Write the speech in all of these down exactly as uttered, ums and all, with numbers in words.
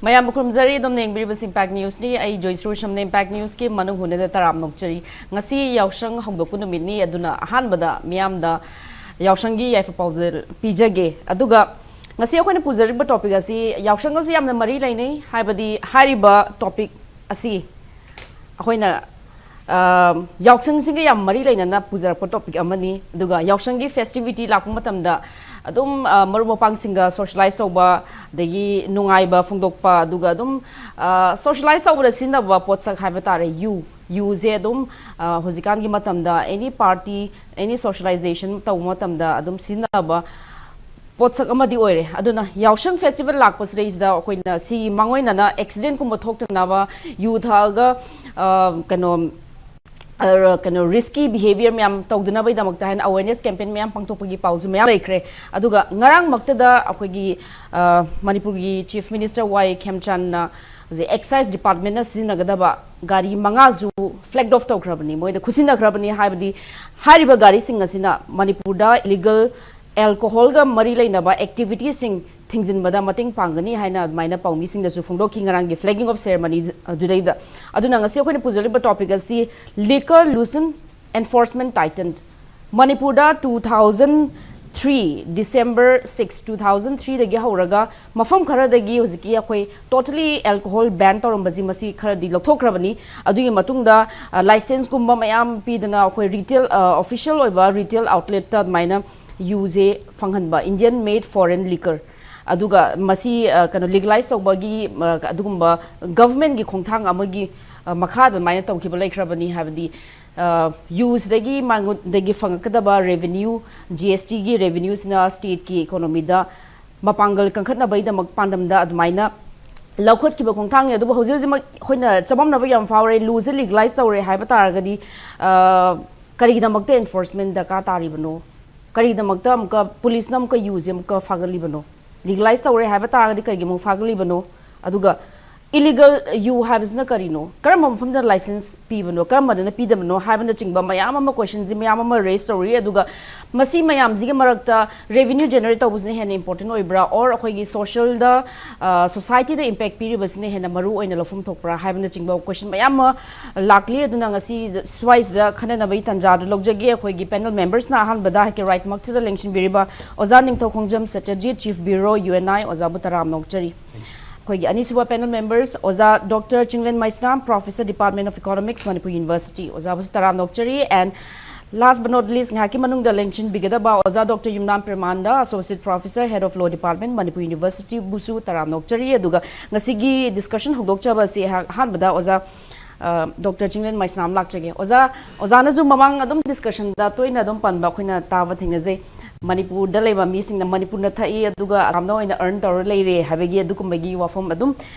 ꯃꯌꯥꯝꯕꯨ ꯈꯨꯔꯨꯝꯖꯔꯤ꯫ ꯑꯗꯨꯝ ꯌꯦꯡꯕꯤꯔꯤꯕꯁꯤ ꯏꯝꯄꯦꯛ ꯅ꯭ꯌꯨꯁꯅꯤ꯫ ꯑꯩ ꯖꯣꯏꯁ꯭ꯔꯤ ꯁꯝꯅ ꯏꯝꯄꯦꯛ ꯅ꯭ꯌꯨꯁꯀꯤ ꯃꯅꯨꯡ ꯍꯨꯠꯅꯗ ꯇꯔꯥꯝꯅ ꯑꯣꯛꯆꯔꯤ꯫ ꯉꯁꯤ ꯌꯥꯎꯁꯪ ꯍꯧꯗꯣꯛꯄ ꯅꯨꯃꯤꯠꯅꯤ, ꯑꯗꯨꯅ ꯑꯍꯥꯟꯕꯗ ꯃꯤꯌꯥꯝꯗ ꯌꯥꯎꯁꯪꯒꯤ ꯌꯥꯏꯐ ꯄꯥꯎꯖꯦꯜ ꯄꯤꯖꯒꯦ꯫ ꯑꯗꯨꯒ ꯉꯁꯤ ꯑꯩꯈꯣꯏꯅ ꯄꯨꯖꯔꯤꯕ ꯇꯣꯄꯤꯛ ꯑꯁꯤ ꯌꯥꯎꯁꯪꯒꯁꯨ ꯌꯥꯝꯅ ꯃꯔꯤ ꯂꯩꯅꯩ꯫ ꯍꯥꯏꯕꯗꯤ ꯍꯥꯏꯔꯤꯕ ꯇꯣꯄꯤꯛ ꯑꯁꯤ ꯑꯩꯈꯣꯏꯅ ꯑ, ꯌꯥꯎꯁꯪꯁꯤꯒ ꯌꯥꯝ ꯃꯔꯤ ꯂꯩꯅꯅ ꯄꯨꯖꯔꯛꯄ ꯇꯣꯄꯤꯛ ꯑꯃꯅꯤ꯫ ꯑꯗꯨꯒ ꯌꯥꯎꯁꯪꯒꯤ ꯐꯦꯁꯇꯤꯚꯤꯇꯤ ꯂꯥꯛꯄ ꯃꯇꯝꯗ ꯑꯗꯨꯝ, ꯑ, ꯃꯔꯨꯞ ꯃꯄꯥꯡꯁꯤꯡꯒ ꯁꯣꯁꯤꯌꯦꯂꯥꯏꯁ ꯇꯧꯕ, ꯑꯗꯒꯤ ꯅꯨꯡꯉꯥꯏꯕ ꯐꯣꯡꯗꯣꯛꯄ, ꯑꯗꯨꯒ ꯑꯗꯨꯝ, ꯑ, ꯁꯣꯁꯤꯌꯦꯂꯥꯏꯁ ꯇꯧꯕꯗ ꯁꯤꯖꯤꯟꯅꯕ ꯄꯣꯠꯁꯛ ꯍꯥꯏꯕ ꯇꯥꯔꯦ, ꯌꯨ꯫ ꯌꯨꯁꯦ ꯑꯗꯨꯝ, ꯑ, ꯍꯧꯖꯤꯛꯀꯥꯟꯒꯤ ꯃꯇꯝꯗ ꯑꯦꯅꯤ ꯄꯥꯔꯇꯤ, ꯑꯦꯅꯤ ꯁꯣꯁꯤꯌꯦꯂꯥꯏꯖꯦꯁꯟ ꯇꯧꯕ ꯃꯇꯝꯗ ꯑꯗꯨꯝ ꯁꯤꯖꯤꯟꯅꯕ ꯄꯣꯠꯁꯛ ꯑꯃꯗꯤ ꯑꯣꯏꯔꯦ꯫ ꯑꯗꯨꯅ ꯌꯥꯎꯁꯪ ꯐꯦꯁꯇꯤꯚꯦꯜ ꯂꯥꯛꯄꯁꯤꯗꯩꯁꯤꯗ ꯑꯩꯈꯣꯏꯅ ꯁꯤꯒꯤ ꯃꯥꯡꯑꯣꯏꯅꯅ ꯑꯦꯛꯁꯤꯗꯦꯟꯠꯀꯨꯝꯕ ꯊꯣꯛꯇꯅꯕ, ꯌꯨ ꯊꯛꯑꯒ, ꯑ, ꯀꯩꯅꯣ, ꯑ, ꯀꯩꯅꯣ, ꯔꯤꯁꯀꯤ ꯕꯤꯍꯦꯕꯤꯌꯔ ꯃꯌꯥꯝ ꯇꯧꯗꯅꯕꯒꯤꯗꯃꯛꯇ ꯍꯥꯏꯅ ꯑꯋꯦꯔꯅꯦꯁ ꯀꯦꯝꯄꯦꯟ ꯃꯌꯥꯝ ꯄꯥꯡꯊꯣꯛꯄꯒꯤ ꯄꯥꯎꯁꯨ ꯃꯌꯥꯝ ꯂꯩꯈ꯭ꯔꯦ꯫ ꯑꯗꯨꯒ ꯉꯔꯥꯡꯃꯛꯇꯗ ꯑꯩꯈꯣꯏꯒꯤ, ꯑ, ꯃꯅꯤꯄꯨꯔꯒꯤ ꯆꯤꯐ ꯃꯤꯅꯤꯁꯇꯔ ꯋꯥꯏ ꯈꯦꯝꯆꯥꯟꯅ ꯍꯧꯖꯤꯛ ꯑꯦꯛꯁꯥꯏꯁ ꯗꯤꯄꯥꯔꯠꯃꯦꯟꯅ ꯁꯤꯖꯤꯟꯅꯒꯗꯕ ꯒꯥꯔꯤ ꯃꯉꯥꯁꯨ ꯐ꯭ꯂꯦꯒ ꯑꯣꯐ ꯇꯧꯈ꯭ꯔꯕꯅꯤ, ꯃꯣꯏꯗ ꯈꯨꯠꯁꯤꯟꯅꯈ꯭ꯔꯕꯅꯤ꯫ ꯍꯥꯏꯕꯗꯤ ꯍꯥꯏꯔꯤꯕ ꯒꯥꯔꯤꯁꯤꯡ ꯑꯁꯤꯅ ꯃꯅꯤꯄꯨꯔꯗ ꯏꯂꯤꯒꯜ ꯑꯦꯜꯀꯣꯍꯣꯜꯒ ꯃꯔꯤ ꯂꯩꯅꯕ ꯑꯦꯛꯇꯤꯚꯤꯇꯤꯁꯤꯡ ꯊꯤꯡꯖꯤꯟꯕꯗ ꯃꯇꯦꯡ ꯄꯥꯡꯒꯅꯤ ꯍꯥꯏꯅ ꯑꯗꯨꯃꯥꯏꯅ ꯄꯥꯎꯃꯤꯁꯤꯡꯗꯁꯨ ꯐꯣꯡꯗꯣꯛꯈꯤ ꯉꯔꯥꯡꯒꯤ ꯐ꯭ꯂꯦꯒꯤꯡ ꯑꯣꯐ ꯁꯦꯔꯦꯃꯅꯤ ꯑꯗꯨꯗꯩꯗ꯫ ꯑꯗꯨꯅ ꯉꯁꯤ ꯑꯩꯈꯣꯏꯅ ꯄꯨꯖꯔꯤꯕ ꯇꯣꯄꯤꯛ ꯑꯁꯤ Liquor Loosen, Enforcement Tightened꯫ ꯃꯅꯤꯄꯨꯔꯗ two thousand three, December six, two thousand three ꯗꯒꯤ ꯍꯧꯔꯒ ꯃꯐꯝ ꯈꯔꯗꯒꯤ ꯍꯧꯖꯤꯛꯀꯤ ꯑꯩꯈꯣꯏ ꯇꯣꯇꯂꯤ ꯑꯦꯜꯀꯣꯍꯣꯜ ꯕꯦꯟ ꯇꯧꯔꯝꯕꯁꯤ ꯃꯁꯤ ꯈꯔꯗꯤ ꯂꯧꯊꯣꯛꯈ꯭ꯔꯕꯅꯤ꯫ ꯑꯗꯨꯒꯤ ꯃꯇꯨꯡꯗ, ꯑ, ꯂꯥꯏꯁꯦꯟꯁ ꯀꯨꯝꯕ ꯃꯌꯥꯝ ꯄꯤꯗꯅ ꯑꯩꯈꯣꯏ ꯔꯤꯇꯦꯜ, ꯑ, ꯑꯣꯐꯤꯁꯤꯌꯦꯜ ꯑꯣꯏꯕ ꯔꯤꯇꯦꯜ ꯑꯥꯎꯠꯂꯦꯠꯇ ꯑꯗꯨꯃꯥꯏꯅ ꯌꯨꯁꯦ ꯐꯪꯍꯟꯕ, Indian made foreign liquor꯫ ꯑꯗꯨꯒ ꯃꯁꯤ, ꯑ, ꯀꯩꯅꯣ, ꯂꯤꯒꯦꯂꯥꯏꯁ ꯇꯧꯕꯒꯤ, ꯑ, ꯑꯗꯨꯒꯨꯝꯕ ꯒꯚꯔꯟꯃꯦꯟꯠꯀꯤ ꯈꯣꯡꯊꯥꯡ ꯑꯃꯒꯤ, ꯑ, ꯃꯈꯥꯗ ꯑꯗꯨꯃꯥꯏꯅ ꯇꯧꯈꯤꯕ ꯂꯩꯈ꯭ꯔꯕꯅꯤ꯫ ꯍꯥꯏꯕꯗꯤ, ꯑ, ꯌꯨꯁꯤꯗꯒꯤ ꯃꯉꯣꯟꯗꯒꯤ ꯐꯪꯉꯛꯀꯗꯕ ꯔꯦꯚꯤꯅ꯭ꯌꯨ, ꯖꯤ ꯑꯦꯁ ꯇꯤꯒꯤ ꯔꯦꯚꯤꯅ꯭ꯌꯨꯁꯤꯅ ꯁ꯭ꯇꯦꯠꯀꯤ ꯏꯀꯣꯅꯣꯃꯤꯗ ꯃꯄꯥꯡꯒꯜ ꯀꯟꯈꯠꯅꯕꯒꯤꯗꯃꯛ ꯄꯥꯟꯗꯝꯗ ꯑꯗꯨꯃꯥꯏꯅ ꯂꯧꯈꯠꯈꯤꯕ ꯈꯣꯡꯊꯥꯡꯅꯤ꯫ ꯑꯗꯨꯕꯨ ꯍꯧꯖꯤꯛ ꯍꯧꯖꯤꯛꯃꯛ ꯑꯩꯈꯣꯏꯅ ꯆꯃꯝꯅꯕ ꯌꯥꯝ ꯐꯥꯎꯔꯦ꯫ ꯂꯨꯁꯦ ꯂꯤꯒꯦꯂꯥꯏꯁ ꯇꯧꯔꯦ ꯍꯥꯏꯕ ꯇꯥꯔꯒꯗꯤ, ꯑ, ꯀꯔꯤꯒꯤꯗꯃꯛꯇ ꯑꯦꯟꯐꯣꯔꯁꯃꯦꯟ ꯗꯔꯀꯥꯔ ꯇꯥꯔꯤꯕꯅꯣ? ꯀꯔꯤꯒꯤꯗꯃꯛꯇ ꯑꯃꯨꯛꯀ ꯄꯨꯂꯤꯁꯅ ꯑꯃꯨꯛꯀ ꯌꯨꯁꯦ ꯑꯃꯨꯛꯀ ꯐꯥꯒꯠꯂꯤꯕꯅꯣ? ꯂꯤꯒꯦꯂꯥꯏꯁ ꯇꯧꯔꯦ ꯍꯥꯏꯕ ꯇꯥꯔꯒꯗꯤ ꯀꯔꯤꯒꯤ ꯑꯃꯨꯛ ꯐꯥꯒꯠꯂꯤꯕꯅꯣ? ꯑꯗꯨꯒ ꯏꯂꯤꯒꯜ ꯌꯨ ꯍꯥꯏꯕꯁꯤꯅ ꯀꯔꯤꯅꯣ, ꯀꯔꯝꯕ ꯃꯐꯝꯗ ꯂꯥꯏꯁꯦꯟꯁ ꯄꯤꯕꯅꯣ, ꯀꯔꯝꯕꯗꯅ ꯄꯤꯗꯕꯅꯣ ꯍꯥꯏꯕꯅꯆꯤꯡꯕ ꯃꯌꯥꯝ ꯑꯃ, ꯀꯣꯏꯁꯟꯁꯤ ꯃꯌꯥꯝ ꯑꯃ ꯔꯦꯁ ꯇꯧꯔꯤ꯫ ꯑꯗꯨꯒ ꯃꯁꯤ ꯃꯌꯥꯝꯁꯤꯒꯤ ꯃꯔꯛꯇ ꯔꯦꯚꯤꯅ꯭ꯌꯨ ꯖꯦꯅꯔꯦꯠ ꯇꯧꯕꯁꯤꯅ ꯍꯦꯟꯅ ꯏꯝꯄꯣꯔꯇꯦꯟ ꯑꯣꯏꯕ꯭ꯔꯥ, ꯑꯣꯔ ꯑꯩꯈꯣꯏꯒꯤ ꯁꯣꯁꯤꯌꯦꯜꯗ, ꯁꯣꯁꯥꯏꯇꯤꯗ ꯏꯝꯄꯦꯛ ꯄꯤꯔꯤꯕꯁꯤꯅ ꯍꯦꯟꯅ ꯃꯔꯨ ꯑꯣꯏꯅ ꯂꯧꯐꯝ ꯊꯣꯛꯄ꯭ꯔꯥ ꯍꯥꯏꯕꯅꯆꯤꯡꯕ ꯀꯣꯏꯁꯟ ꯃꯌꯥꯝ ꯑꯃ ꯂꯥꯛꯂꯤ꯫ ꯑꯗꯨꯅ ꯉꯁꯤ ꯁ꯭ꯋꯥꯏꯁꯤꯗ ꯈꯟꯅꯅꯕꯒꯤ ꯇꯥꯟꯖꯥꯗꯨ ꯂꯧꯖꯒꯦ꯫ ꯑꯩꯈꯣꯏꯒꯤ ꯄꯦꯅꯦꯜ ꯃꯦꯝꯕꯔꯁꯅ ꯑꯍꯥꯟꯕꯗ ꯑꯩꯍꯥꯛꯀꯤ ꯔꯥꯏꯠꯃꯛꯁꯤꯗ ꯂꯦꯡꯁꯤꯟꯕꯤꯔꯤꯕ ꯑꯣꯖꯥ Ningthoukhongjam Satyajit, chief bureau, U N I, ꯑꯣꯖꯥꯕꯨ ꯇꯔꯥꯝꯅ ꯑꯣꯛꯆꯔꯤ꯫ ꯑꯩꯈꯣꯏꯒꯤ ꯑꯅꯤꯁꯨꯕ ꯄꯦꯅꯦꯜ ꯃꯦꯝꯕꯔꯁ ꯑꯣꯖꯥ doctor Chinglen Meisnam, professor, department of economics, Manipur university, ꯑꯣꯖꯥꯕꯨꯁꯨ ꯇꯔꯥꯝꯅ ꯑꯣꯛꯆꯔꯤ꯫ And last but not least, ꯉꯥꯏꯍꯥꯛꯀꯤ ꯃꯅꯨꯡꯗ ꯂꯦꯡꯁꯤꯟꯕꯤꯒꯗꯕ ꯑꯣꯖꯥ doctor Yumnam Premananda, associate professor, head of law department, Manipur ꯌꯨꯅꯤꯚꯔꯁꯤꯇꯤꯕꯨꯁꯨ ꯇꯔꯥꯝꯅ ꯑꯣꯛꯆꯔꯤ꯫ ꯑꯗꯨꯒ ꯉꯁꯤꯒꯤ ꯗꯤꯁꯀꯁꯟ ꯍꯧꯗꯣꯛꯆꯕ ꯑꯁꯤ ꯑꯩꯍꯥꯛ ꯑꯍꯥꯟꯕꯗ ꯑꯣꯖꯥ, ꯑ, ꯗꯣꯛꯇꯔ ꯆꯤꯡꯂꯦꯟ ꯃꯩꯁꯅꯥꯝ ꯂꯥꯛꯆꯒꯦ꯫ ꯑꯣꯖꯥ, ꯑꯣꯖꯥꯅꯁꯨ ꯃꯃꯥꯡ ꯑꯗꯨꯝ ꯗꯤꯁꯀꯁꯟꯗ ꯇꯣꯏꯅ ꯑꯗꯨꯝ ꯄꯟꯕ ꯑꯩꯈꯣꯏꯅ ꯇꯥꯕ ꯊꯦꯡꯅꯖꯩ, ꯃꯅꯤꯄꯨꯔꯗ ꯂꯩꯕ ꯃꯤꯁꯤꯡꯅ ꯃꯅꯤꯄꯨꯔꯅ ꯊꯛꯏ, ꯑꯗꯨꯒ ꯑꯁꯥꯝꯅ ꯑꯣꯏꯅ ꯑꯔꯟ ꯇꯧꯔ ꯂꯩꯔꯦ ꯍꯥꯏꯕꯒꯤ ꯑꯗꯨꯒꯨꯝꯕꯒꯤ ꯋꯥꯐꯝ ꯑꯗꯨꯝ,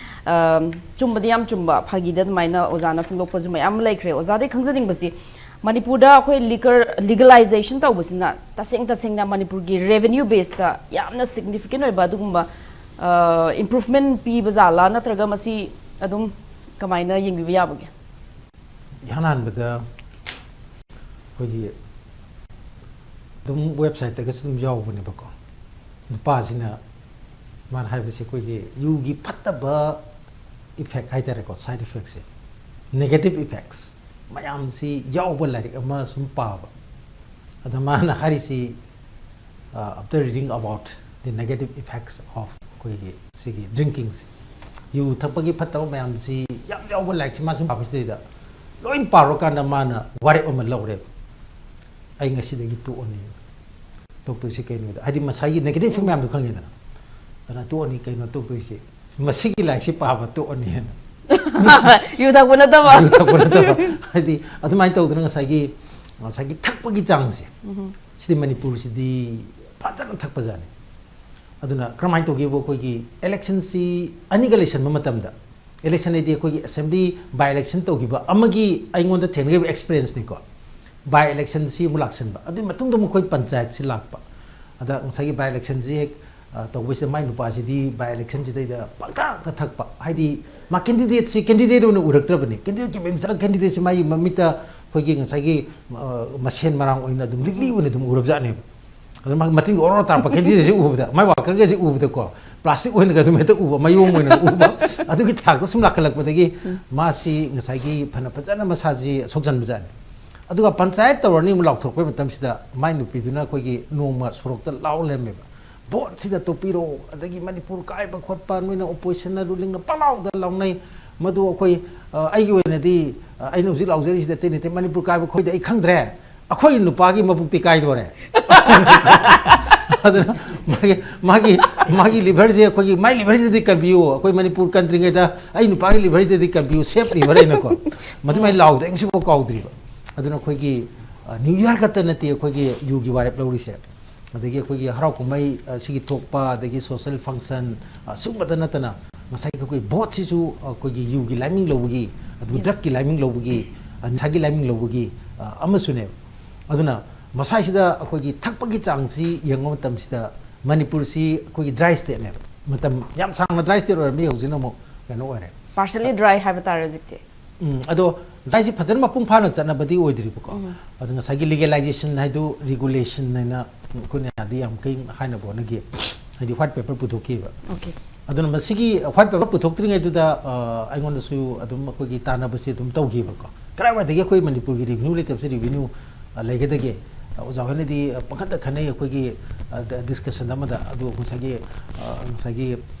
ꯑ, ꯆꯨꯝꯕꯗꯤ ꯌꯥꯝ ꯆꯨꯝꯕ, ꯐꯥꯒꯤꯗ ꯑꯗꯨꯃꯥꯏꯅ ꯑꯣꯖꯥꯅ ꯐꯣꯡꯗꯣꯛꯄꯁꯨ ꯃꯌꯥꯝ ꯑꯃ ꯂꯩꯈ꯭ꯔꯦ꯫ ꯑꯣꯖꯥꯗꯒꯤ ꯈꯪꯖꯅꯤꯡꯕꯁꯤ, ꯃꯅꯤꯄꯨꯔꯗ ꯑꯩꯈꯣꯏ ꯂꯤꯀꯔ ꯂꯤꯒꯂꯥꯏꯖꯦꯁꯟ ꯇꯧꯕꯁꯤꯅ ꯇꯁꯦꯡ ꯇꯁꯦꯡꯅ ꯃꯅꯤꯄꯨꯔꯒꯤ ꯔꯦꯚꯤꯅ꯭ꯌꯨ ꯕꯦꯁꯇ ꯌꯥꯝꯅ ꯁꯤꯒꯅꯤꯐꯤꯀꯦꯟ ꯑꯣꯏꯕ ꯑꯗꯨꯒꯨꯝꯕ, ꯑ, ꯏꯝꯄ꯭ꯔꯨꯚꯃꯦꯟ ꯄꯤꯕ ꯖꯥꯠꯂꯥ, ꯅꯠꯇ꯭ꯔꯒ ꯃꯁꯤ ꯑꯗꯨꯝ ꯀꯃꯥꯏꯅ ꯌꯦꯡꯕꯤꯕ ꯌꯥꯕꯒꯦ? ꯏꯍꯥꯟ ꯍꯥꯟꯕꯗ ꯑꯩꯈꯣꯏꯒꯤ ꯑꯗꯨꯝ ꯋꯦꯕꯁꯥꯏꯠꯇꯒꯁꯨ ꯑꯗꯨꯝ ꯌꯥꯎꯕꯅꯦꯕꯀꯣ, ꯅꯨꯄꯥꯁꯤꯅ ꯃꯥꯅ ꯍꯥꯏꯕꯁꯦ ꯑꯩꯈꯣꯏꯒꯤ ꯌꯨꯒꯤ ꯐꯠꯇꯕ ꯏꯐꯦꯛ ꯍꯥꯏꯇꯥꯔꯦꯀꯣ, ꯁꯥꯏꯠ ꯏꯐꯦꯛꯁꯦ, ꯅꯦꯒꯦꯇꯤꯞ ꯏꯐꯦꯛꯁ ꯃꯌꯥꯝꯁꯤ ꯌꯥꯎꯕ ꯂꯥꯏꯔꯤꯛ ꯑꯃ ꯁꯨꯝ ꯄꯥꯕ꯫ ꯑꯗ ꯃꯥꯅ ꯍꯥꯏꯔꯤꯁꯤ, ꯑ, after reading about the negative effects of ꯑꯩꯈꯣꯏꯒꯤ ꯁꯤꯒꯤ ꯗ꯭ꯔꯤꯡꯀꯤꯡꯁꯦ, ꯌꯨ ꯊꯛꯄꯒꯤ ꯐꯠꯇꯕ ꯃꯌꯥꯝꯁꯤ ꯌꯥꯝ ꯌꯥꯎꯕ ꯂꯥꯏꯔꯤꯛꯁꯤ ꯃꯥ ꯁꯨꯝ ꯄꯥꯕꯁꯤꯗꯩꯗ ꯂꯣꯏ ꯄꯥꯔꯨꯀꯥꯟꯗ ꯃꯥꯅ ꯋꯥꯔꯦꯞ ꯑꯃ ꯂꯧꯔꯦꯕ, "ꯑꯩ ꯉꯁꯤꯗꯒꯤ ꯇꯣꯛꯑꯅꯤ꯫ ꯇꯣꯛꯇꯣꯏꯁꯤ ꯀꯩꯅꯣꯗ", ꯍꯥꯏꯗꯤ ꯉꯁꯥꯏꯒꯤ ꯅꯦꯒꯦꯇꯤꯚ ꯏꯐꯦꯛ ꯃꯌꯥꯝꯗꯣ ꯈꯪꯉꯦꯗꯅ, ꯑꯗꯨꯅ "ꯇꯣꯛꯑꯅꯤ, ꯀꯩꯅꯣ ꯇꯣꯛꯇꯣꯏꯁꯤ, ꯃꯁꯤꯒꯤ ꯂꯥꯏꯔꯤꯛꯁꯤ ꯄꯥꯕ ꯇꯣꯛꯑꯅꯤ" ꯍꯥꯏꯅ꯫ ꯌꯨ ꯊꯛꯄ ꯅꯠꯇꯕ꯫ ꯌꯨ ꯊꯛꯄ ꯅꯠꯇꯕ꯫ ꯍꯥꯏꯗꯤ ꯑꯗꯨꯃꯥꯏꯅ ꯇꯧꯗꯅ ꯉꯁꯥꯏꯒꯤ, ꯉꯁꯥꯏꯒꯤ ꯊꯛꯄꯒꯤ ꯆꯥꯡꯁꯦ, ꯁꯤꯗꯤ ꯃꯅꯤꯄꯨꯔꯁꯤꯗꯤ ꯐꯖꯅ ꯊꯛꯄꯖꯥꯠꯅꯤ꯫ ꯑꯗꯨꯅ ꯀꯔꯝꯍꯥꯏꯅ ꯇꯧꯒꯦꯕꯨ, ꯑꯩꯈꯣꯏꯒꯤ ꯏꯂꯦꯛꯁꯟꯁꯤ ꯑꯅꯤꯒ ꯂꯩꯁꯟꯕ ꯃꯇꯝꯗ, ꯏꯂꯦꯛꯁꯟ ꯍꯥꯏꯗꯤ ꯑꯩꯈꯣꯏꯒꯤ ꯑꯦꯁꯦꯝꯕ꯭ꯂꯤ ꯕꯥꯏ ꯏꯂꯦꯛꯁꯟ ꯇꯧꯈꯤꯕ ꯑꯃꯒꯤ ꯑꯩꯉꯣꯟꯗ ꯊꯦꯡꯅꯈꯤꯕ ꯑꯦꯛꯁꯄꯤꯔꯤꯌꯦꯟꯁꯅꯤꯀꯣ꯫ ꯕꯥꯏ ꯏꯂꯦꯛꯁꯟꯁꯤ ꯑꯃꯨꯛ ꯂꯥꯛꯁꯟꯕ, ꯑꯗꯨꯒꯤ ꯃꯇꯨꯡꯗ ꯑꯃꯨꯛ ꯑꯩꯈꯣꯏ ꯄꯟꯆꯥꯌꯠꯁꯤ ꯂꯥꯛꯄ꯫ ꯑꯗ ꯉꯁꯥꯏꯒꯤ ꯕꯥꯏ ꯏꯂꯦꯛꯁꯟꯁꯤ ꯍꯦꯛ, ꯑ, ꯇꯧꯕꯁꯤꯗ ꯃꯥꯏ ꯅꯨꯄꯥꯁꯤꯗꯤ ꯕꯥꯏ ꯏꯂꯦꯛꯁꯟꯁꯤꯗꯩꯗ ꯄꯪꯊꯛꯇ ꯊꯛꯄ, ꯍꯥꯏꯗꯤ ꯃꯥ ꯀꯦꯟꯗꯤꯗꯦꯠꯁꯤ ꯀꯦꯟꯗꯤꯗꯦꯠ ꯑꯣꯏꯅ ꯎꯔꯛꯇ꯭ꯔꯕꯅꯤ꯫ ꯀꯦꯟꯗꯤꯗꯦꯠꯀꯤ ꯃꯤꯡ ꯆꯠꯂꯒ ꯀꯦꯟꯗꯤꯗꯦꯠꯁꯤ ꯃꯥꯒꯤ ꯃꯃꯤꯠꯇ ꯑꯩꯈꯣꯏꯒꯤ ꯉꯁꯥꯏꯒꯤ, ꯑ, ꯃꯁꯦꯟ ꯃꯔꯥꯡ ꯑꯣꯏꯅ ꯑꯗꯨꯝ ꯂꯤꯛꯂꯤ ꯑꯣꯏꯅ ꯑꯗꯨꯝ ꯎꯔꯕꯖꯥꯠꯅꯦꯕ꯫ ꯑꯗꯨ ꯃꯥꯒꯤ ꯃꯇꯤꯟꯒ ꯑꯣꯔꯣ ꯇꯥꯔꯛꯄ ꯀꯦꯟꯗꯤꯗꯦꯠꯁꯤ ꯎꯕꯗ, ꯃꯥꯏ ꯋꯥꯀꯔꯒꯁꯤ ꯎꯕꯗꯀꯣ, ꯄ꯭ꯂꯥꯁꯇꯤꯛ ꯑꯣꯏꯅꯒ ꯑꯗꯨꯝ ꯍꯦꯛꯇ ꯎꯕ, ꯃꯌꯣꯡ ꯑꯣꯏꯅ ꯎꯕ, ꯑꯗꯨꯒꯤ ꯊꯥꯛꯇ ꯁꯨꯝ ꯂꯥꯛꯈꯠꯂꯛꯄꯗꯒꯤ ꯃꯥꯁꯤ ꯉꯁꯥꯏꯒꯤ ꯐꯅ ꯐꯖꯅ ꯃꯁꯥꯁꯤ ꯁꯣꯛꯆꯟꯕꯖꯥꯠꯅꯤ꯫ ꯑꯗꯨꯒ ꯄꯟꯆꯥꯌꯠ ꯇꯧꯔꯅꯤ ꯑꯃꯨꯛ ꯂꯥꯎꯊꯣꯔꯛꯄꯩ ꯃꯇꯝꯁꯤꯗ ꯃꯥꯏ ꯅꯨꯄꯤꯗꯨꯅ ꯑꯩꯈꯣꯏꯒꯤ ꯅꯣꯡꯃ ꯁꯣꯔꯣꯛꯇ ꯂꯥꯎ ꯂꯩꯔꯝꯃꯦꯕ, "ꯚꯣꯠꯁꯤꯗ ꯇꯣꯛꯄꯤꯔꯣ, ꯑꯗꯒꯤ ꯃꯅꯤꯄꯨꯔ ꯀꯥꯏꯕ ꯈꯣꯠꯄ, ꯅꯣꯏꯅ ꯑꯣꯄꯣꯖꯤꯁꯟꯅ ꯔꯨꯂꯤꯡꯅ ꯄꯪꯂꯥꯎꯗ ꯂꯥꯎꯅꯩ꯫ ꯃꯗꯨ ꯑꯩꯈꯣꯏ, ꯑ, ꯑꯩꯒꯤ ꯑꯣꯏꯅꯗꯤ, ꯑ, ꯑꯩꯅ ꯍꯧꯖꯤꯛ ꯂꯥꯎꯖꯔꯤꯁꯤꯗꯤ ꯑꯇꯩ ꯅꯠꯇꯦ, ꯃꯅꯤꯄꯨꯔ ꯀꯥꯏꯕ ꯈꯣꯏꯗꯤ ꯑꯩ ꯈꯪꯗ꯭ꯔꯦ, ꯑꯩꯈꯣꯏ ꯅꯨꯄꯥꯒꯤ ꯃꯕꯨꯛꯇꯤ ꯀꯥꯏꯗꯣꯔꯦ꯫" ꯑꯗꯨꯅ ꯃꯥꯒꯤ, ꯃꯥꯒꯤ, ꯃꯥꯒꯤ ꯂꯤꯚꯔꯁꯦ ꯑꯩꯈꯣꯏꯒꯤ, "ꯃꯥꯏ ꯂꯤꯚꯔꯁꯤꯗꯗꯤ ꯀꯟꯕꯤꯌꯨ, ꯑꯩꯈꯣꯏ ꯃꯅꯤꯄꯨꯔ ꯀꯟꯗ꯭ꯔꯤꯉꯩꯗ ꯑꯩ ꯅꯨꯄꯥꯒꯤ ꯂꯤꯚꯔꯁꯤꯗꯗꯤ ꯀꯟꯕꯤꯌꯨ, ꯁꯦꯐ ꯂꯤꯚꯔ" ꯍꯥꯏꯅꯀꯣ꯫ ꯃꯗꯨꯃꯥꯏꯅ ꯂꯥꯎꯗ ꯑꯩ ꯉꯁꯤꯐꯥꯎ ꯀꯥꯎꯗ꯭ꯔꯤꯕ꯫ ꯑꯗꯨꯅ ꯑꯩꯈꯣꯏꯒꯤ, ꯑ, ꯅ꯭ꯌꯨ ꯏꯌꯥꯔ ꯈꯛꯇ ꯅꯠꯇꯦ ꯑꯩꯈꯣꯏꯒꯤ ꯌꯨꯒꯤ ꯋꯥꯔꯦꯞ ꯂꯧꯔꯤꯁꯦ꯫ ꯑꯗꯒꯤ ꯑꯩꯈꯣꯏꯒꯤ ꯍꯔꯥꯎ ꯀꯨꯝꯍꯩ, ꯑ, ꯁꯤꯒꯤ ꯊꯣꯛꯄ, ꯑꯗꯒꯤ ꯁꯣꯁꯦꯜ ꯐꯪꯁꯟ, ꯑ, ꯁꯤꯒꯨꯝꯕꯇ ꯅꯠꯇꯅ ꯉꯁꯥꯏꯒꯤ ꯑꯩꯈꯣꯏ ꯚꯣꯠꯁꯤꯁꯨ ꯑꯩꯈꯣꯏꯒꯤ ꯌꯨꯒꯤ ꯂꯥꯏꯃꯤꯡ ꯂꯧꯕꯒꯤ, ꯑꯗꯨꯒ Yes. ꯗ꯭ꯔꯒꯀꯤ ꯂꯥꯏꯃꯤꯡ ꯂꯧꯕꯒꯤ, ꯑ, ꯅꯤꯁꯥꯒꯤ ꯂꯥꯏꯃꯤꯡ ꯂꯧꯕꯒꯤ, ꯑ, ꯑꯃꯁꯨꯅꯦꯕ꯫ ꯑꯗꯨꯅ ꯃꯁꯥꯏꯁꯤꯗ ꯑꯩꯈꯣꯏꯒꯤ ꯊꯛꯄꯒꯤ ꯆꯥꯡꯁꯤ ꯌꯦꯡꯕ ꯃꯇꯝꯁꯤꯗ ꯃꯅꯤꯄꯨꯔꯁꯤ ꯑꯩꯈꯣꯏꯒꯤ ꯗ꯭ꯔꯥꯏ ꯁ꯭ꯇꯦꯠꯅꯦꯕ꯫ ꯃꯇꯝ ꯌꯥꯝ ꯁꯥꯡꯅ ꯗ꯭ꯔꯥꯏ ꯁ꯭ꯇꯦꯠ ꯑꯣꯏꯔꯝꯃꯤ, ꯍꯧꯖꯤꯛꯅ ꯑꯃꯨꯛ ꯀꯩꯅꯣ ꯑꯣꯏꯔꯦ꯫ Partially dry ꯍꯥꯏꯕ ꯇꯥꯔꯦ ꯍꯧꯖꯤꯛꯇꯤ꯫ ꯎꯝ, ꯑꯗꯣ ꯗ꯭ꯔꯥꯏꯁꯤ ꯐꯖꯅ ꯃꯄꯨꯡ ꯐꯥꯅ ꯆꯠꯅꯕꯗꯤ ꯑꯣꯏꯗ꯭ꯔꯤꯕꯀꯣ꯫ ꯎꯝ꯫ ꯑꯗꯣ ꯉꯁꯥꯏꯒꯤ ꯂꯤꯒꯦꯂꯥꯏꯖꯦꯁꯟ ꯍꯥꯏꯗꯨ ꯔꯤꯒꯨꯂꯦꯁꯟ ꯍꯥꯏꯅ ꯑꯩꯈꯣꯏꯅ ꯌꯥꯗꯤ ꯌꯥꯝ ꯀꯩ ꯍꯥꯏꯅꯕ ꯍꯣꯠꯅꯈꯤ, ꯍꯥꯏꯗꯤ ꯋꯥꯏꯠ ꯄꯦꯄꯔ ꯄꯨꯊꯣꯛꯈꯤꯕ꯫ Okay. ꯑꯗꯨꯅ ꯃꯁꯤꯒꯤ ꯋꯥꯏꯠ ꯄꯦꯄꯔ ꯄꯨꯊꯣꯛꯇ꯭ꯔꯤꯉꯩꯗꯨꯗ, ꯑ, ꯑꯩꯉꯣꯟꯗꯁꯨ ꯑꯗꯨꯝ ꯑꯩꯈꯣꯏꯒꯤ ꯇꯥꯟꯅꯕꯁꯦ ꯑꯗꯨꯝ ꯇꯧꯈꯤꯕꯀꯣ꯫ ꯀꯗꯥꯏꯋꯥꯏꯗꯒꯤ ꯑꯩꯈꯣꯏ ꯃꯅꯤꯄꯨꯔꯒꯤ ꯔꯦꯚꯤꯅ꯭ꯌꯨ ꯂꯩꯇꯕꯁꯦ ꯔꯦꯚꯤꯅ꯭ꯌꯨ, ꯑ, ꯂꯩꯒꯗꯒꯦ? ꯑ, ꯑꯣꯖꯥ ꯍꯣꯏꯅꯗꯤ, ꯑ, ꯄꯪꯈꯟꯗ ꯈꯟꯅꯩ ꯑꯩꯈꯣꯏꯒꯤ, ꯑ, ꯗ-, ꯗꯤꯁꯀꯁꯟ ꯑꯃꯗ꯫ ꯑꯗꯨ ꯉꯁꯥꯏꯒꯤ, ꯑ, ꯉꯁꯥꯏꯒꯤ,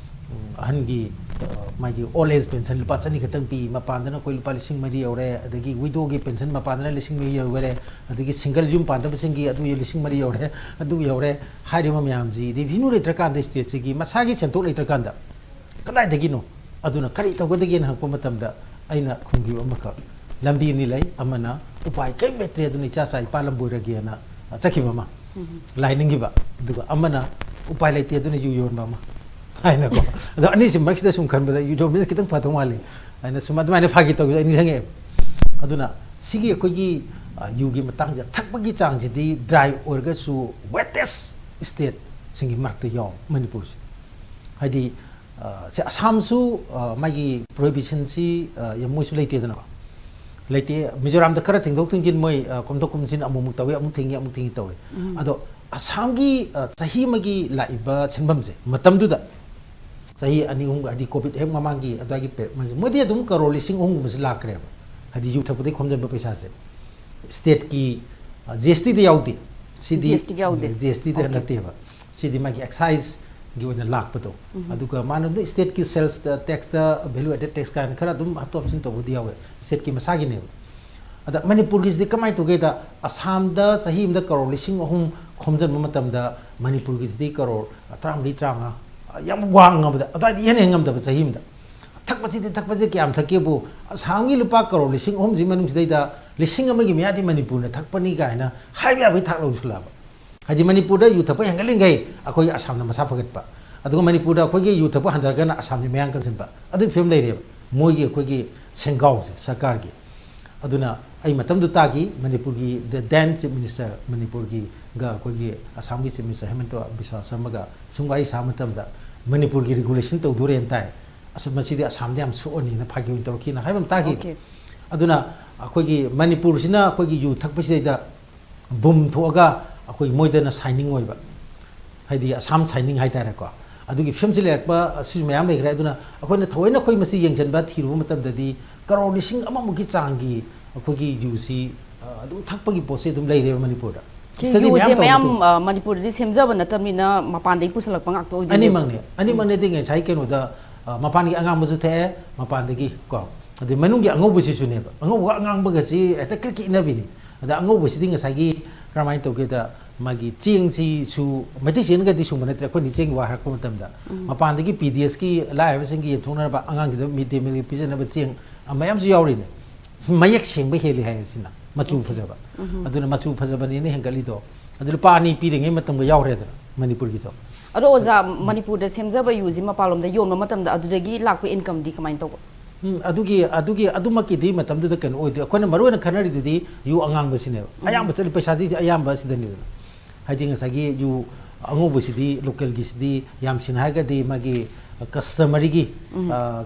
ꯎꯝ, ꯑꯍꯟꯒꯤ, ꯑ, ꯃꯥꯒꯤ ꯑꯣꯜ ꯑꯦꯖ ꯄꯦꯟꯁꯟ ꯂꯨꯄꯥ ꯆꯅꯤ ꯈꯛꯇꯪ ꯄꯤ, ꯃꯄꯥꯟꯗꯅ ꯑꯩꯈꯣꯏ ꯂꯨꯄꯥ ꯂꯤꯁꯤꯡ ꯃꯔꯤ ꯌꯧꯔꯦ, ꯑꯗꯒꯤ ꯋꯤꯗꯣꯒꯤ ꯄꯦꯟꯁꯟ ꯃꯄꯥꯟꯗꯅ ꯂꯤꯁꯤꯡ ꯃꯔꯤ ꯌꯧꯔꯦ, ꯑꯗꯒꯤ ꯁꯤꯡꯒꯜ ꯌꯨꯝ ꯄꯥꯟꯗꯕꯁꯤꯡꯒꯤ ꯑꯗꯨ ꯂꯤꯁꯤꯡ ꯃꯔꯤ ꯌꯧꯔꯦ, ꯑꯗꯨ ꯌꯧꯔꯦ꯫ ꯍꯥꯏꯔꯤꯕ ꯃꯌꯥꯝꯁꯤ ꯔꯦꯚꯤꯅ꯭ꯌꯨ ꯂꯩꯇ꯭ꯔꯀꯥꯟꯗ, ꯁ꯭ꯇꯦꯠꯁꯤꯒꯤ ꯃꯁꯥꯒꯤ ꯁꯦꯟꯊꯣꯛ ꯂꯩꯇ꯭ꯔꯀꯥꯟꯗ ꯀꯗꯥꯏꯗꯒꯤꯅꯣ? ꯑꯗꯨꯅ ꯀꯔꯤ ꯇꯧꯒꯗꯒꯦꯅ ꯍꯪꯉꯛꯄ ꯃꯇꯝꯗ ꯑꯩꯅ ꯈꯨꯝꯈꯤꯕ ꯑꯃꯈꯛ, ꯂꯝꯕꯤ ꯑꯅꯤ ꯂꯩ, ꯑꯃꯅ ꯎꯄꯥꯏ ꯀꯔꯤꯝ ꯂꯩꯇ꯭ꯔꯦ, ꯑꯗꯨꯅ ꯏꯆꯥ ꯆꯥ ꯏ ꯄꯥꯜꯂꯝꯕ ꯑꯣꯏꯔꯒꯦꯅ ꯆꯠꯈꯤꯕ ꯑꯃ, ꯎꯝ꯫ ꯂꯥꯏ ꯅꯤꯡꯈꯤꯕ, ꯑꯗꯨꯒ ꯑꯃꯅ ꯎꯄꯥꯏ ꯂꯩꯇꯦ, ꯑꯗꯨꯅ ꯌꯨ ꯌꯣꯟꯕ ꯑꯃ ꯍꯥꯏꯅꯀꯣ꯫ ꯑꯗꯣ ꯑꯅꯤꯁꯤ ꯃꯔꯛꯁꯤꯗ ꯁꯨꯝ ꯈꯟꯕꯗ ꯌꯨ ꯌꯣꯟꯕꯁꯤ ꯈꯤꯇꯪ ꯐꯗꯧ ꯃꯥꯜꯂꯤ ꯍꯥꯏꯅ ꯁꯨꯝ ꯑꯗꯨꯃꯥꯏꯅ ꯐꯥꯒꯤ ꯇꯧꯕꯗ ꯑꯩ ꯅꯤꯡꯁꯤꯡꯉꯛꯑꯦꯕ꯫ ꯑꯗꯨꯅ ꯁꯤꯒꯤ ꯑꯩꯈꯣꯏꯒꯤ, ꯑ, ꯌꯨꯒꯤ ꯃꯇꯥꯡꯁꯦ, ꯊꯛꯄꯒꯤ ꯆꯥꯡꯁꯤꯗꯤ ꯗ꯭ꯔꯥꯏ ꯑꯣꯏꯔꯒꯁꯨ ꯋꯦꯇꯦꯁ ꯁ꯭ꯇꯦꯠꯁꯤꯡꯒꯤ ꯃꯔꯛꯇ ꯌꯥꯎ ꯃꯅꯤꯄꯨꯔꯁꯦ꯫ ꯍꯥꯏꯗꯤ ꯑ, ꯁꯦ ꯑꯁꯥꯝꯁꯨ, ꯑ, ꯃꯥꯒꯤ ꯄ꯭ꯔꯣꯍꯤꯕꯤꯁꯟꯁꯤ, ꯑ, ꯌꯥꯝ ꯃꯣꯏꯁꯨ ꯂꯩꯇꯦꯗꯅꯀꯣ꯫ ꯂꯩꯇꯦ꯫ ꯃꯤꯖꯣꯔꯥꯝꯗ ꯈꯔ ꯊꯦꯡꯗꯣꯛ ꯊꯦꯡꯖꯤꯟ ꯃꯣꯏ, ꯑ, ꯀꯣꯝꯊꯣꯛ ꯀꯣꯝꯁꯤꯟ ꯑꯃꯨꯛꯃꯨꯛ ꯇꯧꯏ, ꯑꯃꯨꯛ ꯊꯤꯡꯉꯤ, ꯑꯃꯨꯛ ꯊꯤꯡꯉꯤ ꯇꯧꯏ꯫ ꯎꯝ꯫ ꯑꯗꯣ ꯑꯁꯥꯝꯒꯤ, ꯑ, ꯆꯍꯤ ꯑꯃꯒꯤ ꯂꯥꯛꯏꯕ ꯁꯦꯟꯐꯝꯁꯦ ꯃꯇꯝꯗꯨꯗ ꯆꯍꯤ ꯑꯅꯤ ꯑꯍꯨꯝ, ꯍꯥꯏꯗꯤ ꯀꯣꯚꯤꯗ ꯍꯦꯛ ꯃꯃꯥꯡꯒꯤ ꯑꯗꯨꯋꯥꯏꯒꯤ ꯄꯦꯔꯦꯠ ꯃꯣꯏꯗꯤ ꯑꯗꯨꯝ ꯀꯔꯣꯔ ꯂꯤꯁꯤꯡ ꯑꯍꯨꯝꯒꯨꯝꯕꯁꯦ ꯂꯥꯛꯈ꯭ꯔꯦꯕ꯫ ꯍꯥꯏꯗꯤ ꯌꯨ ꯊꯛꯄꯗꯒꯤ ꯈꯣꯝꯖꯤꯟꯕ ꯄꯩꯁꯥꯁꯦ꯫ ꯁ꯭ꯇꯦꯠꯀꯤ, ꯑ, ꯖꯤ ꯑꯦꯁ ꯇꯤꯗ ꯌꯥꯎꯗꯦ꯫ ꯁꯤꯗꯤ, ꯖꯤ ꯑꯦꯁ ꯇꯤꯗ ꯌꯥꯎꯗꯦ꯫ ꯖꯤ ꯑꯦꯁ ꯇꯤꯗ ꯑꯣꯀꯦ꯫ ꯅꯠꯇꯦꯕ꯫ ꯁꯤꯗꯤ ꯃꯥꯒꯤ ꯑꯦꯛꯁꯥꯏꯖꯒꯤ ꯑꯣꯏꯅ ꯂꯥꯛꯄꯗꯣ꯫ ꯎꯝ꯫ ꯑꯗꯨꯒ ꯃꯥꯅ ꯑꯗꯨꯝ ꯁ꯭ꯇꯦꯠꯀꯤ ꯁꯦꯜꯁꯇ, ꯇꯦꯛꯁꯇ, ꯚꯦꯂꯨ ꯑꯦꯗꯦꯗ ꯇꯦꯛꯁ ꯀꯥꯏꯅ ꯈꯔ ꯑꯗꯨꯝ ꯍꯥꯞꯇꯣꯛ ꯍꯥꯞꯆꯤꯟ ꯇꯧꯕꯗꯤ ꯌꯥꯎꯋꯦ꯫ ꯁ꯭ꯇꯦꯠꯀꯤ ꯃꯁꯥꯒꯤꯅꯦꯕ꯫ ꯑꯗ ꯃꯅꯤꯄꯨꯔꯒꯤꯁꯤꯗꯤ ꯀꯃꯥꯏꯅ ꯇꯧꯒꯦꯗ, ꯑꯁꯥꯝꯗ ꯆꯍꯤ ꯑꯃꯗ ꯀꯔꯣꯔ ꯂꯤꯁꯤꯡ ꯑꯍꯨꯝ ꯈꯣꯝꯖꯤꯟꯕ ꯃꯇꯝꯗ ꯃꯅꯤꯄꯨꯔꯒꯤꯁꯤꯗꯤ ꯀꯔꯣꯔ ꯇꯔꯥꯃꯔꯤ, ꯇꯔꯥꯃꯉꯥ, ꯌꯥꯝ ꯋꯥꯡꯉꯕꯗ, ꯑꯗꯨꯋꯥꯏꯗꯤ ꯏꯍꯦꯟ ꯍꯦꯟ ꯉꯝꯗꯕ ꯆꯍꯤ ꯑꯃꯗ꯫ ꯊꯛꯄꯁꯤꯗꯤ, ꯊꯛꯄꯁꯤ ꯀꯌꯥꯝ ꯊꯛꯀꯦꯕꯨ, ꯑꯁꯥꯝꯒꯤ ꯂꯨꯄꯥ ꯀꯔꯣꯔ ꯂꯤꯁꯤꯡ ꯑꯍꯨꯝꯁꯤ ꯃꯅꯨꯡꯁꯤꯗꯩꯗ ꯂꯤꯁꯤꯡ ꯑꯃꯒꯤ ꯃꯌꯥꯗꯤ ꯃꯅꯤꯄꯨꯔꯅ ꯊꯛꯄꯅꯤ ꯀꯥꯏꯅ ꯍꯥꯏꯕ ꯌꯥꯕꯒꯤ ꯊꯥꯛ ꯌꯧꯁꯤꯜꯂꯛꯑꯕ꯫ ꯍꯥꯏꯗꯤ ꯃꯅꯤꯄꯨꯔꯗ ꯌꯨ ꯊꯛꯄ ꯍꯦꯟꯒꯠꯂꯤꯉꯩ ꯑꯩꯈꯣꯏ ꯑꯁꯥꯝꯅ ꯃꯁꯥ ꯐꯒꯠꯄ, ꯑꯗꯨꯒ ꯃꯅꯤꯄꯨꯔꯗ ꯑꯩꯈꯣꯏꯒꯤ ꯌꯨ ꯊꯛꯄ ꯍꯟꯊꯔꯒꯅ ꯑꯁꯥꯝꯁꯦ ꯃꯌꯥꯡ ꯀꯪꯁꯤꯟꯕ, ꯑꯗꯨꯒꯤ ꯐꯤꯕꯝ ꯂꯩꯔꯦꯕ ꯃꯣꯏꯒꯤ, ꯑꯩꯈꯣꯏꯒꯤ ꯁꯦꯟꯒꯥꯎꯁꯦ ꯁꯔꯀꯥꯔꯒꯤ꯫ ꯑꯗꯨꯅ ꯑꯩ ꯃꯇꯝꯗꯨ ꯇꯥꯈꯤ, ꯃꯅꯤꯄꯨꯔꯒꯤ the then Chief Minister, ꯃꯅꯤꯄꯨꯔꯒꯤꯒ ꯑꯩꯈꯣꯏꯒꯤ ꯑꯁꯥꯝꯒꯤ Chief Minister ꯍꯦꯃꯟꯇ ꯕꯤꯁ꯭ꯋꯥ ꯁꯔꯃꯒ ꯁꯨꯝ ꯋꯥꯔꯤ ꯁꯥꯕ ꯃꯇꯝꯗ, "ꯃꯅꯤꯄꯨꯔꯒꯤ ꯔꯤꯒꯨꯂꯦꯁꯟ ꯇꯧꯗꯣꯔꯦꯅ ꯇꯥꯏ꯫ ꯑꯁ, ꯃꯁꯤꯗꯤ ꯑꯁꯥꯝꯗ ꯌꯥꯝ ꯁꯣꯛꯑꯅꯤꯅ" ꯐꯥꯒꯤ ꯑꯣꯏꯅ ꯇꯧꯔꯛꯈꯤꯅ ꯍꯥꯏꯕ ꯑꯃ ꯇꯥꯈꯤ꯫ ꯑꯣꯀꯦ꯫ ꯑꯗꯨꯅ ꯑꯩꯈꯣꯏꯒꯤ ꯃꯅꯤꯄꯨꯔꯁꯤꯅ ꯑꯩꯈꯣꯏꯒꯤ ꯌꯨ ꯊꯛꯄꯁꯤꯗꯩꯗ ꯕꯨꯝ ꯊꯣꯛꯑꯒ ꯑꯩꯈꯣꯏ ꯃꯣꯏꯗꯅ ꯁꯥꯏꯅꯤꯡ ꯑꯣꯏꯕ, ꯍꯥꯏꯗꯤ ꯑꯁꯥꯝ ꯁꯥꯏꯅꯤꯡ ꯍꯥꯏꯇꯥꯔꯦꯀꯣ꯫ ꯑꯗꯨꯒꯤ ꯐꯤꯕꯝꯁꯤ ꯂꯩꯔꯛꯄ ꯑꯁꯤꯁꯨ ꯃꯌꯥꯝ ꯂꯩꯈ꯭ꯔꯦ꯫ ꯑꯗꯨꯅ ꯑꯩꯈꯣꯏꯅ ꯊꯑꯣꯏꯅ ꯑꯩꯈꯣꯏ ꯃꯁꯤ ꯌꯦꯡꯁꯤꯟꯕ ꯊꯤꯔꯨꯕ ꯃꯇꯝꯗꯗꯤ ꯀꯔꯣꯔ ꯂꯤꯁꯤꯡ ꯑꯃꯃꯨꯛꯀꯤ ꯆꯥꯡꯒꯤ ꯑꯩꯈꯣꯏꯒꯤ ꯌꯨꯁꯤ, ꯑ, ꯑꯗꯨꯝ ꯊꯛꯄꯒꯤ ꯄꯣꯠꯁꯤ ꯑꯗꯨꯝ ꯂꯩꯔꯦꯕ ꯃꯅꯤꯄꯨꯔꯗ꯫ ꯁꯤ ꯁ꯭ꯇꯗꯤ ꯌꯨꯁꯦ ꯃꯌꯥꯝ ꯃꯌꯥꯝ, ꯇꯧꯕ꯫ ꯑ, ꯃꯅꯤꯄꯨꯔꯗꯗꯤ ꯁꯦꯝꯖꯕ ꯅꯠꯇꯕꯅꯤꯅ ꯃꯄꯥꯟꯗꯒꯤ ꯄꯨꯁꯜꯂꯛꯄ ꯉꯥꯛꯇ ꯑꯣꯏꯗꯣꯏꯅꯦꯕ꯫ ꯑꯅꯤꯃꯛꯅꯦ, ꯑꯅꯤꯃꯛꯅꯦꯗꯤ ꯉꯁꯥꯏ ꯀꯩꯅꯣꯗ, ꯑ, ꯃꯄꯥꯟꯒꯤ ꯑꯉꯥꯡꯕꯁꯨ ꯊꯛꯑꯦ, ꯃꯄꯥꯟꯗꯒꯤ ꯀꯣ, ꯑꯗꯩ ꯃꯅꯨꯡꯒꯤ ꯑꯉꯧꯕꯁꯤꯁꯨꯅꯦꯕ꯫ ꯑꯉꯧꯕꯒ ꯑꯉꯥꯡꯕꯒꯁꯤ ꯍꯦꯛꯇ ꯀ꯭ꯔꯤꯛ ꯀ꯭ꯔꯤꯛ ꯏꯟꯅꯕꯤꯅꯤ꯫ ꯑꯗ ꯑꯉꯧꯕꯁꯤꯗꯤ ꯉꯁꯥꯏꯒꯤ ꯀꯔꯝꯍꯥꯏꯅ ꯇꯧꯒꯦꯗ, ꯃꯥꯒꯤ ꯆꯦꯡꯁꯤꯁꯨ ꯃꯩꯇꯩ ꯆꯦꯡꯒꯗꯤ ꯁꯨꯡꯕ ꯅꯠꯇ꯭ꯔꯦ, ꯑꯩꯈꯣꯏꯅ ꯆꯦꯡꯒꯤ ꯋꯥ ꯍꯥꯏꯔꯛꯄ ꯃꯇꯝꯗ꯫ ꯎꯝ꯫ ꯃꯄꯥꯟꯗꯒꯤ ꯄꯤ ꯗꯤ ꯑꯦꯁꯀꯤ ꯂꯥꯏꯔꯕꯁꯤꯡꯒꯤ ꯌꯦꯟꯊꯣꯛꯅꯅꯕ, ꯑꯉꯥꯡꯁꯤꯡꯗ ꯃꯤꯗ ꯗꯦ ꯃꯤꯜꯒꯤ ꯄꯤꯖꯅꯕ ꯆꯦꯡ, ꯑ, ꯃꯌꯥꯝꯁꯨ ꯌꯥꯎꯔꯤꯅꯦ꯫ ꯃꯌꯦꯛ ꯁꯦꯡꯕ ꯍꯦꯜꯂꯤ ꯍꯥꯏ ꯑꯁꯤꯅ, ꯃꯆꯨ ꯐꯖꯕ꯫ ꯎꯝ꯫ ꯑꯗꯨꯅ ꯃꯆꯨ ꯐꯖꯕꯅꯦꯅ ꯍꯦꯟꯒꯠꯂꯤꯗꯣ꯫ ꯑꯗꯨ ꯂꯨꯄꯥ ꯑꯅꯤ ꯄꯤꯔꯤꯉꯩ ꯃꯇꯝꯒ ꯌꯥꯎꯔꯦꯗꯅ ꯃꯅꯤꯄꯨꯔꯒꯤꯗꯣ꯫ ꯑꯗꯣ ꯑꯣꯖꯥ, ꯃꯅꯤꯄꯨꯔꯗ ꯁꯦꯝꯖꯕ ꯌꯨꯁꯤ ꯃꯄꯥꯟꯂꯣꯝꯗ ꯌꯣꯟꯕ ꯃꯇꯝꯗ ꯑꯗꯨꯗꯒꯤ ꯂꯥꯛꯄ ꯏꯟꯀꯝꯗꯤ ꯀꯃꯥꯏꯅ ꯇꯧꯕ? ꯎꯝ, ꯑꯗꯨꯒꯤ, ꯑꯗꯨꯒꯤ, ꯑꯗꯨꯃꯛꯀꯤꯗꯤ ꯃꯇꯝꯗꯨꯗ ꯀꯩꯅꯣ ꯑꯣꯏꯗ꯭ꯔꯤ꯫ ꯑꯩꯈꯣꯏꯅ ꯃꯔꯨ ꯑꯣꯏꯅ ꯈꯟꯅꯔꯤꯗꯨꯗꯤ ꯌꯨ ꯑꯉꯥꯡꯕꯁꯤꯅꯦꯕ꯫ ꯎꯝ꯫ ꯑꯌꯥꯝꯕ ꯆꯠꯂꯤ ꯄꯩꯁꯥꯁꯤꯁꯦ ꯑꯌꯥꯝꯕ ꯁꯤꯗꯅꯤꯗꯅ꯫ ꯍꯥꯏꯗꯤ ꯉꯁꯥꯏꯒꯤ ꯌꯨ ꯑꯉꯧꯕꯁꯤꯗꯤ, ꯂꯣꯀꯦꯜꯒꯤꯁꯤꯗꯤ ꯌꯥꯝ ꯁꯤꯅ ꯍꯥꯏꯔꯒꯗꯤ ꯃꯥꯒꯤ, ꯀꯁꯇꯃꯔꯤꯒꯤ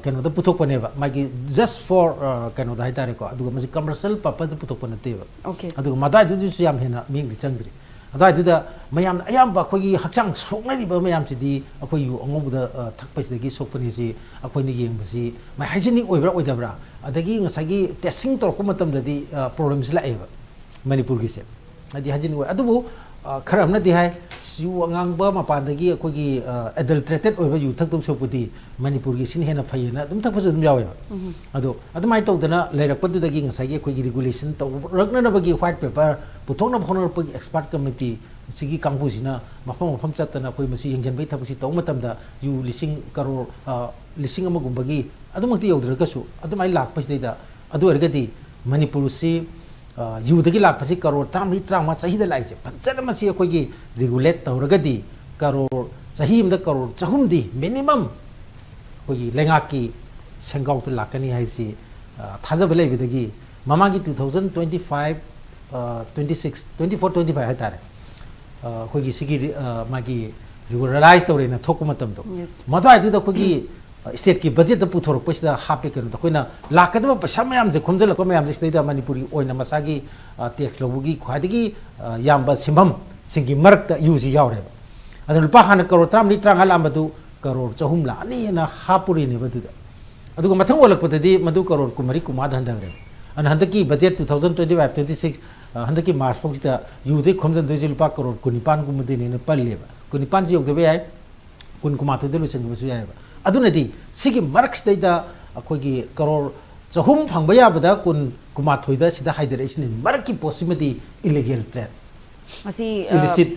ꯀꯩꯅꯣꯗ ꯄꯨꯊꯣꯛꯄꯅꯦꯕ, ꯃꯥꯒꯤ just for ꯀꯩꯅꯣꯗ ꯍꯥꯏꯇꯥꯔꯦꯀꯣ꯫ ꯑꯗꯨꯒ ꯃꯁꯤ ꯀꯃꯔꯁꯤꯌꯦꯜ ꯄꯔꯄꯁꯇ ꯄꯨꯊꯣꯛꯄ ꯅꯠꯇꯦꯕ꯫ ꯑꯣꯀꯦ꯫ ꯑꯗꯨꯒ ꯃꯗꯥꯏꯗꯨꯗꯁꯨ ꯌꯥꯝ ꯍꯦꯟꯅ ꯃꯤꯠꯌꯦꯡꯗꯤ ꯆꯪꯗ꯭ꯔꯤ꯫ ꯑꯗꯨꯋꯥꯏꯗꯨꯗ ꯃꯌꯥꯝꯅ ꯑꯌꯥꯝꯕ ꯑꯩꯈꯣꯏꯒꯤ ꯍꯛꯆꯥꯡ ꯁꯣꯛꯅꯔꯤꯕ ꯃꯌꯥꯝꯁꯤꯗꯤ ꯑꯩꯈꯣꯏ ꯌꯨ ꯑꯉꯧꯕꯗ ꯊꯛꯄꯁꯤꯗꯒꯤ ꯁꯣꯛꯄꯅꯤ꯫ ꯁꯤ ꯑꯩꯈꯣꯏꯅ ꯌꯦꯡꯕꯁꯤ ꯃꯥꯏ ꯍꯥꯏꯖꯤꯅꯤꯛ ꯑꯣꯏꯕ꯭ꯔꯥ ꯑꯣꯏꯗꯕ꯭ꯔꯥ, ꯑꯗꯒꯤ ꯉꯁꯥꯏꯒꯤ ꯇꯦꯁꯇꯤꯡ ꯇꯧꯔꯛꯄ ꯃꯇꯝꯗꯗꯤ ꯄ꯭ꯔꯣꯕ꯭ꯂꯦꯝꯁꯤ ꯂꯥꯛꯑꯦꯕ ꯃꯅꯤꯄꯨꯔꯒꯤꯁꯦ꯫ ꯍꯥꯏꯗꯤ ꯍꯥꯏꯖꯤꯅꯤꯡ ꯑꯣꯏ꯫ ꯑꯗꯨꯕꯨ ꯈꯔ ꯑꯃꯅꯗꯤ ꯍꯥꯏ, ꯌꯨ ꯑꯉꯥꯡꯕ ꯃꯄꯥꯟꯗꯒꯤ ꯑꯩꯈꯣꯏꯒꯤ ꯑꯦꯗꯜꯇ꯭ꯔꯦꯇꯦꯠ ꯑꯣꯏꯕ ꯌꯨ ꯊꯛꯇꯧ ꯁꯔꯨꯛꯄꯨꯗꯤ ꯃꯅꯤꯄꯨꯔꯒꯤ ꯁꯤꯅ ꯍꯦꯟꯅ ꯐꯩꯌꯦꯅ ꯑꯗꯨꯝ ꯊꯛꯄꯁꯨ ꯑꯗꯨꯝ ꯌꯥꯎꯋꯦꯕ꯫ ꯑꯗꯣ ꯑꯗꯨꯃꯥꯏꯅ ꯇꯧꯗꯅ ꯂꯩꯔꯛꯄꯗꯨꯗꯒꯤ ꯉꯁꯥꯏꯒꯤ ꯑꯩꯈꯣꯏꯒꯤ ꯔꯤꯒꯨꯂꯦꯁꯟ ꯇꯧꯔꯛꯅꯅꯕꯒꯤ ꯋꯥꯏꯠ ꯄꯦꯄꯔ ꯄꯨꯊꯣꯛꯅꯕ ꯍꯣꯠꯅꯔꯛꯄꯒꯤ ꯑꯦꯛꯁꯄꯥꯔꯠ ꯀꯃꯤꯇꯤ ꯁꯤꯒꯤ ꯀꯥꯡꯕꯨꯁꯤꯅ ꯃꯐꯝ ꯃꯐꯝ ꯆꯠꯇꯅ ꯑꯩꯈꯣꯏ ꯃꯁꯤ ꯌꯦꯡꯁꯤꯟꯕꯒꯤ ꯊꯕꯛꯁꯤ ꯇꯧꯕ ꯃꯇꯝꯗ ꯌꯨ ꯂꯤꯁꯤꯡ ꯀꯔꯣꯔ ꯂꯤꯁꯤꯡ ꯑꯃꯒꯨꯝꯕꯒꯤ ꯑꯗꯨꯃꯛꯇꯤ ꯌꯧꯗ꯭ꯔꯒꯁꯨ ꯑꯗꯨꯃꯥꯏꯅ ꯂꯥꯛꯄꯁꯤꯗꯩꯗ, ꯑꯗꯨ ꯑꯣꯏꯔꯒꯗꯤ ꯃꯅꯤꯄꯨꯔꯁꯤ ꯌꯨꯗꯒꯤ ꯂꯥꯛꯄꯁꯤ ꯀꯔꯣꯔ ꯇꯔꯥꯃꯔꯤ ꯇꯔꯥꯃꯉꯥ ꯆꯍꯤꯗ ꯂꯥꯛꯏꯁꯦ ꯐꯖꯅ ꯃꯁꯤ ꯑꯩꯈꯣꯏꯒꯤ ꯔꯤꯒꯨꯂꯦꯠ ꯇꯧꯔꯒꯗꯤ ꯀꯔꯣꯔ, ꯆꯍꯤ ꯑꯃꯗ ꯀꯔꯣꯔ ꯆꯍꯨꯝꯗꯤ ꯃꯤꯅꯤꯃꯝ ꯑꯩꯈꯣꯏꯒꯤ ꯂꯩꯉꯥꯛꯀꯤ ꯁꯦꯟꯒꯥꯎꯗ ꯂꯥꯛꯀꯅꯤ ꯍꯥꯏꯁꯤ ꯊꯥꯖꯕ ꯂꯩꯕꯗꯒꯤ ꯃꯃꯥꯡꯒꯤ two thousand twenty five, twenty six, twenty four, twenty five ꯍꯥꯏꯇꯥꯔꯦ, ꯑꯩꯈꯣꯏꯒꯤ ꯁꯤꯒꯤ ꯃꯥꯒꯤ ꯔꯤꯒꯨꯂꯔꯥꯏꯁ ꯇꯧꯔꯦꯅ ꯊꯣꯛꯄ ꯃꯇꯝꯗꯣ, Yes. ꯃꯗꯨꯋꯥꯏꯗꯨꯗ ꯑꯩꯈꯣꯏꯒꯤ ꯁ꯭ꯇꯦꯠꯀꯤ ꯕꯖꯦꯠꯇ ꯄꯨꯊꯣꯔꯛꯄꯁꯤꯗ ꯍꯥꯞꯄꯦ꯫ ꯀꯩꯅꯣꯗ ꯑꯩꯈꯣꯏꯅ ꯂꯥꯛꯀꯗꯕ ꯄꯩꯁꯥ ꯃꯌꯥꯝꯁꯦ ꯈꯣꯝꯖꯤꯜꯂꯛꯄ ꯃꯌꯥꯝꯁꯦ ꯁꯤꯗꯩꯗ ꯃꯅꯤꯄꯨꯔꯒꯤ ꯑꯣꯏꯅ ꯃꯁꯥꯒꯤ ꯇꯦꯛꯁ ꯂꯧꯕꯒꯤ ꯈ꯭ꯋꯥꯏꯗꯒꯤ ꯌꯥꯝꯕ ꯁꯦꯟꯐꯝꯁꯤꯡꯒꯤ ꯃꯔꯛꯇ ꯌꯨꯁꯤ ꯌꯥꯎꯔꯦꯕ꯫ ꯑꯗꯨꯅ ꯂꯨꯄꯥ ꯍꯥꯟꯅ ꯀꯔꯣꯔ ꯇꯔꯥꯃꯔꯤ ꯇꯔꯥꯃꯉꯥ ꯂꯥꯛꯑꯝꯕꯗꯨ ꯀꯔꯣꯔ ꯆꯍꯨꯝ ꯂꯥꯛꯑꯅꯤꯅ ꯍꯥꯞꯄꯨꯔꯤꯅꯦꯕ ꯑꯗꯨꯗ꯫ ꯑꯗꯨꯒ ꯃꯊꯪ ꯑꯣꯜꯂꯛꯄꯗꯗꯤ ꯃꯗꯨ ꯀꯔꯣꯔ ꯀꯨꯟꯃꯔꯤ ꯀꯨꯟꯃꯉꯥꯗ ꯍꯟꯊꯈ꯭ꯔꯦ꯫ ꯑꯗꯨꯅ ꯍꯟꯗꯛꯀꯤ budget two thousand twenty five twenty six, ꯍꯟꯗꯛꯀꯤ ꯃꯥꯔꯆ ꯐꯥꯎꯁꯤꯗ ꯌꯨꯗꯩ ꯈꯣꯝꯖꯤꯟꯗꯣꯏꯁꯦ ꯂꯨꯄꯥ ꯀꯔꯣꯔ ꯀꯨꯟꯅꯤꯄꯥꯟꯒꯨꯝꯕꯗꯩꯅ ꯍꯦꯟꯅ ꯄꯜꯂꯦꯕ꯫ ꯀꯨꯟꯅꯤꯄꯥꯟꯁꯤ ꯌꯧꯗꯕ ꯌꯥꯏ, ꯀꯨꯟ ꯀꯨꯟꯃꯥꯊꯣꯏꯗ ꯂꯣꯏꯁꯤꯟꯈꯤꯕꯁꯨ ꯌꯥꯏꯑꯕ꯫ ꯑꯗꯨꯅꯗꯤ ꯁꯤꯒꯤ ꯃꯔꯛꯁꯤꯗꯩꯗ ꯑꯩꯈꯣꯏꯒꯤ ꯀꯔꯣꯔ ꯆꯍꯨꯝ ꯐꯪꯕ ꯌꯥꯕꯗ ꯀꯨꯟ ꯀꯨꯟꯃꯥꯊꯣꯏꯗ ꯁꯤꯗ ꯍꯥꯏꯊꯔꯛꯏꯁꯤꯅ ꯃꯔꯛꯀꯤ ꯄꯣꯠꯁꯤꯃꯗꯤ ꯏꯂꯤꯒꯦꯜ ꯇ꯭ꯔꯦꯠ꯫ ꯃꯁꯤ Illicit.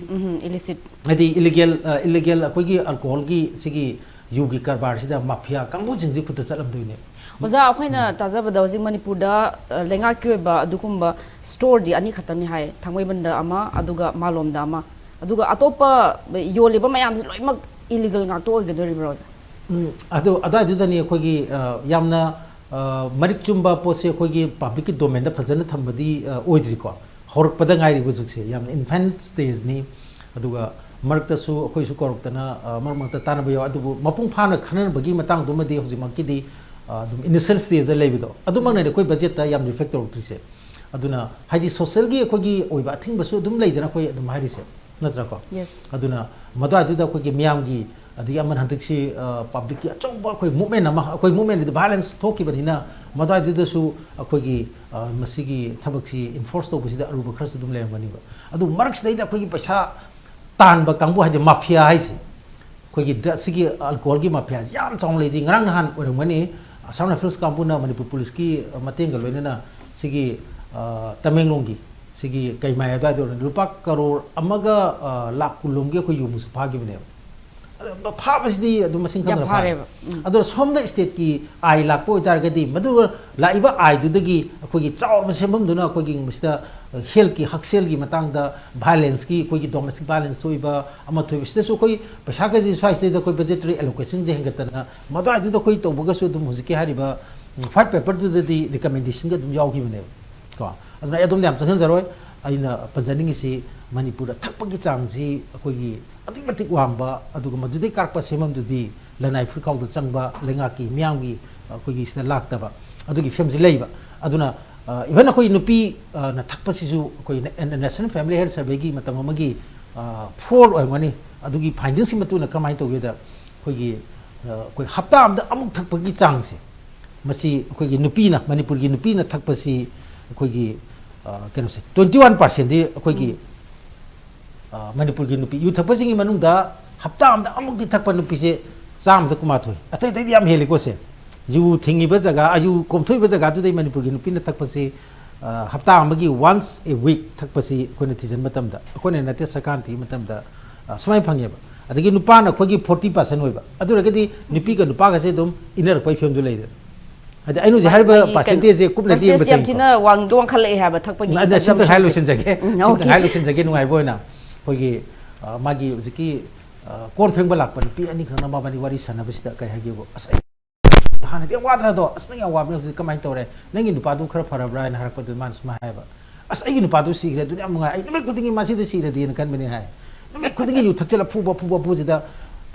ꯏꯂꯤꯁꯤꯠ꯫ ꯍꯥꯏꯗꯤ ꯏꯂꯤꯒꯦꯜ, ꯏꯂꯤꯒꯦꯜ ꯑꯩꯈꯣꯏꯒꯤ ꯑꯜꯀꯣꯍꯣꯜꯒꯤ ꯁꯤꯒꯤ ꯌꯨꯒꯤ ꯀꯔꯕꯥꯔꯁꯤꯗ ꯃꯥꯐꯤꯌꯥ ꯀꯥꯡꯕꯨꯁꯤꯡꯁꯤ ꯈꯨꯠꯇ ꯆꯠꯂꯝꯗꯣꯏꯅꯦ꯫ ꯑꯣꯖꯥ, ꯑꯩꯈꯣꯏꯅ ꯇꯥꯖꯕꯗ ꯍꯧꯖꯤꯛ ꯃꯅꯤꯄꯨꯔꯗ ꯂꯩꯉꯥꯛꯀꯤ ꯑꯣꯏꯕ ꯑꯗꯨꯒꯨꯝꯕ ꯁ꯭ꯇꯣꯔꯗꯤ ꯑꯅꯤꯈꯛꯇꯪꯅꯤ ꯍꯥꯏ, ꯊꯥꯡꯃꯩꯕꯟꯗ ꯑꯃ ꯑꯗꯨꯒ ꯃꯥꯂꯣꯝꯗ ꯑꯃ, ꯑꯗꯨꯒ ꯑꯇꯣꯞꯄ ꯌꯣꯜꯂꯤꯕ ꯃꯌꯥꯝꯁꯦ ꯂꯣꯏꯅꯃꯛ ꯏꯂꯤꯒꯦꯜ ꯉꯥꯛꯇ ꯑꯣꯏꯒꯗꯣꯔꯤꯕ꯭ꯔꯣ ꯑꯣꯖꯥ? ꯎꯝ, ꯑꯗꯣ ꯑꯗꯨꯋꯥꯏꯗꯨꯗꯅꯤ ꯑꯩꯈꯣꯏꯒꯤ ꯌꯥꯝꯅ ꯃꯔꯤꯛ ꯆꯨꯝꯕ ꯄꯣꯠꯁꯦ ꯑꯩꯈꯣꯏꯒꯤ ꯄꯕ꯭ꯂꯤꯛꯀꯤ ꯗꯣꯃꯦꯟꯗ ꯐꯖꯅ ꯊꯝꯕꯗꯤ ꯑꯣꯏꯗ꯭ꯔꯤꯀꯣ꯫ ꯍꯧꯔꯛꯄꯗ ꯉꯥꯏꯔꯤꯕ ꯍꯧꯖꯤꯛꯁꯦ, ꯌꯥꯝꯅ ꯏꯟꯐꯦꯟꯠ ꯁ꯭ꯇꯦꯖꯅꯤ꯫ ꯑꯗꯨꯒ ꯃꯔꯛꯇꯁꯨ ꯑꯩꯈꯣꯏꯁꯨ ꯀꯧꯔꯛꯇꯅ, ꯑ, ꯃꯔꯛ ꯃꯔꯛꯇ ꯇꯥꯟꯅꯕ ꯌꯥꯎꯏ꯫ ꯑꯗꯨꯕꯨ ꯃꯄꯨꯡ ꯐꯥꯅ ꯈꯟꯅꯕꯒꯤ ꯃꯇꯥꯡꯗꯨꯃꯗꯤ ꯍꯧꯖꯤꯛꯃꯛꯀꯤꯗꯤ, ꯑ, ꯑꯗꯨꯝ initial stageꯗ ꯂꯩꯕꯗꯣ, ꯑꯗꯨꯃꯛꯅꯅꯦ ꯑꯩꯈꯣꯏ budgetꯇ ꯌꯥꯝ reflect ꯇꯧꯔꯛꯇ꯭ꯔꯤꯁꯦ꯫ ꯑꯗꯨꯅ ꯍꯥꯏꯗꯤ socialꯒꯤ ꯑꯩꯈꯣꯏꯒꯤ ꯑꯣꯏꯕ ꯑꯊꯤꯡꯕꯁꯨ ꯑꯗꯨꯝ ꯂꯩꯗꯅ ꯑꯩꯈꯣꯏ ꯑꯗꯨꯝ ꯍꯥꯏꯔꯤꯁꯦ, ꯅꯠꯇ꯭ꯔꯥꯀꯣ? Yes. ꯑꯗꯨꯅ ꯃꯗꯨꯋꯥꯏꯗꯨꯗ ꯑꯩꯈꯣꯏꯒꯤ ꯃꯤꯌꯥꯝꯒꯤ, ꯑꯗꯒꯤ ꯑꯃꯅ ꯍꯟꯗꯛꯁꯤ, ꯑ, publicꯀꯤ ꯑꯆꯧꯕ ꯑꯩꯈꯣꯏ movement ꯑꯃ, ꯑꯩꯈꯣꯏ movementꯗꯤ violence ꯊꯣꯛꯈꯤꯕꯅꯤꯅ, ꯃꯗꯨꯋꯥꯏꯗꯨꯗꯁꯨ ꯑꯩꯈꯣꯏꯒꯤ, ꯑ, ꯃꯁꯤꯒꯤ ꯊꯕꯛꯁꯤ enforce ꯇꯧꯕꯁꯤꯗ ꯑꯔꯨꯕ ꯈꯔꯁꯨ ꯑꯗꯨꯝ ꯂꯩꯔꯝꯒꯅꯤꯕ꯫ ꯑꯗꯨ ꯃꯔꯛꯁꯤꯗꯩꯗ ꯑꯩꯈꯣꯏꯒꯤ ꯄꯩꯁꯥ ꯇꯥꯟꯕ ꯀꯥꯡꯕꯨ ꯍꯥꯏꯗꯤ mafia ꯍꯥꯏꯁꯦ, ꯑꯩꯈꯣꯏꯒꯤ ꯗ-, ꯁꯤꯒꯤ alcoholꯒꯤ mafiaꯁꯤ ꯌꯥꯝ ꯆꯥꯎꯅ ꯂꯩꯗꯤ꯫ ꯉꯔꯥꯡ ꯅꯍꯥꯟ ꯑꯣꯏꯔꯝꯒꯅꯤ, Assam Rifles ꯀꯥꯡꯕꯨꯅ ꯃꯅꯤꯄꯨꯔ policeꯀꯤ ꯃꯇꯦꯡꯒ ꯂꯣꯏꯅꯅ ꯁꯤꯒꯤ, ꯑ, ꯇꯃꯦꯡꯂꯣꯡꯒꯤ ꯁꯤꯒꯤ ꯀꯩꯃꯥꯏ ꯑꯗꯨꯋꯥꯏꯗ ꯑꯣꯏꯔꯝꯒꯅꯤ, ꯂꯨꯄꯥ ꯀꯔꯣꯔ ꯑꯃꯒ, ꯑ, ꯂꯥꯈ ꯀꯨꯟ ꯂꯣꯝꯒꯤ ꯑꯩꯈꯣꯏ ꯌꯨ ꯑꯃꯁꯨ ꯐꯥꯈꯤꯕꯅꯦꯕ꯫ ꯑꯗꯣ ꯐꯥꯕꯁꯤꯗꯤ ꯑꯗꯨꯝ ꯃꯁꯤꯡ ꯌꯥꯝ ꯈꯪꯗꯅ ꯐꯥꯔꯦ꯫ ꯐꯥꯔꯦꯕ꯫ ꯎꯝ. ꯑꯗꯣ ꯁꯣꯝꯗ stateꯀꯤ ꯑꯥꯏ ꯂꯥꯛꯄ ꯑꯣꯏꯇꯥꯔꯒꯗꯤ, ꯃꯗꯨꯒ ꯂꯥꯛꯏꯕ ꯑꯥꯏꯗꯨꯗꯒꯤ ꯑꯩꯈꯣꯏꯒꯤ ꯆꯥꯎꯔꯕ ꯁꯦꯟꯐꯝꯗꯨꯅ ꯑꯩꯈꯣꯏꯒꯤ ꯃꯁꯤꯗ healthꯀꯤ, ꯍꯛꯁꯦꯜꯒꯤ ꯃꯇꯥꯡꯗ violenceꯀꯤ, ꯑꯩꯈꯣꯏꯒꯤ domestic violence ꯊꯣꯛꯏꯕ, ꯑꯃ ꯊꯣꯛꯏꯕ, ꯁꯤꯗꯁꯨ ꯑꯩꯈꯣꯏ ꯄꯩꯁꯥꯒꯁꯦ ꯁ꯭ꯋꯥꯏꯁꯤꯗꯩꯗ ꯑꯩꯈꯣꯏ budgetary allocationꯁꯦ ꯍꯦꯟꯒꯠꯇꯅ ꯃꯗꯨꯋꯥꯏꯗꯨꯗ ꯑꯩꯈꯣꯏ ꯇꯧꯕꯒꯁꯨ ꯑꯗꯨꯝ ꯍꯧꯖꯤꯛꯀꯤ ꯍꯥꯏꯔꯤꯕ, ꯎꯝ, white paperꯗꯨꯗꯗꯤ recommendationꯒ ꯑꯗꯨꯝ ꯌꯥꯎꯈꯤꯕꯅꯦꯕ꯫ ꯀꯣ, ꯑꯗꯨꯅ ꯑꯩ ꯑꯗꯣꯝꯗ ꯌꯥꯝ ꯆꯪꯁꯤꯟꯖꯔꯣꯏ꯫ ꯑꯩꯅ ꯄꯟꯖꯅꯤꯡꯉꯤꯁꯤ, ꯃꯅꯤꯄꯨꯔꯗ ꯊꯛꯄꯒꯤ ꯆꯥꯡꯁꯤ ꯑꯩꯈꯣꯏꯒꯤ ꯑꯗꯨꯛꯀꯤ ꯃꯇꯤꯛ ꯋꯥꯡꯕ, ꯑꯗꯨꯒ ꯃꯗꯨꯗꯩ ꯀꯥꯔꯛꯄ ꯁꯦꯟꯐꯝꯗꯨꯗꯤ ꯂꯅꯥꯏ ꯐꯨꯔꯤꯠꯈꯥꯎꯗ ꯆꯪꯕ ꯂꯩꯉꯥꯛꯀꯤ ꯃꯤꯌꯥꯝꯒꯤ, ꯑꯩꯈꯣꯏꯒꯤ ꯁꯤꯗ ꯂꯥꯛꯇꯕ ꯑꯗꯨꯒꯤ ꯐꯤꯕꯝꯁꯤ ꯂꯩꯕ꯫ ꯑꯗꯨꯅ, ꯑ, even ꯑꯩꯈꯣꯏ ꯅꯨꯄꯤ, ꯑ, ꯅ ꯊꯛꯄꯁꯤꯁꯨ ꯑꯩꯈꯣꯏ ꯅꯦ-, National Family Health Surveyꯒꯤ ꯃꯇꯝ ꯑꯃꯒꯤ, ꯑ, four ꯑꯣꯏꯔꯝꯒꯅꯤ꯫ ꯑꯗꯨꯒꯤ findingꯁꯤ ꯃꯇꯨꯡ ꯏꯟꯅ ꯀꯔꯝꯍꯥꯏꯅ ꯇꯧꯒꯦꯗ, ꯑꯩꯈꯣꯏꯒꯤ, ꯑ, ꯑꯩꯈꯣꯏ ꯍꯞꯇꯥ ꯑꯃꯗ ꯑꯃꯨꯛ ꯊꯛꯄꯒꯤ ꯆꯥꯡꯁꯦ, ꯃꯁꯤ ꯑꯩꯈꯣꯏꯒꯤ ꯅꯨꯄꯤꯅ, ꯃꯅꯤꯄꯨꯔꯒꯤ ꯅꯨꯄꯤꯅ ꯊꯛꯄꯁꯤ ꯑꯩꯈꯣꯏꯒꯤ, ꯑ, ꯀꯩꯅꯣꯁꯦ, twenty one percentꯗꯤ ꯑꯩꯈꯣꯏꯒꯤ, ꯑ, ꯃꯅꯤꯄꯨꯔꯒꯤ ꯅꯨꯄꯤ ꯌꯨ ꯊꯛꯄꯁꯤꯡꯒꯤ ꯃꯅꯨꯡꯗ ꯍꯞꯇꯥ ꯑꯃꯗ ꯑꯃꯨꯛꯇꯤ ꯊꯛꯄ ꯅꯨꯄꯤꯁꯦ ꯆꯥꯝꯃꯗ ꯀꯨꯟꯃꯥꯊꯣꯏ, ꯑꯇꯩ ꯑꯇꯩꯗꯤ ꯌꯥꯝ ꯍꯦꯜꯂꯤꯀꯣ ꯁꯦ꯫ ꯌꯨ ꯊꯤꯡꯉꯤꯕ ꯖꯒꯥ, ꯑ, ꯌꯨ ꯀꯣꯝꯊꯣꯛꯏꯕ ꯖꯒꯥꯗꯨꯗꯩ ꯃꯅꯤꯄꯨꯔꯒꯤ ꯅꯨꯄꯤꯅ ꯊꯛꯄꯁꯤ, ꯑ, ꯍꯞꯇꯥ ꯑꯃꯒꯤ once a week ꯊꯛꯄꯁꯤ ꯑꯩꯈꯣꯏꯅ ꯊꯤꯖꯤꯟ ꯃꯇꯝꯗ, ꯑꯩꯈꯣꯏꯅ ꯅꯠꯇꯦ, ꯁꯔꯀꯥꯔꯅ ꯊꯤꯕ ꯃꯇꯝꯗ, ꯑ, ꯁꯨꯃꯥꯏꯅ ꯐꯪꯉꯦꯕ꯫ ꯑꯗꯒꯤ ꯅꯨꯄꯥꯅ ꯑꯩꯈꯣꯏꯒꯤ forty percent ꯑꯣꯏꯕ꯫ ꯑꯗꯨ ꯑꯣꯏꯔꯒꯗꯤ ꯅꯨꯄꯤꯒ ꯅꯨꯄꯥꯒꯁꯦ ꯑꯗꯨꯝ ꯏꯟꯅꯔꯛꯄꯒꯤ ꯐꯤꯕꯝꯗꯨ ꯂꯩꯗꯅ꯫ ꯍꯥꯏꯗꯤ ꯑꯩꯅ ꯍꯧꯖꯤꯛ ꯍꯥꯏꯔꯤꯕ ꯃꯥꯒꯤ ꯀꯩꯅꯣ, percentageꯁꯦ ꯀꯨꯞꯅꯗꯤ percentage ꯌꯥꯝ ꯌꯦꯡꯕ ꯊꯤꯅ ꯆꯪꯉꯤꯀꯣ꯫ ꯋꯥꯡꯗꯤ ꯋꯥꯡꯈꯠꯂꯛꯑꯦ ꯍꯥꯏꯕ ꯊꯛꯄꯒꯤ ꯑꯗ ꯁꯤꯝꯇ ꯍꯥꯏ consumptionꯁꯦ꯫ ꯂꯣꯏꯁꯤꯟꯖꯒꯦ꯫ ꯎꯝ, ꯁꯤꯝꯇ okay. ꯍꯥꯏ ꯂꯣꯏꯁꯤꯟꯖꯒꯦ ꯅꯨꯡꯉꯥꯏꯕ ꯑꯣꯏꯅ꯫ ꯑꯩꯈꯣꯏꯒꯤ, ꯑ, ꯃꯥꯒꯤ ꯍꯧꯖꯤꯛꯀꯤ, ꯑ, ꯀꯣꯟ ꯐꯦꯡꯕ ꯂꯥꯛꯄ ꯅꯨꯄꯤ ꯑꯅꯤꯈꯛꯅ ꯃꯕꯥꯅꯤ ꯋꯥꯔꯤ ꯁꯥꯟꯅꯕꯁꯤꯗ ꯀꯔꯤ ꯍꯥꯏꯒꯦꯕꯨ, "ꯑꯁ, ꯑꯩ ꯍꯥꯟꯅꯗꯤ ꯌꯥꯝ ꯋꯥꯗ꯭ꯔꯗꯣ? ꯑꯁ, ꯅꯪ ꯌꯥꯝ ꯋꯥꯕꯅꯦ, ꯍꯧꯖꯤꯛ ꯀꯃꯥꯏꯅ ꯇꯧꯔꯦ? ꯅꯪꯒꯤ ꯅꯨꯄꯥꯗꯨ ꯈꯔ ꯐꯔꯕ꯭ꯔꯥ?" ꯍꯥꯏꯅ ꯍꯥꯏꯔꯛꯄꯗꯨꯗ ꯃꯥꯅ ꯁꯨꯃꯥꯏꯅ ꯍꯥꯏꯌꯦꯕ, "ꯑꯁ, ꯑꯩꯒꯤ ꯅꯨꯄꯥꯗꯨ ꯁꯤꯈ꯭ꯔꯦ, ꯑꯗꯨꯅ ꯌꯥꯝ ꯅꯨꯡꯉꯥꯏ꯫ ꯑꯩ ꯅꯨꯃꯤꯠ ꯈꯨꯗꯤꯡꯒꯤ ꯃꯥ ꯁꯤꯗ ꯁꯤꯔꯗꯤꯅ ꯈꯟꯕꯅꯦ" ꯍꯥꯏ꯫ ꯅꯨꯃꯤꯠ ꯈꯨꯗꯤꯡꯒꯤ ꯌꯨ ꯊꯛꯆꯜꯂ ꯐꯨꯕ ꯐꯨꯕ ꯐꯨꯕꯁꯤꯗ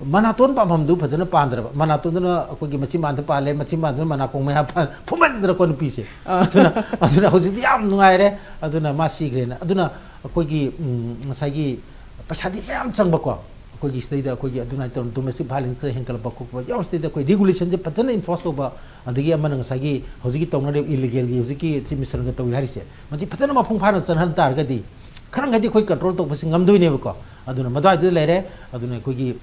ꯃꯅꯥꯇꯣꯟ ꯄꯥꯟꯐꯝꯗꯨ ꯐꯖꯅ ꯄꯥꯟꯗ꯭ꯔꯕ, ꯃꯅꯥꯇꯣꯟꯗꯨꯅ ꯑꯩꯈꯣꯏꯒꯤ ꯃꯆꯤꯟꯕꯥꯟꯗ ꯄꯥꯜꯂꯦ, ꯃꯆꯤꯟꯕꯥꯟꯗꯨꯅ ꯃꯅꯥꯀꯣꯡ ꯃꯌꯥ ꯄꯥꯜ ꯐꯨꯃꯟꯗꯅꯀꯣ ꯅꯨꯄꯤꯁꯦ꯫ ꯑꯗꯨꯅ ꯑꯗꯨꯅ ꯍꯧꯖꯤꯛꯇꯤ ꯌꯥꯝ ꯅꯨꯡꯉꯥꯏꯔꯦ꯫ ꯑꯗꯨꯅ ꯃꯥ ꯁꯤꯈ꯭ꯔꯦꯅ꯫ ꯑꯗꯨꯅ ꯑꯩꯈꯣꯏꯒꯤ ꯎꯝ, ꯉꯁꯥꯏꯒꯤ ꯄꯩꯁꯥꯗꯤ ꯃꯌꯥꯝ ꯆꯪꯕꯀꯣ, ꯑꯩꯈꯣꯏꯒꯤ ꯁꯤꯗꯩꯗ ꯑꯩꯈꯣꯏꯒꯤ ꯑꯗꯨꯃꯥꯏꯅ ꯇꯧꯔ ꯗꯣꯃꯦꯁꯇꯤꯛ ꯚꯥꯏꯂꯦꯟꯁ ꯈꯔ ꯍꯦꯟꯒꯠꯂꯛꯄ ꯈꯣꯠꯄ ꯌꯥꯎꯔ ꯁꯤꯗꯩꯗ ꯑꯩꯈꯣꯏ ꯔꯤꯒꯨꯂꯦꯁꯟꯁꯦ ꯐꯖꯅ ꯏꯟꯐꯣꯔꯁ ꯇꯧꯕ, ꯑꯗꯒꯤ ꯑꯃꯅ ꯉꯁꯥꯏꯒꯤ ꯍꯧꯖꯤꯛꯀꯤ ꯇꯧꯅꯔꯤꯕ ꯏꯂꯤꯒꯦꯜꯒꯤ ꯍꯧꯖꯤꯛꯀꯤ ꯆꯤꯐ ꯃꯤꯅꯤꯁꯇꯔꯅ ꯇꯧꯏ ꯍꯥꯏꯔꯤꯁꯦ, ꯃꯁꯤ ꯐꯖꯅ ꯃꯄꯨꯡ ꯐꯥꯅ ꯆꯠꯍꯟ ꯇꯥꯔꯒꯗꯤ ꯈꯔ ꯃꯈꯩꯗꯤ ꯑꯩꯈꯣꯏ ꯀꯟꯇ꯭ꯔꯣꯜ ꯇꯧꯕꯁꯤ ꯉꯝꯗꯣꯏꯅꯦꯕꯀꯣ꯫ ꯑꯗꯨꯅ ꯃꯗꯨꯋꯥꯏꯗꯨꯗ ꯂꯩꯔꯦ꯫ ꯑꯗꯨꯅ ꯑꯩꯈꯣꯏꯒꯤ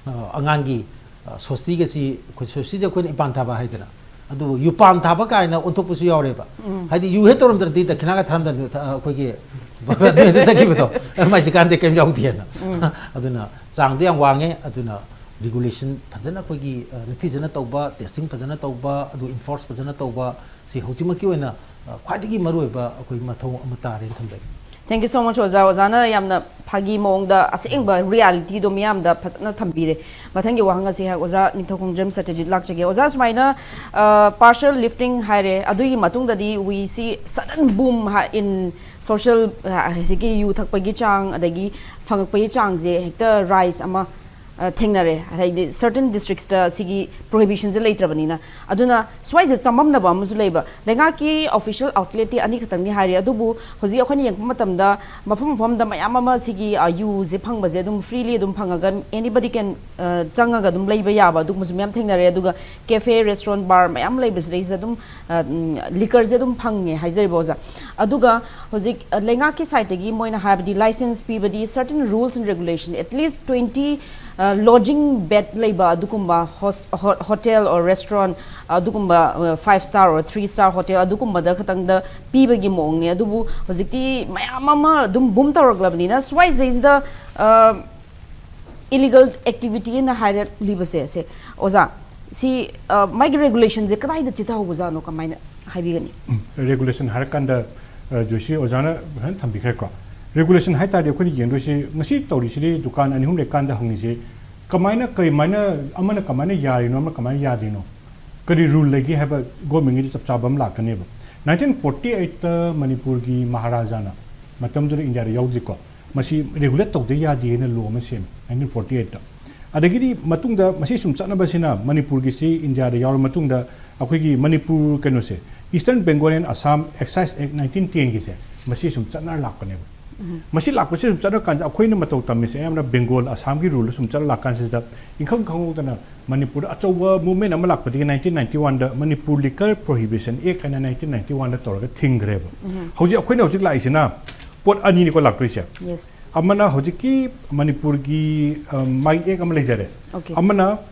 ꯑ, ꯑꯉꯥꯡꯒꯤ ꯑ, ꯁꯣꯁꯇꯤꯒꯁꯤ ꯑꯩꯈꯣꯏ ꯁꯣꯁꯇꯤꯁꯦ ꯑꯩꯈꯣꯏꯅ ꯏꯄꯥꯟ ꯊꯥꯕ ꯍꯥꯏꯗꯅ, ꯑꯗꯨꯕꯨ ꯌꯨꯄꯥꯟ ꯊꯥꯕ ꯀꯥꯏꯅ ꯑꯣꯟꯊꯣꯛꯄꯁꯨ ꯌꯥꯎꯔꯦꯕ꯫ ꯍꯥꯏꯗꯤ ꯌꯨ ꯍꯦꯛ ꯇꯧꯔꯝꯗ꯭ꯔꯗꯤ ꯗꯈꯤꯅꯥꯒ ꯊꯥꯔꯝꯗꯅ ꯑꯩꯈꯣꯏꯒꯤ ꯆꯠꯈꯤꯕꯗꯣ, ꯃꯥꯏꯁꯤ ꯀꯥꯟꯗ ꯀꯩꯝ ꯌꯥꯎꯗꯦꯅ꯫ ꯑꯗꯨꯅ ꯆꯥꯡꯗꯣ ꯌꯥꯝ ꯋꯥꯡꯉꯦ꯫ ꯑꯗꯨꯅ ꯔꯤꯒꯨꯂꯦꯁꯟ ꯐꯖꯅ ꯑꯩꯈꯣꯏꯒꯤ ꯑ, ꯅꯤꯡꯊꯤꯖꯅ ꯇꯧꯕ, ꯇꯦꯁꯇꯤꯡ ꯐꯖꯅ ꯇꯧꯕ, ꯑꯗꯨ ꯏꯟꯐꯣꯔꯁ ꯐꯖꯅ ꯇꯧꯕ, ꯁꯤ ꯍꯧꯖꯤꯛꯃꯛꯀꯤ ꯑꯣꯏꯅ ꯑ, ꯈ꯭ꯋꯥꯏꯗꯒꯤ ꯃꯔꯨꯑꯣꯏꯕ ꯑꯩꯈꯣꯏ ꯃꯊꯧ ꯑꯃ ꯇꯥꯔꯦꯅ ꯊꯝꯖꯒꯦ꯫ Thank you so much, ꯑꯣꯖꯥ꯫ ꯑꯣꯖꯥꯅ ꯌꯥꯝꯅ ꯐꯥꯒꯤ ꯃꯑꯣꯡꯗ ꯑꯁꯦꯡꯕ ꯔꯤꯌꯥꯂꯤꯇꯤꯗꯣ ꯃꯤꯌꯥꯝꯗ ꯐꯖꯅ ꯊꯝꯕꯤꯔꯦ꯫ ꯃꯊꯪꯒꯤ ꯋꯥꯍꯪ ꯑꯁꯤ ꯑꯣꯖꯥ ꯅꯤꯡꯊꯧꯈꯣꯡꯖꯝ ꯁꯇ꯭ꯌꯖꯤꯠ ꯂꯥꯛꯆꯒꯦ꯫ ꯑꯣꯖꯥ, ꯁꯨꯃꯥꯏꯅ ꯄꯥꯔꯁꯦꯜ ꯂꯤꯐꯇꯤꯡ ꯍꯥꯏꯔꯦ, ꯑꯗꯨꯒꯤ ꯃꯇꯨꯡꯗꯗꯤ ꯋꯤꯁꯤ ꯁꯗꯟ ꯕꯨꯝ ꯏꯟ ꯁꯣꯁꯤꯌꯦꯜ, ꯍꯧꯖꯤꯛꯀꯤ ꯌꯨ ꯊꯛꯄꯒꯤ ꯆꯥꯡ ꯑꯗꯒꯤ ꯐꯪꯉꯛꯄꯒꯤ ꯆꯥꯡꯁꯦ ꯍꯦꯛꯇ ꯔꯥꯏꯁ ꯑꯃ ꯑ, ꯊꯦꯡꯅꯔꯦ꯫ ꯍꯥꯏꯗꯤ ꯁꯔꯇꯟ ꯗꯤꯁꯇ꯭ꯔꯤꯛꯁꯇ ꯁꯤꯒꯤ ꯄ꯭ꯔꯣꯍꯤꯕꯤꯁꯟꯁꯦ ꯂꯩꯇ꯭ꯔꯕꯅꯤꯅ꯫ ꯑꯗꯨꯅ ꯁ꯭ꯋꯥꯏꯁꯦ ꯆꯃꯝꯅꯕ ꯑꯃꯁꯨ ꯂꯩꯕ꯫ ꯂꯩꯉꯥꯛꯀꯤ ꯑꯣꯐꯤꯁꯤꯌꯦꯜ ꯑꯥꯎꯠꯂꯦꯠꯇꯤ ꯑꯅꯤꯈꯛꯇꯪꯅꯤ ꯍꯥꯏꯔꯤ, ꯑꯗꯨꯕꯨ ꯍꯧꯖꯤꯛ ꯑꯩꯈꯣꯏꯅ ꯌꯦꯡꯕ ꯃꯇꯝꯗ ꯃꯐꯝ ꯃꯐꯝꯗ ꯃꯌꯥꯝ ꯑꯃ ꯁꯤꯒꯤ ꯑ, ꯌꯨꯁꯦ ꯐꯪꯕꯁꯦ ꯑꯗꯨꯝ ꯐ꯭ꯔꯤꯂꯤ ꯑꯗꯨꯝ ꯐꯪꯉꯒ anybody can ꯑ, ꯆꯪꯉꯒ ꯑꯗꯨꯝ ꯂꯩꯕ ꯌꯥꯕ ꯑꯗꯨꯒꯨꯝꯕꯁꯨ ꯃꯌꯥꯝ ꯊꯦꯡꯅꯔꯦ꯫ ꯑꯗꯨꯒ ꯀꯦꯐꯦ, ꯔꯦꯁꯇꯨꯔꯦꯟ, ꯕꯥꯔ ꯃꯌꯥꯝ ꯂꯩꯕꯁꯤꯗꯩꯁꯤꯗ ꯑꯗꯨꯝ ꯑ, ꯎꯝ, ꯂꯤꯀꯔꯁꯦ ꯑꯗꯨꯝ ꯐꯪꯉꯦ ꯍꯥꯏꯖꯔꯤꯕ ꯑꯣꯖꯥ꯫ ꯑꯗꯨꯒ ꯍꯧꯖꯤꯛ ꯑ, ꯂꯩꯉꯥꯛꯀꯤ ꯁꯥꯏꯠꯇꯒꯤ ꯃꯣꯏꯅ ꯍꯥꯏꯕꯗꯤ license ꯄꯤꯕꯗꯤ certain rules and regulation, at least twenty lodging bed ꯂꯩꯕ ꯑꯗꯨꯒꯨꯝꯕ ꯍꯣꯁ-, ꯍꯣ-, hotel or restaurant, ꯑꯗꯨꯒꯨꯝꯕ five star or three star hotel ꯑꯗꯨꯒꯨꯝꯕꯗ ꯈꯛꯇꯪꯗ ꯄꯤꯕꯒꯤ ꯃꯑꯣꯡꯅꯦ꯫ ꯑꯗꯨꯕꯨ ꯍꯧꯖꯤꯛꯇꯤ ꯃꯌꯥꯝ ꯑꯃ ꯑꯗꯨꯝ ꯕꯨꯝ ꯇꯧꯔꯛꯂꯕꯅꯤꯅ ꯁ꯭ꯋꯥꯏꯁꯤꯗꯩꯁꯤꯗ ꯑ, ꯏꯂꯤꯒꯦꯜ ꯑꯦꯛꯇꯤꯚꯤꯇꯤ ꯑꯅ ꯍꯥꯏꯔꯛꯂꯤꯕꯁꯦ, ꯁꯦ ꯑꯣꯖꯥ, ꯁꯤ ꯑ, ꯃꯥꯒꯤ ꯔꯦꯒꯨꯂꯦꯁꯟꯁꯦ ꯀꯗꯥꯏꯗ ꯆꯤꯊꯍꯧꯕꯖꯥꯠꯅꯣ, ꯀꯃꯥꯏꯅ ꯍꯥꯏꯕꯤꯒꯅꯤ? ꯔꯦꯒꯨꯂꯦꯁꯟ ꯍꯥꯏꯔꯀꯥꯟꯗ ꯑ, ꯖꯣꯏꯁꯤ ꯑꯣꯖꯥꯅ ꯐꯖꯅ ꯊꯝꯕꯤꯈ꯭ꯔꯦꯀꯣ꯫ ꯔꯦꯒꯨꯂꯦꯁꯟ ꯍꯥꯏ ꯇꯥꯔꯗꯤ ꯑꯩꯈꯣꯏꯅ ꯌꯦꯡꯗꯣꯏꯁꯤ ꯉꯁꯤ ꯇꯧꯔꯤꯁꯤꯗꯤ ꯗꯨꯀꯥꯟ ꯑꯅꯤ ꯑꯍꯨꯝ ꯂꯩꯀꯥꯟꯗ ꯍꯪꯉꯤꯁꯤ ꯀꯃꯥꯏꯅ, ꯀꯃꯥꯏꯅ, ꯑꯃꯅ ꯀꯃꯥꯏꯅ ꯌꯥꯔꯤꯅꯣ, ꯑꯃꯅ ꯀꯃꯥꯏꯅ ꯌꯥꯗ꯭ꯔꯤꯅꯣ, ꯀꯔꯤ ꯔꯨꯜ ꯂꯩꯒꯦ ꯍꯥꯏꯕ ꯒꯣꯔꯃꯦꯟꯒꯤꯗꯤ ꯆꯞ ꯆꯥꯕ ꯑꯃ ꯂꯥꯛꯀꯅꯦꯕ꯫ ꯅꯥꯏꯟꯇꯤꯟ ꯐꯣꯔꯇꯤ ꯑꯩꯠꯇ ꯃꯅꯤꯄꯨꯔꯒꯤ ꯃꯍꯥꯔꯥꯖꯥꯅ, ꯃꯇꯝꯗꯨꯗ ꯏꯟꯗꯤꯌꯥꯗ ꯌꯥꯎꯗ꯭ꯔꯤꯀꯣ, ꯃꯁꯤ ꯔꯤꯒꯨꯂꯦꯠ ꯇꯧꯗ ꯌꯥꯗꯦ ꯍꯥꯏꯅ ꯂꯣ ꯑꯃ ꯁꯦꯝꯃꯤ ꯅꯥꯏꯟꯇꯤꯟ ꯐꯣꯔꯇꯤ ꯑꯩꯠꯇ꯫ ꯑꯗꯒꯤꯗꯤ ꯃꯇꯨꯡꯗ ꯃꯁꯤ ꯁꯨꯝ ꯆꯠꯅꯕꯁꯤꯅ ꯃꯅꯤꯄꯨꯔꯒꯤꯁꯤ ꯏꯟꯗꯤꯌꯥꯗ ꯌꯥꯎꯔ ꯃꯇꯨꯡꯗ ꯑꯩꯈꯣꯏꯒꯤ ꯃꯅꯤꯄꯨꯔ ꯀꯩꯅꯣꯁꯦ, Eastern Bengal and Assam Excise Act nineteen ten ꯒꯤꯁꯦ, ꯃꯁꯤ ꯁꯨꯝ ꯆꯠꯅꯔ ꯂꯥꯛꯄꯅꯦꯕ꯫ ꯃꯁꯤ ꯂꯥꯛꯄꯁꯤ ꯁꯨꯝ ꯆꯠꯅꯔꯀꯥꯟꯗ ꯑꯩꯈꯣꯏꯅ ꯃꯇꯧ ꯇꯝꯃꯤꯁꯦ ꯑꯌꯥꯝꯕꯅ ꯕꯦꯡꯒꯣꯜ, ꯑꯁꯥꯝꯒꯤ ꯔꯨꯜꯗ ꯁꯨꯝ ꯆꯠꯅ ꯂꯥꯛꯀꯥꯟꯁꯤꯗ ꯏꯪꯈꯪ ꯈꯪꯍꯧꯗꯅ ꯃꯅꯤꯄꯨꯔꯗ ꯑꯆꯧꯕ ꯃꯨꯚꯃꯦꯟ ꯑꯃ ꯂꯥꯛꯄꯗꯒꯤ ꯅꯥꯏꯟꯇꯤꯟ ꯅꯥꯏꯟꯇꯤ ꯋꯥꯟꯗ Manipur Liquor Prohibition Act ꯍꯥꯏꯅ ꯅꯥꯏꯟꯇꯤꯟ ꯅꯥꯏꯟꯇꯤ ꯋꯥꯟꯗ ꯇꯧꯔꯒ ꯊꯤꯡꯈ꯭ꯔꯦꯕ꯫ ꯍꯧꯖꯤꯛ ꯑꯩꯈꯣꯏꯅ ꯍꯧꯖꯤꯛ ꯂꯥꯛꯏꯁꯤꯅ ꯄꯣꯠ ꯑꯅꯤꯅꯤꯀꯣ ꯂꯥꯛꯇꯣꯏꯁꯦ꯫ ꯌꯦꯁ꯫ ꯑꯃꯅ ꯍꯧꯖꯤꯛꯀꯤ ꯃꯅꯤꯄꯨꯔꯒꯤ, ꯑ, ꯃꯥꯒꯤ ꯑꯦꯛ ꯑꯃ ꯂꯩꯖꯔꯦ꯫ ꯑꯣꯀꯦ꯫ ꯑꯃꯅ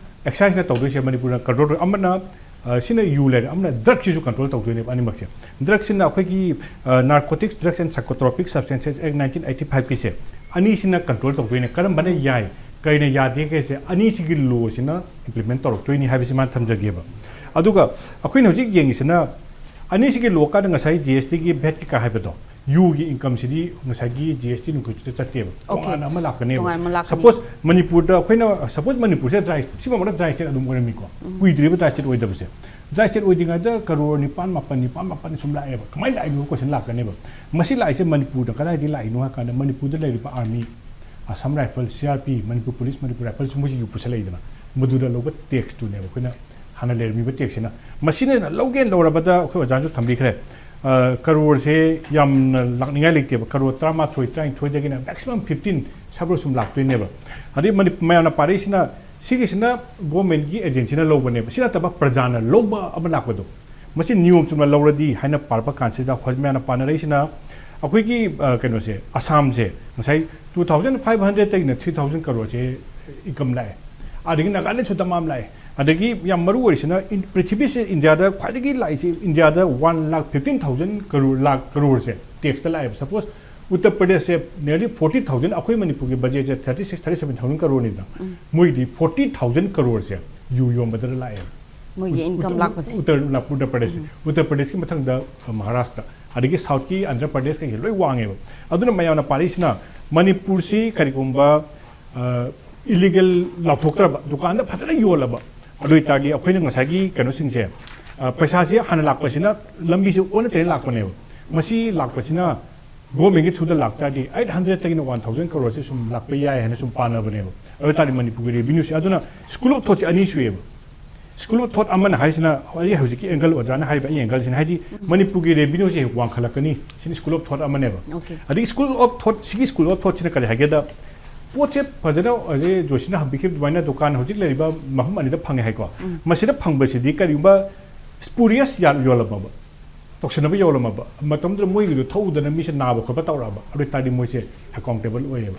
ꯑꯦꯛꯁꯥꯏꯖꯅ ꯇꯧꯗꯣꯏꯁꯦ, ꯃꯅꯤꯄꯨꯔꯅ ꯀꯟꯇ꯭ꯔꯣꯜ ꯇꯧ-, ꯑꯃꯅ, ꯑ, ꯁꯤꯅ ꯌꯨ ꯂꯩꯔꯦ, ꯑꯃꯅ ꯗ꯭ꯔꯒꯁꯤꯁꯨ ꯀꯟꯇ꯭ꯔꯣꯜ ꯇꯧꯗꯣꯏꯅꯦꯕ ꯑꯅꯤꯃꯛꯁꯦ꯫ ꯗ꯭ꯔꯒꯁꯤꯅ ꯑꯩꯈꯣꯏꯒꯤ, ꯑ, Narcotics Drugs and Psychotropic Substances Act nineteen eighty five ꯀꯤꯁꯦ, ꯑꯅꯤꯁꯤꯅ ꯀꯟꯇ꯭ꯔꯣꯜ ꯇꯧꯗꯣꯏꯅꯦ꯫ ꯀꯔꯝꯕꯅ ꯌꯥꯏ, ꯀꯔꯤꯅ ꯌꯥꯗꯦ ꯀꯩꯁꯦ, ꯑꯅꯤꯁꯤꯒꯤ ꯂꯣꯁꯤꯅ ꯏꯝꯄ꯭ꯂꯤꯃꯦꯟ ꯇꯧꯔꯛꯇꯣꯏꯅꯤ ꯍꯥꯏꯕꯁꯤ ꯃꯥ ꯊꯝꯖꯒꯦꯕ꯫ ꯑꯗꯨꯒ ꯑꯩꯈꯣꯏꯅ ꯍꯧꯖꯤꯛ ꯌꯦꯡꯉꯤꯁꯤꯅ ꯑꯅꯤꯁꯤꯒꯤ ꯂꯣ ꯀꯥꯟꯗ ꯉꯁꯥꯏ ꯖꯤ ꯑꯦꯁ ꯇꯤꯒꯤ ꯚꯦꯠ ꯀꯩꯀꯥ ꯍꯥꯏꯕꯗꯣ, ꯌꯨꯒꯤ ꯏꯟꯀꯝꯁꯤꯗꯤ ꯉꯁꯥꯏꯒꯤ ꯖꯤ ꯑꯦꯁ ꯇꯤ ꯅꯨꯡꯈꯠꯇꯨꯗ ꯆꯠꯇꯦꯕ꯫ ꯑꯣꯀꯦ꯫ ꯇꯣꯉꯥꯟꯅ ꯑꯃ ꯂꯥꯛꯀꯅꯦꯕ꯫ ꯇꯣꯉꯥꯟꯅ ꯑꯃ ꯂꯥꯛꯀꯅꯤ꯫ ꯁꯄꯣꯁ ꯃꯅꯤꯄꯨꯔꯗ ꯑꯩꯈꯣꯏꯅ, ꯁꯄꯣꯁ ꯃꯅꯤꯄꯨꯔꯁꯦ ꯗ꯭ꯔꯥꯏ, ꯁꯤꯐꯥꯎꯕꯗ ꯗ꯭ꯔꯥꯏ ꯁ꯭ꯇꯦꯠ ꯑꯗꯨꯝ ꯑꯣꯏꯔꯝꯃꯤꯀꯣ꯫ ꯀꯨꯏꯗ꯭ꯔꯤꯕ ꯗ꯭ꯔꯥꯏ ꯁ꯭ꯇꯦꯠ ꯑꯣꯏꯗꯕꯁꯦ꯫ ꯗ꯭ꯔꯥꯏ ꯁ꯭ꯇꯦꯠ ꯑꯣꯏꯗ꯭ꯔꯤꯉꯩꯗ ꯀꯔꯣꯔ ꯅꯤꯄꯥꯟ ꯃꯥꯄꯟ, ꯅꯤꯄꯥꯟ ꯃꯥꯄꯟ ꯁꯨꯝ ꯂꯥꯛꯑꯦꯕ꯫ ꯀꯃꯥꯏꯅ ꯂꯥꯛꯏꯅꯣ ꯀꯣꯏꯁꯟ ꯂꯥꯛꯀꯅꯦꯕ꯫ ꯃꯁꯤ ꯂꯥꯛꯏꯁꯦ ꯃꯅꯤꯄꯨꯔꯗ ꯀꯗꯥꯏꯗꯒꯤ ꯂꯥꯛꯏꯅꯣ ꯍꯥꯏ ꯀꯥꯟꯗ ꯃꯅꯤꯄꯨꯔꯗ ꯂꯩꯔꯤꯕ army, Assam rifle, C R P, Manipur police, Manipur ꯔꯥꯏꯐꯜꯁꯨ ꯃꯣꯏꯁꯤ ꯌꯨ ꯄꯨꯁꯜꯂꯛꯏꯗꯅ, ꯃꯗꯨꯗ ꯂꯧꯕ ꯇꯦꯛꯁꯇꯨꯅꯦꯕ ꯑꯩꯈꯣꯏꯅ ꯍꯥꯟꯅ ꯂꯩꯔꯝꯃꯤꯕ ꯇꯦꯛꯁꯁꯤꯅ꯫ ꯃꯁꯤꯅ ꯂꯧꯒꯦꯅ ꯂꯧꯔꯕꯗ ꯑꯩꯈꯣꯏ ꯑꯣꯖꯥꯅꯁꯨ ꯊꯝꯕꯤꯈ꯭ꯔꯦ, ꯑ, ꯀꯔꯣꯔꯁꯦ ꯌꯥꯝꯅ ꯂꯥꯛꯅꯤꯡꯉꯥꯏ ꯂꯩꯇꯦꯕ꯫ ꯀꯔꯣꯔ ꯇꯔꯥꯃꯥꯊꯣꯏ, ꯇꯔꯥꯅꯤꯊꯣꯏꯗꯒꯤꯅ maximum fifteen ꯁꯕ꯭ꯔ ꯁꯨꯝ ꯂꯥꯛꯇꯣꯏꯅꯦꯕ꯫ ꯑꯗꯩ ꯃꯅꯤ-, ꯃꯌꯥꯝꯅ ꯄꯥꯔꯛꯏꯁꯤꯅ, ꯁꯤꯒꯤꯁꯤꯅ ꯒꯣꯔꯃꯦꯟꯒꯤ ꯑꯦꯖꯦꯟꯁꯤꯅ ꯂꯧꯕꯅꯦꯕ, ꯁꯤ ꯅꯠꯇꯕ ꯄ꯭ꯔꯖꯥꯅ ꯂꯧꯕ ꯑꯃ ꯂꯥꯛꯄꯗꯣ, ꯃꯁꯤ ꯅꯤꯌꯣꯝ ꯆꯨꯝꯅ ꯂꯧꯔꯗꯤ ꯍꯥꯏꯅ ꯄꯥꯔꯛꯄ ꯀꯥꯟꯁꯤꯗ ꯍꯧꯖꯤꯛ ꯃꯌꯥꯝꯅ ꯄꯥꯅꯔꯛꯏꯁꯤꯅ ꯑꯩꯈꯣꯏꯒꯤ, ꯑ, ꯀꯩꯅꯣꯁꯦ, ꯑꯁꯥꯝꯁꯦ ꯉꯁꯥꯏ two thousand five hundredꯇꯒꯤꯅ three thousand ꯀꯔꯣꯔꯁꯦ ꯏꯟꯀꯝ ꯂꯥꯛꯑꯦ꯫ ꯑꯗꯒꯤ ꯅꯥꯒꯥꯂꯦꯟꯗꯁꯨ ꯗꯃꯥꯝ ꯂꯥꯛꯑꯦ꯫ ꯑꯗꯒꯤ ꯌꯥꯝ ꯃꯔꯨ ꯑꯣꯏꯔꯤꯁꯤꯅ ꯏꯟ-, ꯄ꯭ꯔꯤꯊꯤꯕꯤꯁꯦ ꯏꯟꯗꯤꯌꯥꯗ ꯈ꯭ꯋꯥꯏꯗꯒꯤ ꯂꯥꯛꯏꯁꯦ, ꯏꯟꯗꯤꯌꯥꯗ one lakh fifteen thousand crore, lakh ꯀꯔꯣꯔꯁꯦ ꯇꯦꯛꯁꯇ ꯂꯥꯛꯑꯦꯕ꯫ ꯁꯄꯣꯁ ꯎꯠꯇꯔ ꯄ꯭ꯔꯗꯦꯁꯁꯦ nearly forty thousand, ꯑꯩꯈꯣꯏ ꯃꯅꯤꯄꯨꯔꯒꯤ ꯕꯖꯦꯠꯁꯦ thirty six, thirty seven thousand ꯀꯔꯣꯔꯅꯤꯗꯅ, ꯃꯣꯏꯗꯤ forty thousand ꯀꯔꯣꯔꯁꯦ ꯌꯨ ꯌꯣꯟꯕꯗ ꯂꯥꯛꯑꯦꯕ꯫ ꯃꯣꯏꯒꯤ ꯏꯟꯀꯝ ꯎꯠꯇ-, ꯂꯥꯛꯄꯁꯦ꯫ ꯎꯠꯇꯔ, ꯎꯠꯇꯔ ꯄ꯭ꯔꯗꯦꯁ, ꯎꯠꯇꯔ ꯄ꯭ꯔꯗꯦꯁꯀꯤ ꯃꯊꯪꯗ ꯃꯍꯥꯔꯥꯁꯇ꯭ꯔ, ꯑꯗꯒꯤ ꯁꯥꯎꯠꯀꯤ ꯑꯟꯙ꯭ꯔ ꯄ꯭ꯔꯗꯦꯁ ꯀꯩꯀꯩ ꯂꯣꯏ ꯋꯥꯡꯉꯦꯕ꯫ ꯑꯗꯨꯅ ꯃꯌꯥꯝꯅ ꯄꯥꯔꯛꯏꯁꯤꯅ ꯃꯅꯤꯄꯨꯔꯁꯤ ꯀꯔꯤꯒꯨꯝꯕ, ꯑ, ꯏꯂꯤꯒꯦꯜ ꯂꯥꯎꯊꯣꯛꯇ꯭ꯔꯕ, ꯗꯨꯀꯥꯟꯗ ꯐꯖꯅ ꯌꯣꯜꯂꯕ, ꯑꯗꯨ ꯑꯣꯏꯇꯥꯔꯗꯤ ꯑꯩꯈꯣꯏꯅ ꯉꯁꯥꯏꯒꯤ ꯀꯩꯅꯣꯁꯤꯡꯁꯦ, ꯑ, ꯄꯩꯁꯥꯁꯤ ꯍꯥꯟꯅ ꯂꯥꯛꯄꯁꯤꯅ ꯂꯝꯕꯤꯁꯦ ꯑꯣꯟꯅ ꯇꯩꯅ ꯂꯥꯛꯄꯅꯦꯕ꯫ ꯃꯁꯤ ꯂꯥꯛꯄꯁꯤꯅ ꯒꯣꯔꯃꯦꯟꯒꯤ ꯊ꯭ꯔꯨꯗ ꯂꯥꯛꯇꯥꯔꯗꯤ ꯑꯩꯠ ꯍꯟꯗ꯭ꯔꯦꯗꯇꯒꯤꯅ ꯋꯥꯟ ꯊꯥꯎꯖꯟ ꯀꯔꯣꯔꯁꯦ ꯁꯨꯝ ꯂꯥꯛꯄ ꯌꯥꯏ ꯍꯥꯏꯅ ꯁꯨꯝ ꯄꯥꯅꯕꯅꯦꯕ꯫ ꯑꯗꯨ ꯑꯣꯏꯇꯥꯔꯗꯤ ꯃꯅꯤꯄꯨꯔꯒꯤ ꯔꯦꯚꯤꯅ꯭ꯌꯨꯁꯦ, ꯑꯗꯨꯅ ꯁ꯭ꯀꯨꯜ ꯑꯣꯐ ꯊꯣꯠꯁꯦ ꯑꯅꯤ ꯁꯨꯏꯌꯦꯕ꯫ ꯁ꯭ꯀꯨꯜ ꯑꯣꯐ ꯊꯣꯠ ꯑꯃꯅ ꯍꯥꯏꯁꯤꯅ ꯑꯩ ꯍꯧꯖꯤꯛꯀꯤ ꯑꯦꯡꯒꯜ, ꯑꯣꯖꯥꯅ ꯍꯥꯏꯔꯤꯕ ꯑꯩ ꯑꯦꯡꯒꯜꯁꯤꯅ, ꯍꯥꯏꯗꯤ ꯃꯅꯤꯄꯨꯔꯒꯤ ꯔꯦꯚꯤꯅ꯭ꯌꯨꯁꯦ ꯋꯥꯡꯈꯠꯂꯛꯀꯅꯤ, ꯁꯤꯅ ꯁ꯭ꯀꯨꯜ ꯑꯣꯐ ꯊꯣꯠ ꯑꯃꯅꯦꯕ꯫ Okay. ꯑꯗꯒꯤ ꯁ꯭ꯀꯨꯜ ꯑꯣꯐ ꯊꯣꯠ, ꯁꯤꯒꯤ ꯁ꯭ꯀꯨꯜ ꯑꯣꯐ ꯊꯣꯠꯁꯤꯅ ꯀꯔꯤ ꯍꯥꯏꯒꯦꯗ, ꯄꯣꯠꯁꯦ ꯐꯖꯅ ꯍꯧꯖꯤꯛ ꯖꯣꯁꯤꯅ ꯍꯪꯕꯤꯈꯤꯕ ꯑꯗꯨꯃꯥꯏꯅ ꯗꯨꯀꯥꯟ ꯍꯧꯖꯤꯛ ꯂꯩꯔꯤꯕ ꯃꯐꯝ ꯑꯅꯤꯗ ꯐꯪꯉꯦ ꯍꯥꯏꯀꯣ꯫ ꯃꯁꯤꯗ ꯐꯪꯕꯁꯤꯗꯤ ꯀꯔꯤꯒꯨꯝꯕ ꯁ꯭ꯄꯨꯔꯤꯌꯁ ꯌꯥꯝ ꯌꯣꯜꯂꯝꯃꯕ, ꯇꯧꯁꯟꯅꯕ ꯌꯣꯜꯂꯝꯃꯕ ꯃꯇꯝꯗꯨꯗ ꯃꯣꯏꯒꯤꯗꯣ ꯊꯛꯎꯗꯅ ꯃꯤꯁꯦ ꯅꯥꯕ ꯈꯣꯠꯄ ꯇꯧꯔꯛꯑꯕ, ꯑꯗꯨ ꯑꯣꯏꯇꯥꯔꯗꯤ ꯃꯣꯏꯁꯦ ꯑꯦꯀꯥꯎꯟꯇꯦꯕꯜ ꯑꯣꯏꯌꯦꯕ꯫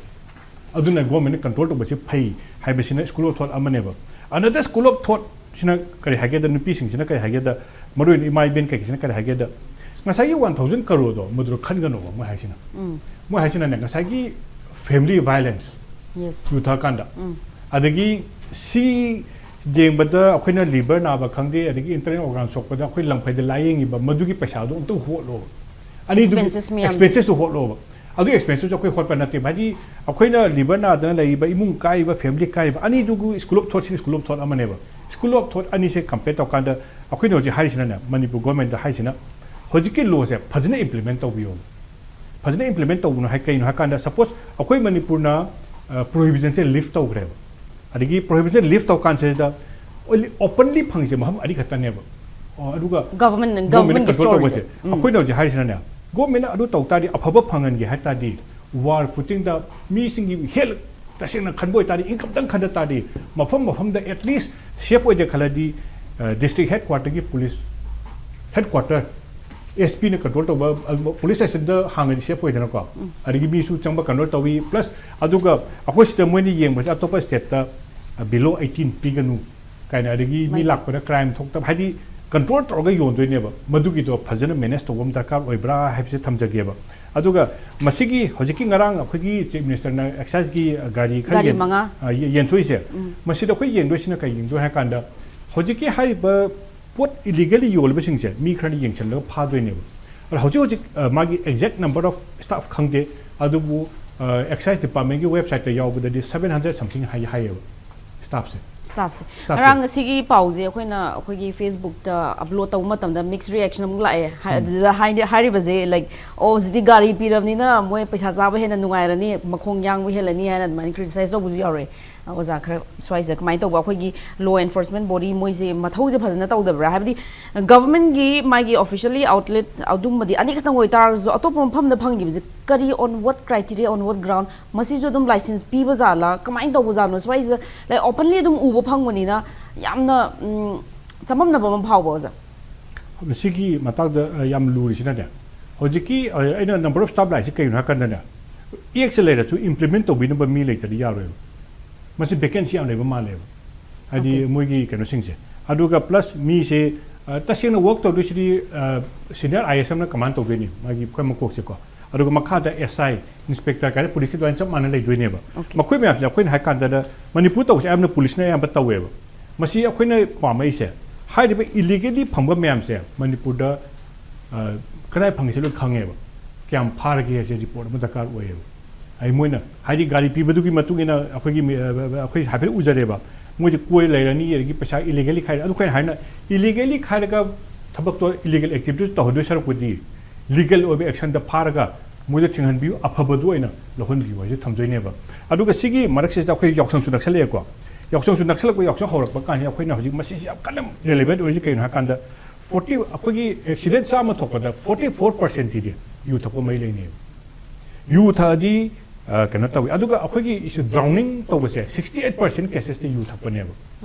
ꯑꯗꯨꯅ ꯒꯣꯔꯃꯦꯟꯅ ꯀꯟꯇ꯭ꯔꯣꯜ ꯇꯧꯕꯁꯤ ꯐꯩ ꯍꯥꯏꯕꯁꯤꯅ ꯁ꯭ꯀꯨꯜ ꯑꯣꯐ ꯊꯣꯠ ꯑꯃꯅꯦꯕ꯫ ꯑꯅꯗꯔ ꯁ꯭ꯀꯨꯜ ꯑꯣꯐ ꯊꯣꯠꯁꯤꯅ ꯀꯔꯤ ꯍꯥꯏꯒꯦꯗ, ꯅꯨꯄꯤꯁꯤꯡꯁꯤꯅ ꯀꯔꯤ ꯍꯥꯏꯒꯦꯗ, ꯃꯔꯨꯑꯣꯏꯅ ꯏꯃꯥ ꯏꯕꯦꯟ ꯀꯩꯀꯩꯁꯤꯅ ꯀꯔꯤ ꯍꯥꯏꯒꯦꯗ, ꯉꯁꯥꯏꯒꯤ ꯋꯥꯟ ꯊꯥꯎꯖꯟ ꯀꯔꯣꯔꯗꯣ ꯃꯗꯨꯗ ꯈꯟꯒꯅꯣꯕ ꯃꯣꯏ ꯍꯥꯏꯁꯤꯅ꯫ ꯃꯣꯏ ꯍꯥꯏꯁꯤꯅꯅꯦ, ꯉꯁꯥꯏꯒꯤ ꯐꯦꯃꯤꯂꯤ ꯚꯥꯏꯂꯦꯟꯁ Yes. ꯌꯨ ꯊꯛꯑꯀꯥꯟꯗ, ꯑꯗꯒꯤ ꯁꯤ ꯌꯦꯡꯕꯗ ꯑꯩꯈꯣꯏꯅ ꯂꯤꯚꯔ ꯅꯥꯕ ꯈꯪꯗꯦ, ꯑꯗꯒꯤ ꯏꯟꯇꯔꯅꯦꯜ ꯑꯣꯔꯒꯥꯟ ꯁꯣꯛꯄꯗ ꯑꯩꯈꯣꯏ ꯂꯝꯐꯩꯗ ꯂꯥꯏꯌꯦꯡꯉꯤꯕ ꯃꯗꯨꯒꯤ ꯄꯩꯁꯥꯗꯣ ꯑꯝꯇ ꯍꯣꯠꯂꯣꯕ꯫ ꯑꯅꯤꯗꯨꯒꯤ Expenses ꯃꯌꯥꯝꯁꯦ꯫ ꯑꯦꯛꯁꯄꯦꯟꯁꯦꯁꯇꯨ ꯍꯣꯠꯂꯣꯕ꯫ ꯑꯗꯨꯒꯤ ꯑꯦꯛꯁꯄꯦꯟꯁꯦꯁꯇꯨ ꯑꯩꯈꯣꯏ ꯍꯣꯠꯄ ꯅꯠꯇꯦꯕ꯫ ꯍꯥꯏꯗꯤ ꯑꯩꯈꯣꯏꯅ ꯂꯤꯚꯔ ꯅꯥꯗꯅ ꯂꯩꯔꯤꯕ ꯏꯃꯨꯡ ꯀꯥꯏꯔꯤꯕ, ꯐꯦꯃꯤꯂꯤ ꯀꯥꯏꯔꯤꯕ, ꯑꯅꯤꯗꯨꯒꯤ ꯁ꯭ꯀꯨꯜ ꯑꯣꯐ ꯊꯣꯠꯁꯤꯅ ꯁ꯭ꯀꯨꯜ ꯑꯣꯐ ꯊꯣꯠ ꯑꯃꯅꯦꯕ꯫ ꯁ꯭ꯀꯨꯜ ꯑꯣꯐ ꯊꯣꯠ ꯑꯅꯤꯁꯦ ꯀꯝꯄꯦꯌꯔ ꯇꯧꯔꯀꯥꯟꯗ ꯑꯩꯈꯣꯏꯅ ꯍꯧꯖꯤꯛ ꯍꯥꯏꯔꯤꯁꯤꯅꯅꯦ, ꯃꯅꯤꯄꯨꯔ ꯒꯣꯔꯃꯦꯟꯗ ꯍꯥꯏꯁꯤꯅ ꯍꯧꯖꯤꯛꯀꯤ ꯂꯣꯁꯦ ꯐꯖꯅ ꯏꯝꯄ꯭ꯂꯤꯃꯦꯟ ꯇꯧꯕꯤꯌꯣ꯫ ꯐꯖꯅ ꯏꯝꯄ꯭ꯂꯤꯃꯦꯟ ꯇꯧꯕꯅꯣ ꯍꯥꯏ ꯀꯩꯅꯣ ꯍꯥꯏ ꯀꯥꯟꯗ, ꯁꯄꯣꯁ ꯑꯩꯈꯣꯏ ꯃꯅꯤꯄꯨꯔꯅ ꯄ꯭ꯔꯣꯍꯤꯕꯤꯖꯟꯁꯦ ꯂꯤꯐ ꯇꯧꯈ꯭ꯔꯦꯕ꯫ ꯑꯗꯒꯤ ꯄ꯭ꯔꯣꯍꯤꯕꯤꯖꯟ ꯂꯤꯐ ꯇꯧꯀꯥꯟꯁꯤꯗ ꯑꯣꯄꯟꯂꯤ ꯐꯪꯉꯤꯁꯦ ꯃꯐꯝ ꯑꯅꯤꯈꯛꯇꯅꯦꯕ꯫ ꯑꯣ, ꯑꯗꯨꯒ Government, ꯒꯣꯔꯃꯦꯟꯅ government ꯒꯤ ꯀꯟꯇ꯭ꯔꯣꯜ store ꯇꯧꯕꯁꯦ꯫ ꯁꯦ꯫ ꯎꯝ꯫ ꯑꯩꯈꯣꯏꯅ ꯍꯧꯖꯤꯛ ꯍꯥꯏꯔꯤꯁꯤꯅꯅꯦ, ꯒꯣꯔꯃꯦꯟꯅ ꯑꯗꯨ ꯇꯧ ꯇꯥꯔꯗꯤ, ꯑꯐꯕ ꯐꯪꯍꯟꯒꯦ ꯍꯥꯏ ꯇꯥꯔꯗꯤ, ꯋꯥꯔ ꯐꯨꯇꯤꯡꯗ ꯃꯤꯁꯤꯡꯒꯤ ꯍꯦꯜꯊ ꯇꯁꯦꯡꯅ ꯈꯟꯕ ꯑꯣꯏꯇꯥꯔꯗꯤ, ꯏꯟꯀꯝꯇꯪ ꯈꯟꯗ ꯇꯥꯔꯗꯤ, ꯃꯐꯝ ꯃꯐꯝꯗ ꯑꯦꯠꯂꯤꯁ ꯁꯦꯐ ꯑꯣꯏꯗꯦ ꯈꯜꯂꯗꯤ, ꯗꯤꯁꯇ꯭ꯔꯤꯛ ꯍꯦꯗ ꯀ꯭ꯋꯥꯇꯔꯒꯤ ꯄꯨꯂꯤꯁ ꯍꯦꯗ ꯀ꯭ꯋꯥꯇꯔ, ꯑꯦꯁ ꯄꯤꯅ ꯀꯟꯇ꯭ꯔꯣꯜ ꯇꯧꯕ ꯄꯨꯂꯤꯁ ꯁ꯭ꯇꯦꯁꯟꯗ ꯍꯥꯡꯉꯗꯤ ꯁꯦꯐ ꯑꯣꯏꯗꯅꯀꯣ꯫ ꯑꯗꯒꯤ ꯃꯤꯁꯨ ꯆꯪꯕ ꯀꯟꯇ꯭ꯔꯣꯜ ꯇꯧꯏ꯫ ꯄ꯭ꯂꯁ ꯑꯗꯨꯒ ꯑꯩꯈꯣꯏ ꯁꯤꯗ ꯃꯣꯏꯅ ꯌꯦꯡꯕꯁꯦ ꯑꯇꯣꯞꯄ ꯁ꯭ꯇꯦꯠꯇ ꯕꯤꯂꯣ ꯑꯩꯠꯇꯤꯟ ꯄꯤꯒꯅꯨ ꯀꯥꯏꯅ, ꯑꯗꯒꯤ ꯃꯤ ꯃꯥꯅꯤ꯫ ꯂꯥꯛꯄꯗ ꯀ꯭ꯔꯥꯏꯝ ꯊꯣꯛꯇꯕ, ꯍꯥꯏꯗꯤ ꯀꯟꯇ꯭ꯔꯣꯜ ꯇꯧꯔꯒ ꯌꯣꯟꯗꯣꯏꯅꯦꯕ꯫ ꯃꯗꯨꯒꯤꯗꯣ ꯐꯖꯅ ꯃꯦꯅꯦꯖ ꯇꯧꯕ ꯑꯃ ꯗꯔꯀꯥꯔ ꯑꯣꯏꯕ꯭ꯔꯥ ꯍꯥꯏꯕꯁꯦ ꯊꯝꯖꯒꯦꯕ꯫ ꯑꯗꯨꯒ ꯃꯁꯤꯒꯤ ꯍꯧꯖꯤꯛꯀꯤ ꯉꯔꯥꯡ ꯑꯩꯈꯣꯏꯒꯤ ꯆꯤꯐ ꯃꯤꯅꯤꯁꯇꯔꯅ ꯑꯦꯛꯁꯥꯏꯖꯀꯤ ꯒꯥꯔꯤ ꯈꯔ ꯒꯥꯔꯤ ꯌꯦꯟ-, ꯃꯉꯥ꯫ ꯑ, ꯌꯦ-, ꯌꯦꯟꯊꯣꯛꯏꯁꯦ, ꯃꯁꯤꯗ ꯑꯩꯈꯣꯏ ꯌꯦꯡꯗꯣꯏꯁꯤꯅ ꯀꯩ ꯌꯦꯡꯗꯣꯏ ꯍꯥꯏ ꯀꯥꯟꯗ, ꯍꯧꯖꯤꯛꯀꯤ ꯍꯥꯏꯔꯤꯕ ꯄꯣꯠ ꯏꯂꯤꯒꯦꯂꯤ ꯌꯣꯜꯂꯤꯕꯁꯤꯡꯁꯦ ꯃꯤ ꯈꯔꯅ ꯌꯦꯡꯁꯤꯜꯂꯒ ꯐꯥꯗꯣꯏꯅꯦꯕ꯫ ꯑꯗꯣ ꯍꯧꯖꯤꯛ ꯍꯧꯖꯤꯛ, ꯑ, ꯃꯥꯒꯤ ꯑꯦꯛꯖꯦꯛ ꯅꯝꯕꯔ ꯑꯣꯐ ꯁ꯭ꯇꯥꯐ ꯈꯪꯗꯦ, ꯑꯗꯨꯕꯨ, ꯑ, ꯑꯦꯛꯁꯥꯏꯖ ꯗꯤꯄꯥꯔꯠꯃꯦꯟꯒꯤ ꯋꯦꯕꯁꯥꯏꯠꯇ ꯌꯥꯎꯕꯗꯗꯤ ꯁꯕꯦꯟ ꯍꯟꯗ꯭ꯔꯦꯗ ꯁꯝꯊꯤꯡ ꯍꯥꯏ, ꯍꯥꯏꯌꯦꯕ꯫ ꯁ꯭ꯇꯥꯐꯁꯦ꯫ ꯁ꯭ꯇꯥꯐꯁꯦ꯫ ꯁ꯭ꯇꯥꯐꯁꯦ꯫ ꯉꯔꯥꯡ ꯉꯁꯤꯒꯤ ꯄꯥꯎꯁꯦ ꯑꯩꯈꯣꯏꯅ ꯑꯩꯈꯣꯏꯒꯤ ꯐꯦꯁꯕꯨꯛꯇ ꯑꯞꯂꯣꯗ ꯇꯧꯕ ꯃꯇꯝꯗ ꯃꯤꯛꯁ ꯔꯤꯌꯦꯛꯁꯟ ꯑꯃꯨꯛ ꯂꯥꯛꯑꯦ꯫ ꯍꯥꯏ-, ꯑꯗꯨꯗ ꯍꯥꯏꯗꯤ-, ꯍꯥꯏꯔꯤꯕꯁꯦ, ꯂꯥꯏꯛ, "ꯑꯣ, ꯍꯧꯖꯤꯛꯇꯤ ꯒꯥꯔꯤ ꯄꯤꯔꯕꯅꯤꯅ ꯃꯣꯏ ꯄꯩꯁꯥ ꯆꯥꯕ ꯍꯦꯟꯅ ꯅꯨꯡꯉꯥꯏꯔꯅꯤ, ꯃꯈꯣꯡ ꯌꯥꯡꯕ ꯍꯦꯜꯂꯅꯤ" ꯍꯥꯏꯅ ꯑꯗꯨꯃꯥꯏꯅ ꯀ꯭ꯔꯤꯇꯤꯁꯥꯏꯁ ꯇꯧꯕꯁꯨ ꯌꯥꯎꯔꯛꯑꯦ꯫ ꯑꯣꯖꯥ, ꯈꯔ ꯁ꯭ꯋꯥꯏꯁꯤꯗ ꯀꯃꯥꯏꯅ ꯇꯧꯕ, ꯑꯩꯈꯣꯏꯒꯤ ꯂꯣ ꯑꯦꯟꯐꯣꯔꯁꯃꯦꯟ ꯕꯣꯗꯤ ꯃꯣꯏꯁꯦ ꯃꯊꯧꯁꯦ ꯐꯖꯅ ꯇꯧꯗꯕ꯭ꯔꯥ? ꯍꯥꯏꯕꯗꯤ ꯒꯚꯔꯟꯃꯦꯟꯠꯀꯤ ꯃꯥꯒꯤ ꯑꯣꯐꯤꯁꯤꯌꯦꯜꯂꯤ ꯑꯥꯎꯠꯂꯦꯠ ꯑꯗꯨꯝꯕꯗꯤ ꯑꯅꯤꯈꯛꯇꯪ ꯑꯣꯏꯇꯥꯔꯁꯨ, ꯑꯇꯣꯞꯄ ꯃꯐꯝꯗ ꯐꯪꯈꯤꯕꯁꯦ ꯀꯔꯤ, on what criteria, on what ground, ꯃꯁꯤꯁꯨ ꯑꯗꯨꯝ ꯂꯥꯏꯁꯦꯟꯁ ꯄꯤꯕ ꯖꯥꯠꯂꯥ, ꯀꯃꯥꯏꯅ ꯇꯧꯕ ꯖꯥꯠꯅꯣ? ꯁ꯭ꯋꯥꯏꯁꯤꯗ, ꯂꯥꯏꯛ, ꯑꯣꯄꯟꯂꯤ ꯑꯗꯨꯝ ꯎꯕ ꯐꯪꯕꯅꯤꯅ ꯌꯥꯝꯅ, ꯎꯝ, ꯆꯃꯝꯅꯕ ꯑꯃ ꯐꯥꯎꯕ, ꯑꯣꯖꯥ꯫ ꯃꯁꯤꯒꯤ ꯃꯇꯥꯡꯗ, ꯑ, ꯌꯥꯝ ꯂꯨꯔꯤꯁꯤꯅꯅꯦ, ꯍꯧꯖꯤꯛꯀꯤ, ꯑ, ꯑꯩꯅ ꯅꯝꯕꯔ ꯑꯣꯐ ꯁ꯭ꯇꯥꯐ ꯂꯥꯛꯏꯁꯦ ꯀꯩꯒꯤꯅꯣ ꯍꯥꯏ ꯀꯥꯟꯗꯅꯦ, ꯑꯦꯛꯁꯦ ꯂꯩꯔꯁꯨ ꯏꯝꯄ꯭ꯂꯤꯃꯦꯟꯠ ꯇꯧꯕꯤꯅꯕ ꯃꯤ ꯂꯩꯇ꯭ꯔꯗꯤ ꯌꯥꯔꯣꯏꯕ꯫ ꯃꯁꯤ ꯚꯦꯀꯦꯟꯁꯤ ꯌꯥꯝ ꯂꯩꯕ ꯃꯥꯜꯂꯦꯕ, ꯍꯥꯏꯗꯤ Okay. ꯃꯣꯏꯒꯤ ꯀꯩꯅꯣꯁꯤꯡꯁꯦ꯫ ꯑꯗꯨꯒ ꯄ꯭ꯂꯁ ꯃꯤꯁꯦ, ꯑ, ꯇꯁꯦꯡꯅ ꯋꯔꯛ ꯇꯧꯗꯣꯏꯁꯤꯗꯤ, ꯑ, ꯁꯤꯅꯤꯌꯔ ꯑꯥꯏ ꯑꯦꯁ ꯑꯃꯅ ꯀꯃꯥꯏꯅ ꯇꯧꯗꯣꯏꯅꯤ, ꯃꯥꯒꯤ ꯑꯩꯈꯣꯏ ꯃꯀꯣꯛꯁꯦꯀꯣ꯫ ꯑꯗꯨꯒ ꯃꯈꯥꯗ ꯑꯦꯁ ꯑꯥꯏ, ꯏꯟꯁꯄꯦꯛꯇꯔ ꯀꯥꯏꯅ ꯄꯨꯂꯤꯁꯀꯤ ꯑꯗꯨꯃꯥꯏꯅ ꯆꯞ ꯃꯥꯟꯅ ꯂꯩꯗꯣꯏꯅꯦꯕ꯫ Okay. ꯃꯈꯣꯏ ꯃꯌꯥꯝꯁꯦ ꯑꯩꯈꯣꯏꯅ ꯍꯥꯏ ꯀꯥꯟꯗ, ꯃꯅꯤꯄꯨꯔ ꯇꯧꯕꯁꯦ ꯑꯌꯥꯝꯕꯅ ꯄꯨꯂꯤꯁꯅ ꯑꯌꯥꯝꯕ ꯇꯧꯋꯦꯕ꯫ ꯃꯁꯤ ꯑꯩꯈꯣꯏꯅ ꯄꯥꯝꯃꯛꯏꯁꯦ, ꯍꯥꯏꯔꯤꯕ ꯏꯂꯤꯒꯦꯂꯤ ꯐꯪꯕ ꯃꯌꯥꯝꯁꯦ ꯃꯅꯤꯄꯨꯔꯗ, ꯑ, ꯀꯗꯥꯏ ꯐꯪꯉꯤꯁꯦ ꯂꯣꯏ ꯈꯪꯉꯦꯕ꯫ ꯀꯌꯥꯝ ꯐꯥꯔꯒꯦ ꯍꯥꯏꯁꯦ ꯔꯤꯄꯣꯔꯠ ꯑꯃ ꯗꯔꯀꯥꯔ ꯑꯣꯏꯌꯦꯕ꯫ ꯑꯩ ꯃꯣꯏꯅ ꯍꯥꯏꯗꯤ ꯒꯥꯔꯤ ꯄꯤꯕꯗꯨꯒꯤ ꯃꯇꯨꯡ ꯏꯟꯅ ꯑꯩꯈꯣꯏꯒꯤ ꯃꯤ-, ꯑ, ꯑ, ꯑꯩꯈꯣꯏ ꯍꯥꯏꯐꯦꯠ ꯎꯖꯔꯦꯕ꯫ ꯃꯣꯏꯁꯦ ꯀꯣꯏ ꯂꯩꯔꯅꯤ, ꯑꯗꯒꯤ ꯄꯩꯁꯥ ꯏꯂꯤꯒꯦꯂꯤ ꯈꯥꯏꯔꯦ꯫ ꯑꯗꯨ ꯑꯩꯈꯣꯏꯅ ꯍꯥꯏꯅ ꯏꯂꯤꯒꯦꯂꯤ ꯈꯥꯏꯔꯒ ꯊꯕꯛꯇꯣ, ꯏꯂꯤꯒꯦꯜ ꯑꯦꯛꯇꯤꯚꯤꯇꯤꯁ ꯇꯧꯍꯟꯗꯣꯏ ꯁꯔꯨꯛꯄꯨꯗꯤ ꯂꯤꯒꯦꯜ ꯑꯣꯏꯕ ꯑꯦꯛꯁꯟꯗ ꯐꯥꯔꯒ ꯃꯣꯏꯗ ꯊꯤꯡꯍꯟꯕꯤꯌꯨ, ꯑꯐꯕꯗꯨ ꯑꯣꯏꯅ ꯂꯧꯍꯟꯕꯤꯌꯨ ꯍꯥꯏꯁꯦ ꯊꯝꯖꯩꯅꯦꯕ꯫ ꯑꯗꯨꯒ ꯁꯤꯒꯤ ꯃꯔꯛꯁꯤꯗ ꯑꯩꯈꯣꯏ ꯌꯥꯎꯁꯪꯁꯨ ꯅꯛꯁꯜꯂꯛꯑꯦꯀꯣ꯫ ꯌꯥꯎꯁꯪꯁꯨ ꯅꯛꯁꯜꯂꯛꯄ, ꯌꯥꯎꯁꯪ ꯍꯧꯔꯛꯄ ꯀꯥꯟꯁꯤꯗ ꯑꯩꯈꯣꯏꯅ ꯍꯧꯖꯤꯛ ꯃꯁꯤꯁꯤ ꯌꯥꯝ ꯀꯟꯅ ꯔꯦꯂꯦꯚꯦꯟꯠ ꯑꯣꯏꯔꯤꯁꯤ ꯀꯩꯅꯣ ꯍꯥꯏ ꯀꯥꯟꯗ, ꯐꯣꯔꯇꯤ, ꯑꯩꯈꯣꯏꯒꯤ ꯑꯦꯛꯁꯤꯗꯦꯟ ꯆꯥꯝꯃ ꯊꯣꯛꯄꯗ ꯐꯣꯔꯇꯤ ꯐꯣꯔ ꯄꯥꯔꯁꯦꯟꯠꯇꯤꯗꯤ ꯌꯨ ꯊꯛꯄ ꯃꯔꯤ ꯂꯩꯅꯩꯕ꯫ ꯌꯨ ꯊꯛꯑꯗꯤ, ꯑ, ꯀꯩꯅꯣ ꯇꯧꯏ꯫ ꯑꯗꯨꯒ ꯑꯩꯈꯣꯏꯒꯤ ꯏꯁꯨ ꯗ꯭ꯔꯥꯎꯅꯤꯡ ꯇꯧꯕꯁꯦ ꯁꯤꯛꯁꯇꯤ ꯑꯩꯠ ꯄꯥꯔꯁꯦꯟꯠ ꯀꯦꯁꯦꯁꯇ ꯌꯨ ꯊꯛꯄꯅꯦꯕ꯫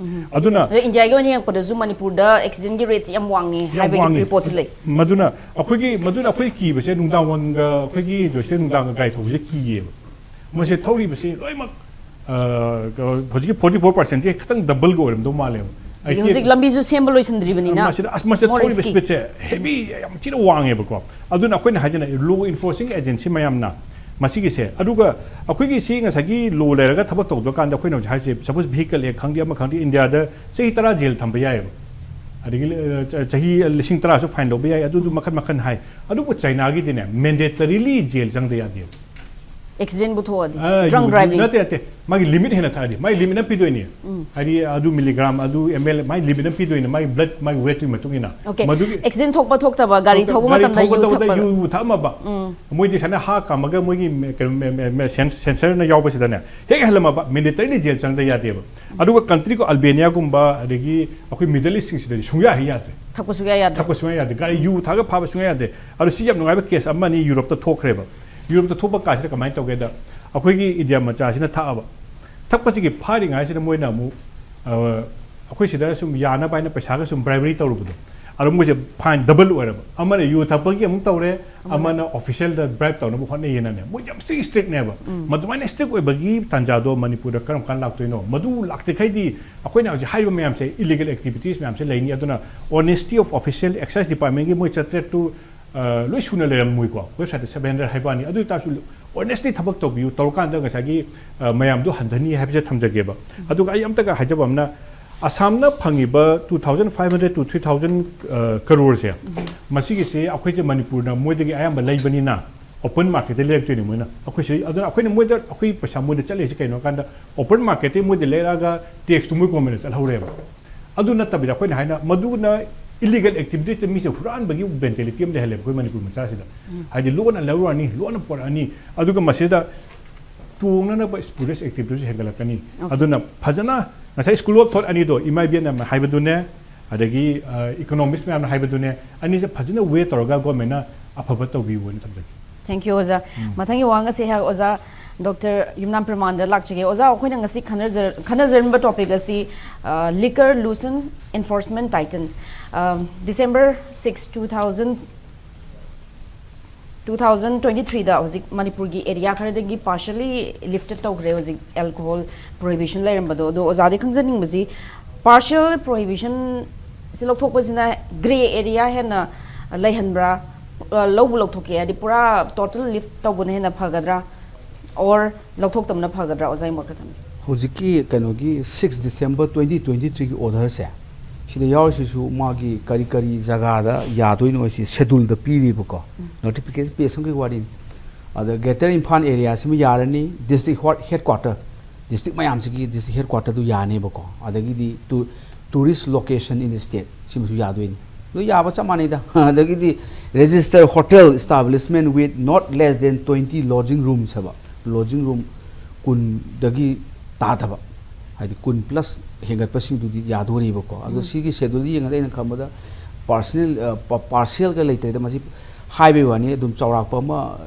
ꯑꯗꯨꯅ ꯑꯗꯣ ꯏꯟꯗꯤꯌꯥꯒꯤ ꯑꯣꯏꯅ ꯌꯦꯡꯉꯛꯄꯗꯁꯨ ꯃꯅꯤꯄꯨꯔꯗ ꯑꯦꯛꯁꯤꯗꯦꯟꯒꯤ ꯔꯦꯠꯁꯤ ꯌꯥꯝ ꯋꯥꯡꯉꯦ, ꯌꯥꯝ ꯍꯥꯏꯕꯒꯤ ꯋꯥꯡꯉꯤ꯫ ꯔꯤꯄꯣꯔꯠꯁꯨ ꯂꯩ꯫ ꯃꯗꯨꯅ ꯑꯩꯈꯣꯏꯒꯤ, ꯃꯗꯨꯅ ꯑꯩꯈꯣꯏ ꯀꯤꯕꯁꯦ ꯅꯨꯡꯗꯥꯡꯋꯥꯏꯔꯝꯒ ꯑꯩꯈꯣꯏꯒꯤ ꯖꯣꯏꯁꯤꯗ ꯅꯨꯡꯗꯥꯡꯒ ꯒꯥꯔꯤ ꯊꯧꯕꯁꯦ ꯀꯤꯌꯦꯕ꯫ ꯃꯣꯏꯁꯦ ꯊꯧꯔꯤꯕꯁꯦ ꯂꯣꯏꯅꯃꯛ, ꯑ, ꯍꯧꯖꯤꯛꯀꯤ ꯐꯣꯔꯇꯤ ꯐꯣꯔ ꯄꯥꯔꯁꯦꯟꯠꯁꯦ ꯈꯤꯇꯪ ꯗꯕꯜꯒ ꯑꯣꯏꯔꯝꯗꯧ ꯃꯥꯜꯂꯦꯕ꯫ ꯑꯗꯒꯤ ꯍꯧꯖꯤꯛ ꯂꯝꯕꯤꯁꯨ ꯁꯦꯝꯕ ꯂꯣꯏꯁꯤꯟꯗ꯭ꯔꯤꯕꯅꯤꯅ ꯃꯁꯤꯗ, ꯑꯁ, ꯃꯁꯤꯗ more ꯊꯧꯔꯤꯕ risky꯫ ꯁ꯭ꯄꯤꯗꯁꯦ ꯍꯦꯚꯤ ꯌꯥꯝ ꯊꯤꯅ ꯋꯥꯡꯉꯦꯕꯀꯣ꯫ ꯑꯗꯨꯅ ꯑꯩꯈꯣꯏꯅ ꯍꯥꯏꯖꯅ ꯂꯣ ꯏꯟꯐꯣꯔꯁꯤꯡ ꯑꯦꯖꯦꯟꯁꯤ ꯃꯌꯥꯝꯅ ꯃꯁꯤꯒꯤꯁꯦ, ꯑꯗꯨꯒ ꯑꯩꯈꯣꯏꯒꯤ ꯁꯤ ꯉꯁꯥꯏꯒꯤ ꯂꯣ ꯂꯩꯔꯒ ꯊꯕꯛ ꯇꯧꯗ꯭ꯔꯀꯥꯟꯗ ꯑꯩꯈꯣꯏꯅ ꯍꯧꯖꯤꯛ ꯍꯥꯏꯔꯤꯁꯦ, ꯁꯄꯣꯁ ꯚꯤꯍꯤꯀꯜ ꯑꯦꯛ ꯈꯪꯗꯦ, ꯑꯃ ꯈꯪꯗꯦ, ꯏꯟꯗꯤꯌꯥꯗ ꯆꯍꯤ ꯇꯔꯥ ꯖꯦꯜ ꯊꯝꯕ ꯌꯥꯏꯑꯕ꯫ ꯑꯗꯒꯤ, ꯑ, ꯆ-, ꯆꯍꯤ ꯂꯤꯁꯤꯡ ꯇꯔꯥꯁꯨ ꯐꯥꯏꯟ ꯂꯧꯕ ꯌꯥꯏ, ꯑꯗꯨꯗꯨ ꯃꯈꯟ ꯃꯈꯟ ꯍꯥꯏ꯫ ꯑꯗꯨꯕꯨ ꯆꯩꯅꯥꯒꯤꯗꯤꯅꯦ, ꯃꯦꯟꯗꯦꯇꯔꯤꯂꯤ ꯖꯦꯜ ꯆꯪꯗ ꯌꯥꯗꯦꯕ꯫ ꯑꯦꯛꯁꯤꯗꯦꯟꯕꯨ ꯊꯣꯛꯑꯗꯤ? ꯑ, ꯗ꯭ꯔꯪ ꯌꯨ- ꯗ꯭ꯔꯥꯏꯚꯤꯡ? ꯅꯠꯇꯦ, ꯅꯠꯇꯦ, ꯃꯥꯒꯤ ꯂꯤꯃꯤꯠ ꯍꯦꯟꯅ ꯊꯛꯑꯗꯤ, ꯃꯥꯒꯤ ꯂꯤꯃꯤꯠ ꯑꯃ ꯄꯤꯗꯣꯏꯅꯦ. ꯍꯥꯏꯗꯤ ꯑꯗꯨ ꯃꯤꯂꯤꯒ꯭ꯔꯥꯝ, ꯑꯗꯨ ꯑꯦꯝ ꯑꯦꯜ, ꯃꯥꯒꯤ ꯂꯤꯃꯤꯠ ꯑꯃ ꯄꯤꯗꯣꯏꯅꯦ, ꯃꯥꯒꯤ ꯕ꯭ꯂꯗ, ꯃꯥꯒꯤ ꯋꯦꯠꯇꯨꯒꯤ ꯃꯇꯨꯡ ꯏꯟꯅ. ꯑꯣꯀꯦ. ꯃꯗꯨꯒꯤ ꯑꯦꯛꯁꯤꯗꯦꯟ ꯊꯣꯛꯄ ꯊꯣꯛꯇꯕ, ꯒꯥꯔꯤ ꯊꯧꯕ ꯒꯥꯔꯤ ꯃꯇꯝꯗ ꯌꯨ ꯊꯧꯕ ꯊꯧꯕꯗ ꯊꯛꯄ? ꯌꯨ ꯊꯛꯑꯝꯃꯕ, ꯃꯣꯏꯗꯤ ꯁꯨꯃꯥꯏꯅ ꯍꯥ ꯀꯥꯝꯃꯒ ꯃꯣꯏꯒꯤ ꯃꯦ-, ꯀꯩꯅꯣ, ꯃꯦ-, ꯃꯦ-, ꯃꯦ-, ꯁꯦꯟ-, ꯁꯦꯟꯁꯔꯅ ꯌꯥꯎꯕꯁꯤꯗꯅꯦ, ꯍꯦꯛ ꯍꯜꯂꯝꯃꯕ ꯃꯤꯅꯤꯠ ꯇꯔꯥꯗꯤ ꯖꯦꯜ ꯆꯪꯗ ꯌꯥꯗꯦꯕ. ꯑꯗꯨꯒ ꯀꯟꯇ꯭ꯔꯤꯀꯣ ꯑꯜꯕꯦꯅꯤꯌꯥꯒꯨꯝꯕ, ꯑꯗꯒꯤ ꯑꯩꯈꯣꯏ ꯃꯤꯗꯜ ꯏꯁꯁꯤꯡꯁꯤꯗꯗꯤ ꯁꯨꯡꯌꯥ ꯍꯦꯛ ꯌꯥꯗ꯭ꯔꯦ. ꯊꯛꯄ ꯁꯨꯡꯌꯥ ꯌꯥꯗ꯭ꯔꯦ. ꯊꯛꯄ ꯁꯨꯡꯌꯥ ꯌꯥꯗꯦ. ꯒꯥꯔꯤ ꯌꯨ ꯊꯛꯑꯒ ꯐꯥꯕ ꯁꯨꯡꯌꯥ ꯌꯥꯗꯦ. ꯑꯗꯣ ꯁꯤ ꯌꯥꯝ ꯅꯨꯡꯉꯥꯏꯕ ꯀꯦꯁ ꯑꯃꯅꯤ ꯌꯨꯔꯣꯞꯇ ꯊꯣꯛꯈ꯭ꯔꯦꯕ. ꯌꯨꯔꯣꯞꯇ ꯊꯣꯛꯄ ꯀꯥꯟꯁꯤꯗ ꯀꯃꯥꯏꯅ ꯇꯧꯒꯦꯗ, ꯑꯩꯈꯣꯏꯒꯤ ꯏꯟꯗꯤꯌꯥ ꯃꯆꯥꯁꯤꯅ ꯊꯛꯑꯕ. ꯊꯛꯄꯁꯤꯒꯤ ꯐꯥꯔꯤꯉꯥꯏꯁꯤꯗ ꯃꯣꯏꯅ ꯑꯃꯨꯛ, ꯑ, ꯑꯩꯈꯣꯏ ꯁꯤꯗ ꯁꯨꯝ ꯌꯥꯅꯕ ꯍꯥꯏꯅ ꯄꯩꯁꯥꯒ ꯁꯨꯝ ꯕ꯭ꯔꯥꯏꯕꯔꯤ ꯇꯧꯔꯨꯕꯗꯣ, ꯑꯗꯣ ꯃꯣꯏꯁꯦ ꯐꯥꯏꯟ ꯗꯕꯜ ꯑꯣꯏꯔꯕ. ꯑꯃꯅ ꯌꯨ ꯊꯛꯄꯒꯤ ꯑꯃꯨꯛ ꯇꯧꯔꯦ, ꯑꯃꯅ ꯑꯣꯐꯤꯁꯤꯌꯦꯜꯗ ꯕ꯭ꯔꯥꯏꯕ ꯇꯧꯅꯕ ꯍꯣꯠꯅꯩꯌꯦꯅꯅꯦ. ꯃꯣꯏ ꯌꯥꯝ ꯊꯤ ꯏꯁꯇ꯭ꯔꯤꯛꯅꯦꯕ. ꯃꯗꯨꯃꯥꯏꯅ ꯏꯁꯇ꯭ꯔꯤꯛ ꯑꯣꯏꯕꯒꯤ ꯇꯥꯟꯖꯥꯗꯣ ꯃꯅꯤꯄꯨꯔꯗ ꯀꯔꯝ ꯀꯥꯟꯗ ꯂꯥꯛꯇꯣꯏꯅꯣ? ꯃꯗꯨ ꯂꯥꯛꯇ꯭ꯔꯤꯈꯩꯗꯤ ꯑꯩꯈꯣꯏꯅ ꯍꯧꯖꯤꯛ ꯍꯥꯏꯔꯤꯕ ꯃꯌꯥꯝꯁꯦ, ꯏꯂꯤꯒꯦꯜ ꯑꯦꯛꯇꯤꯚꯤꯇꯤꯁ ꯃꯌꯥꯝꯁꯦ ꯂꯩꯅꯤ. ꯑꯗꯨꯅ ꯑꯣꯅꯦꯁꯇꯤ ꯑꯣꯐ ꯑꯣꯐꯤꯁꯤꯌꯦꯜ ꯑꯦꯛꯁꯥꯏꯁ ꯗꯤꯄꯥꯔꯠꯃꯦꯟꯒꯤ ꯃꯣꯏ ꯆꯥꯇ꯭ꯔꯦꯠꯇꯨ, ꯑ, ꯂꯣꯏ ꯁꯨꯅ ꯂꯩꯔꯝꯃꯣꯏꯀꯣ, ꯋꯦꯕꯁꯥꯏꯠꯇ ꯁꯕꯦꯟ ꯍꯟꯗ꯭ꯔꯦꯗ ꯍꯥꯏꯕ ꯋꯥꯅꯤ. ꯑꯗꯨ ꯑꯣꯏꯇꯥꯔꯁꯨ ꯑꯣꯅꯦꯁꯇꯤ ꯊꯕꯛ ꯇꯧꯕꯤꯌꯨ, ꯇꯧꯔꯀꯥꯟꯗ ꯉꯁꯥꯏꯒꯤ, ꯑ, ꯃꯌꯥꯝꯗꯣ ꯍꯟꯊꯅꯤ ꯍꯥꯏꯕꯁꯦ ꯊꯝꯖꯒꯦꯕ. ꯑꯗꯨꯒ ꯑꯩ ꯑꯝꯇꯒ ꯍꯥꯏꯖꯕ ꯑꯃꯅ, ꯑꯁꯥꯝꯅ ꯐꯪꯉꯤꯕ two thousand five hundred to three thousand, ꯑ, ꯀꯔꯣꯔꯁꯦ, ꯃꯁꯤꯒꯤꯁꯦ ꯑꯩꯈꯣꯏꯁꯦ ꯃꯅꯤꯄꯨꯔꯅ ꯃꯣꯏꯗꯒꯤ ꯑꯌꯥꯝꯕ ꯂꯩꯕꯅꯤꯅ ꯑꯣꯄꯟ ꯃꯥꯔꯀꯦꯠꯇ ꯂꯩꯔꯛꯇꯣꯏꯅꯦ ꯃꯣꯏꯅ. ꯑꯩꯈꯣꯏꯁꯦ, ꯑꯗꯨꯅ ꯑꯩꯈꯣꯏꯅ ꯃꯣꯏꯗ, ꯑꯩꯈꯣꯏ ꯄꯩꯁꯥ ꯃꯣꯏꯗ ꯆꯠꯂꯤꯁꯦ ꯀꯩꯅꯣ ꯍꯥꯏ ꯀꯥꯟꯗ, ꯑꯣꯄꯟ ꯃꯥꯔꯀꯦꯠꯇꯒꯤ ꯃꯣꯏꯗ ꯂꯩꯔꯛꯑꯒ ꯇꯦꯛꯁꯇꯨ ꯃꯣꯏ ꯒꯣꯔꯃꯦꯟꯗ ꯆꯠꯍꯧꯔꯦꯕ. ꯑꯗꯨ ꯅꯠꯇꯕꯤꯗ ꯑꯩꯈꯣꯏꯅ ꯍꯥꯏꯅ ꯃꯗꯨꯅ ꯏꯂꯤꯒꯦꯜ ꯑꯦꯛꯇꯤꯚꯤꯇꯤꯁꯇ ꯃꯤꯁꯦ ꯍꯨꯔꯥꯟꯕꯒꯤ ꯃꯦꯟꯇꯦꯂꯤꯇꯤ ꯑꯃ ꯂꯩꯍꯜꯂꯦꯕ ꯑꯩꯈꯣꯏ ꯃꯅꯤꯄꯨꯔ ꯃꯆꯥꯁꯤꯗ. ꯍꯥꯏꯗꯤ ꯂꯣꯟꯅ ꯂꯧꯔꯛꯑꯅꯤ, ꯂꯣꯟꯅ ꯄꯣꯔꯛꯑꯅꯤ, ꯑꯗꯨꯒ ꯃꯁꯤꯗ ꯇꯣꯡꯅꯅꯕ ꯁ꯭ꯄꯨꯔꯤꯌꯁ ꯑꯦꯛꯇꯤꯚꯤꯇꯤꯁ ꯍꯦꯟꯒꯠꯂꯛꯀꯅꯤ. ꯑꯗꯨꯅ ꯐꯖꯅ ꯉꯁꯥꯏ ꯁ꯭ꯀꯨꯜ ꯑꯣꯐ ꯊꯣꯠ ꯑꯅꯤꯗꯣ, ꯏꯃꯥ ꯏꯕꯦꯟꯅ ꯍꯥꯏꯕꯗꯨꯅꯦ, ꯑꯗꯒꯤ, ꯑ, ꯏꯀꯣꯅꯣꯃꯤꯁ ꯃꯌꯥꯝꯅ ꯍꯥꯏꯕꯗꯨꯅꯦ, ꯑꯅꯤꯁꯦ ꯐꯖꯅ ꯋꯦ ꯇꯧꯔꯒ ꯒꯣꯔꯃꯦꯟꯅ ꯑꯐꯕ ꯇꯧꯕꯤꯌꯨ ꯍꯥꯏꯅ ꯊꯝꯖꯒꯦ. Thank you, ꯑꯣꯖꯥ. ꯃꯊꯪꯒꯤ ꯋꯥꯍꯪ ꯑꯁꯤ ꯑꯩꯍꯥꯛ ꯑꯣꯖꯥ ꯗꯣꯛꯇꯔ ꯌꯨꯝꯅꯥꯝ ꯄ꯭ꯔꯃꯥꯟꯗ ꯂꯥꯛꯆꯒꯦ꯫ ꯑꯣꯖꯥ, ꯑꯩꯈꯣꯏꯅ ꯉꯁꯤ ꯈꯟꯅꯖ-, ꯈꯟꯅꯖꯔꯝꯕ ꯇꯣꯄꯤꯛ ꯑꯁꯤ, ꯑ, liquor loosen enforcement tighten, ꯑ, December six, two thousand, two thousand twenty threeꯗ ꯍꯧꯖꯤꯛ ꯃꯅꯤꯄꯨꯔꯒꯤ ꯑꯦꯔꯤꯌꯥ ꯈꯔꯗꯒꯤ partially lifted ꯇꯧꯈ꯭ꯔꯦ ꯍꯧꯖꯤꯛ alcohol prohibition ꯂꯩꯔꯝꯕꯗꯣ꯫ ꯑꯗꯣ ꯑꯣꯖꯥꯗꯤ ꯈꯪꯖꯅꯤꯡꯕꯁꯤ, partial prohibition ꯁꯤ ꯂꯧꯊꯣꯛꯄꯁꯤꯅ grey area ꯍꯦꯟꯅ ꯂꯩꯍꯟꯕ꯭ꯔꯥ? ꯑ, ꯂꯧꯕꯨ ꯂꯧꯊꯣꯛꯀꯦ ꯍꯥꯏꯗꯤ ꯄꯨꯔꯥ total lift ꯇꯧꯕꯅ ꯍꯦꯟꯅ ꯐꯒꯗ꯭ꯔꯥ, or ꯂꯧꯊꯣꯛꯇꯕꯅ ꯐꯒꯗ꯭ꯔꯥ? ꯑꯣꯖꯥꯒꯤ ꯃꯣꯠ ꯈꯛꯇꯪ꯫ ꯍꯧꯖꯤꯛꯀꯤ ꯀꯩꯅꯣꯒꯤ six December twenty twenty threeꯒꯤ orderꯁꯦ, ꯁꯤꯗ ꯌꯥꯎꯔꯤꯁꯤꯁꯨ ꯃꯥꯒꯤ ꯀꯔꯤ ꯀꯔꯤ ꯖꯒꯥꯗ ꯌꯥꯗꯣꯏꯅꯣ ꯍꯥꯏꯁꯤ scheduleꯗ ꯄꯤꯔꯤꯕꯀꯣ, notification page ꯑꯃꯒꯤ ꯋꯥꯔꯤꯅꯤ꯫ ꯑꯗ Greater Imphal area ꯁꯤꯃ ꯌꯥꯔꯅꯤ, district headquarter, district ꯃꯌꯥꯝꯁꯤꯒꯤ district headquarter ꯗꯨ ꯌꯥꯅꯦꯕꯀꯣ꯫ ꯑꯗꯒꯤꯗꯤ tourist location in the state ꯁꯤꯃꯁꯨ ꯌꯥꯗꯣꯏꯅꯤ꯫ ꯂꯣꯏ ꯌꯥꯕ ꯆꯞ ꯃꯥꯟꯅꯩꯗ꯫ ꯑꯗꯒꯤꯗꯤ register hotel establishment with not less than twenty lodging rooms ꯍꯥꯏꯕ, lodging room ꯀꯨꯟꯗꯒꯤ ꯇꯥꯗꯕ, ꯍꯥꯏꯗꯤ ꯀꯨꯟ plus ꯍꯦꯟꯒꯠꯄꯁꯤꯡꯗꯨꯗꯤ ꯌꯥꯗꯣꯔꯤꯕꯀꯣ꯫ ꯑꯗꯣ ꯁꯤꯒꯤ schedule ꯗ ꯌꯦꯡꯉꯗꯤ ꯑꯩꯅ ꯈꯟꯕꯗ personal, partial ꯒ ꯂꯩꯇ꯭ꯔꯦꯗ, ꯃꯁꯤ ꯍꯥꯏꯕꯩ ꯋꯥꯅꯤ꯫ ꯑꯗꯨꯝ ꯆꯥꯎꯔꯥꯛꯄ ꯑꯃ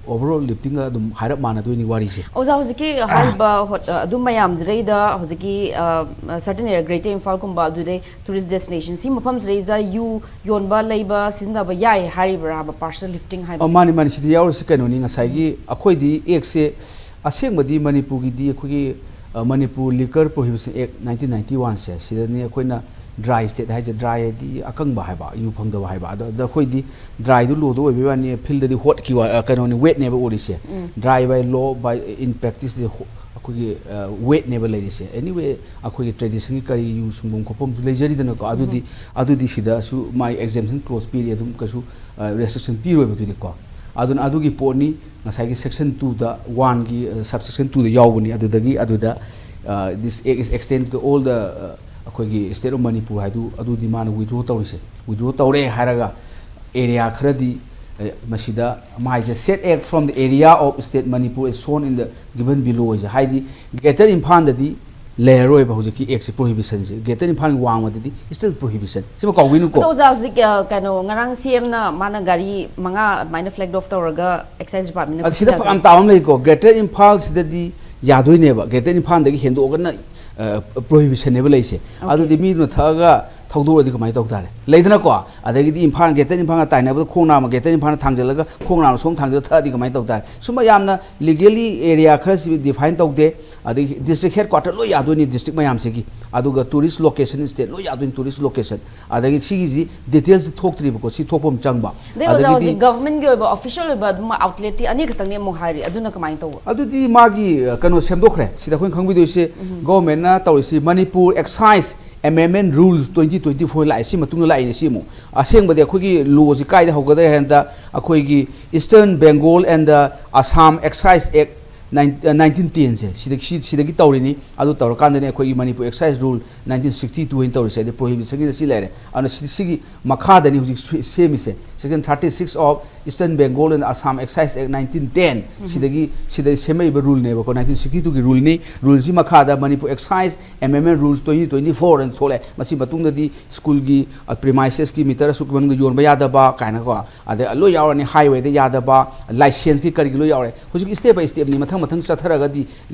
overall lifting ꯒ ꯑꯗꯨꯝ ꯍꯥꯏꯔꯞ ꯃꯥꯟꯅꯗꯣꯏꯅꯤ ꯋꯥꯔꯤꯁꯦ꯫ ꯑꯣꯖꯥ, ꯍꯧꯖꯤꯛꯀꯤ ꯍꯥꯏꯔꯤꯕ ꯍꯣꯠ-, ꯑ, ꯑꯗꯨ ꯃꯌꯥꯝꯁꯤꯗꯩꯗ ꯍꯧꯖꯤꯛꯀꯤ, ꯑ, certain area, Greater Imphal ꯀꯨꯝꯕ, ꯑꯗꯨꯗꯩ tourist destination, ꯁꯤ ꯃꯐꯝꯁꯤꯗꯩꯁꯤꯗ ꯌꯨ ꯌꯣꯟꯕ, ꯂꯩꯕ, ꯁꯤꯖꯤꯟꯅꯕ ꯌꯥꯏ ꯍꯥꯏꯔꯤꯕ꯭ꯔꯥꯕ partial lifting ꯑ, ꯍꯥꯏꯕꯁꯦ? ꯃꯥꯅꯤ, ꯃꯥꯅꯤ, ꯁꯤꯗ ꯌꯥꯎꯔꯤꯁꯤ ꯀꯩꯅꯣꯅꯤ, ꯉꯁꯥꯏꯒꯤ ꯑꯩꯈꯣꯏꯗꯤ act ꯁꯦ ꯑꯁꯦꯡꯕꯗꯤ ꯃꯅꯤꯄꯨꯔꯒꯤꯗꯤ ꯑꯩꯈꯣꯏꯒꯤ, ꯑ, Manipur Liquor Prohibition Act nineteen ninety one ꯁꯦ, ꯁꯤꯗꯅꯤ ꯑꯩꯈꯣꯏꯅ dry state ꯍꯥꯏꯁꯦ, dry ꯍꯥꯏꯗꯤ ꯑꯀꯪꯕ ꯍꯥꯏꯕ, ꯌꯨ ꯐꯪꯗꯕ ꯍꯥꯏꯕ꯫ ꯑꯗꯣ, ꯑꯗꯣ ꯑꯩꯈꯣꯏꯗꯤ dry ꯗꯨ law ꯗ ꯑꯣꯏꯕꯩ ꯋꯥꯅꯤ, field ꯗꯗꯤ ꯍꯣꯠꯀꯤ ꯋꯥ-, ꯑ, ꯀꯩꯅꯣꯅꯤ, wet ꯅꯦꯕ ꯑꯣꯏꯔꯤꯁꯦ꯫ Dry by law, by in practice ꯗꯤ ꯍꯣ-, ꯑꯩꯈꯣꯏꯒꯤ, ꯑ, wet ꯅꯦꯕ ꯂꯩꯔꯤꯁꯦ꯫ Anyway, ꯑꯩꯈꯣꯏꯒꯤ tradition ꯒꯤ ꯀꯔꯤ ꯌꯨ ꯁꯨꯡꯐꯝ ꯈꯣꯠꯐꯝꯁꯨ ꯂꯩꯖꯔꯤꯗꯅꯀꯣ, ꯑꯗꯨꯗꯤ, ꯑꯗꯨꯗꯤ ꯁꯤꯗꯁꯨ ꯃꯥꯏ exemption clause ꯄꯤꯔꯤ, ꯑꯗꯨꯝ ꯀꯩꯁꯨ, ꯑ, restriction ꯄꯤꯔꯣꯏꯕ ꯑꯗꯨꯗꯤꯀꯣ꯫ ꯑꯗꯨꯅ ꯑꯗꯨꯒꯤ ꯄꯣꯠꯅꯤ, ꯉꯁꯥꯏꯒꯤ section two ꯗ, one ꯒꯤ, ꯑ, subsection two ꯗ ꯌꯥꯎꯕꯅꯤ꯫ ꯑꯗꯨꯗꯒꯤ ꯑꯗꯨꯗ, ꯑ, this act is extend to all the, ꯑ, ꯑꯩꯈꯣꯏꯒꯤ state of Manipur ꯍꯥꯏꯗꯨ, ꯑꯗꯨꯗꯤ ꯃꯥꯅ withdraw ꯇꯧꯔꯤꯁꯦ꯫ Withdraw ꯇꯧꯔꯦ ꯍꯥꯏꯔꯒ area ꯈꯔꯗꯤ, ꯑ, ꯃꯁꯤꯗ ꯃꯥꯏꯁꯦ set act from the area of state Manipur as shown in the given below ꯍꯥꯏꯁꯦ, ꯍꯥꯏꯗꯤ Greater Imphal ꯗꯗꯤ ꯂꯩꯔꯔꯣꯏꯕ ꯍꯧꯖꯤꯛꯀꯤ act ꯁꯦ, prohibition ꯁꯦ꯫ Greater Imphal ꯒꯤ ꯋꯥꯡꯃꯗꯗꯤ still prohibition꯫ ꯁꯤꯃ ꯀꯥꯎꯕꯤꯅꯨꯀꯣ꯫ ꯑꯗꯣ ꯑꯣꯖꯥ, ꯍꯧꯖꯤꯛ, ꯑ, ꯀꯩꯅꯣ, ꯉꯔꯥꯡ C M ꯅ ꯃꯥꯅ ꯒꯥꯔꯤ ꯃꯉꯥ ꯑꯗꯨꯃꯥꯏꯅ flag off ꯇꯧꯔꯒ excise department ꯅ ꯑꯗ ꯁꯤꯗ ꯈꯨꯠꯁꯤꯟꯅꯈ꯭ꯔꯦ꯫ ꯌꯥꯝ ꯇꯥꯕ ꯑꯃ ꯂꯩꯀꯣ, Greater Imphal ꯁꯤꯗꯗꯤ ꯌꯥꯗꯣꯏꯅꯦꯕ, Greater Imphal ꯗꯒꯤ ꯍꯦꯟꯗꯣꯛꯑꯒꯅ, ꯑ, prohibition ꯅꯦꯕ ꯂꯩꯁꯦ꯫ Okay꯫ ꯑꯗꯨꯗꯤ ꯃꯤꯗꯨꯅ ꯊꯛꯑꯒ ꯊꯧꯗꯣꯔꯛꯑꯗꯤ ꯀꯃꯥꯏꯅ ꯇꯧ ꯇꯥꯔꯦ? ꯂꯩꯗꯅꯀꯣ, ꯑꯗꯒꯤꯗꯤ ꯏꯝꯐꯥꯜ, Greater ꯏꯝꯐꯥꯜꯒ ꯇꯥꯏꯅꯕꯗ ꯈꯣꯡ ꯅꯥꯝꯃ Greater ꯏꯝꯐꯥꯜꯅ ꯊꯥꯡꯖꯜꯂꯒ ꯈꯣꯡ ꯅꯥꯝꯃ ꯁꯣꯝ ꯊꯥꯡꯖꯜꯂ ꯊꯛꯑꯗꯤ ꯀꯃꯥꯏꯅ ꯇꯧ ꯇꯥꯔꯦ? ꯁꯨꯝꯕ ꯌꯥꯝꯅ legally area ꯈꯔꯁꯤ define ꯇꯧꯗꯦ꯫ ꯑꯗꯒꯤ district headquarter ꯂꯣꯏ ꯌꯥꯗꯣꯏꯅꯤ, district ꯃꯌꯥꯝꯁꯤꯒꯤ꯫ ꯑꯗꯨꯒ tourist location state ꯂꯣꯏ ꯌꯥꯗꯣꯏꯅꯤ, tourist location꯫ ꯑꯗꯒꯤ ꯁꯤꯒꯤꯁꯤ details ꯊꯣꯛꯇ꯭ꯔꯤꯕꯀꯣ, ꯁꯤ ꯊꯣꯛꯄ ꯑꯃ ꯆꯪꯕ꯫ ꯑꯗꯩ ꯑꯣꯖꯥ, ꯑꯗꯒꯤꯗꯤ ꯍꯧꯖꯤꯛ government ꯒꯤ ꯑꯣꯏꯕ official ꯑꯣꯏꯕ ꯑꯗꯨꯝ outlet ꯇꯤ ꯑꯅꯤ ꯈꯛꯇꯪꯅꯦ ꯑꯃꯨꯛ ꯍꯥꯏꯔꯤ, ꯑꯗꯨꯅ ꯀꯃꯥꯏꯅ ꯇꯧꯕ? ꯑꯗꯨꯗꯤ ꯃꯥꯒꯤ, ꯑ, ꯀꯩꯅꯣ ꯁꯦꯝꯗꯣꯛꯈ꯭ꯔꯦ꯫ ꯁꯤꯗ ꯑꯩꯈꯣꯏꯅ ꯈꯪꯕꯤꯗꯣꯏꯁꯦ, government ꯅ ꯇꯧꯔꯤꯁꯤ Manipur Excise ꯑꯦꯃꯦꯟꯃꯦꯟ ꯔꯨꯜꯁ ꯇ꯭ꯋꯦꯟꯇꯤ ꯇ꯭ꯋꯦꯟꯇꯤ ꯐꯣꯔ ꯂꯥꯛꯑꯦ꯫ ꯁꯤ ꯃꯇꯨꯡꯗ ꯂꯥꯛꯏꯅꯦ꯫ ꯁꯤ ꯑꯃꯨꯛ ꯑꯁꯦꯡꯕꯗꯤ ꯑꯩꯈꯣꯏꯒꯤ ꯂꯣꯁꯤ ꯀꯥꯏꯗ ꯍꯧꯒꯗꯒꯦ ꯍꯥꯏ ꯀꯥꯟꯗ, ꯑꯩꯈꯣꯏꯒꯤ Eastern Bengal and the Assam Excise Act nineteen ꯇꯦꯟꯁꯦ ꯁꯤꯗꯒꯤ, ꯁꯤ-, ꯁꯤꯗꯒꯤ ꯇꯧꯔꯤꯅꯤ꯫ ꯑꯗꯨ ꯇꯧꯔꯀꯥꯟꯗꯅꯤ ꯑꯩꯈꯣꯏꯒꯤ Manipur excise rule nineteen sixty two ꯍꯥꯏꯅ ꯇꯧꯔꯤꯁꯦ, ꯍꯥꯏꯗꯤ ꯄ꯭ꯔꯣꯍꯤꯕꯤꯁꯟꯒꯤꯗ ꯁꯤ ꯂꯩꯔꯦ꯫ ꯑꯗꯨꯅ ꯁꯤ-, ꯁꯤꯒꯤ ꯃꯈꯥꯗꯅꯤ ꯍꯧꯖꯤꯛ ꯁꯨ-, ꯁꯦꯝꯃꯤꯁꯦ꯫ Section thirty six of Eastern Bengal and Assam Excise Act nineteen ten, ꯁꯤꯗꯒꯤ, ꯁꯤꯗꯒꯤ ꯁꯦꯝꯃꯛꯏꯕ ꯔꯨꯜꯅꯦꯕꯀꯣ, ꯅꯥꯏꯟꯇꯤꯟ ꯁꯤꯛꯁꯇꯤ ꯇꯨꯒꯤ ꯔꯨꯜꯅꯤ꯫ ꯔꯨꯜꯁꯤ ꯃꯈꯥꯗ ꯃꯅꯤꯄꯨꯔ ꯑꯦꯛꯁꯥꯏꯁ ꯑꯦꯃꯦꯟꯃꯦꯟ ꯔꯨꯜꯁ ꯇ꯭ꯋꯦꯟꯇꯤ ꯇ꯭ꯋꯦꯟꯇꯤ ꯐꯣꯔ ꯑꯅ ꯊꯣꯛꯂꯛꯑꯦ꯫ ꯃꯁꯤ ꯃꯇꯨꯡꯗꯗꯤ ꯁ꯭ꯀꯨꯜꯒꯤ, ꯑ, ꯄ꯭ꯔꯤꯃꯥꯏꯁꯦꯁꯀꯤ ꯃꯤꯇꯔ ꯑꯁꯨꯛꯀꯤ ꯃꯅꯨꯡꯗ ꯌꯣꯟꯕ ꯌꯥꯗꯕ ꯀꯥꯏꯅꯀꯣ, ꯑꯗꯩ ꯂꯣꯏ ꯌꯥꯎꯔꯅꯤ, ꯍꯥꯏꯋꯦꯗ ꯌꯥꯗꯕ, ꯂꯥꯏꯁꯦꯟꯁꯀꯤ ꯀꯔꯤꯒꯤ ꯂꯣꯏ ꯌꯥꯎꯔꯦ꯫ ꯍꯧꯖꯤꯛ step by stepꯅꯤ, ꯃꯊꯪ ꯃꯊꯪ ꯆꯠꯊꯔꯒꯗꯤ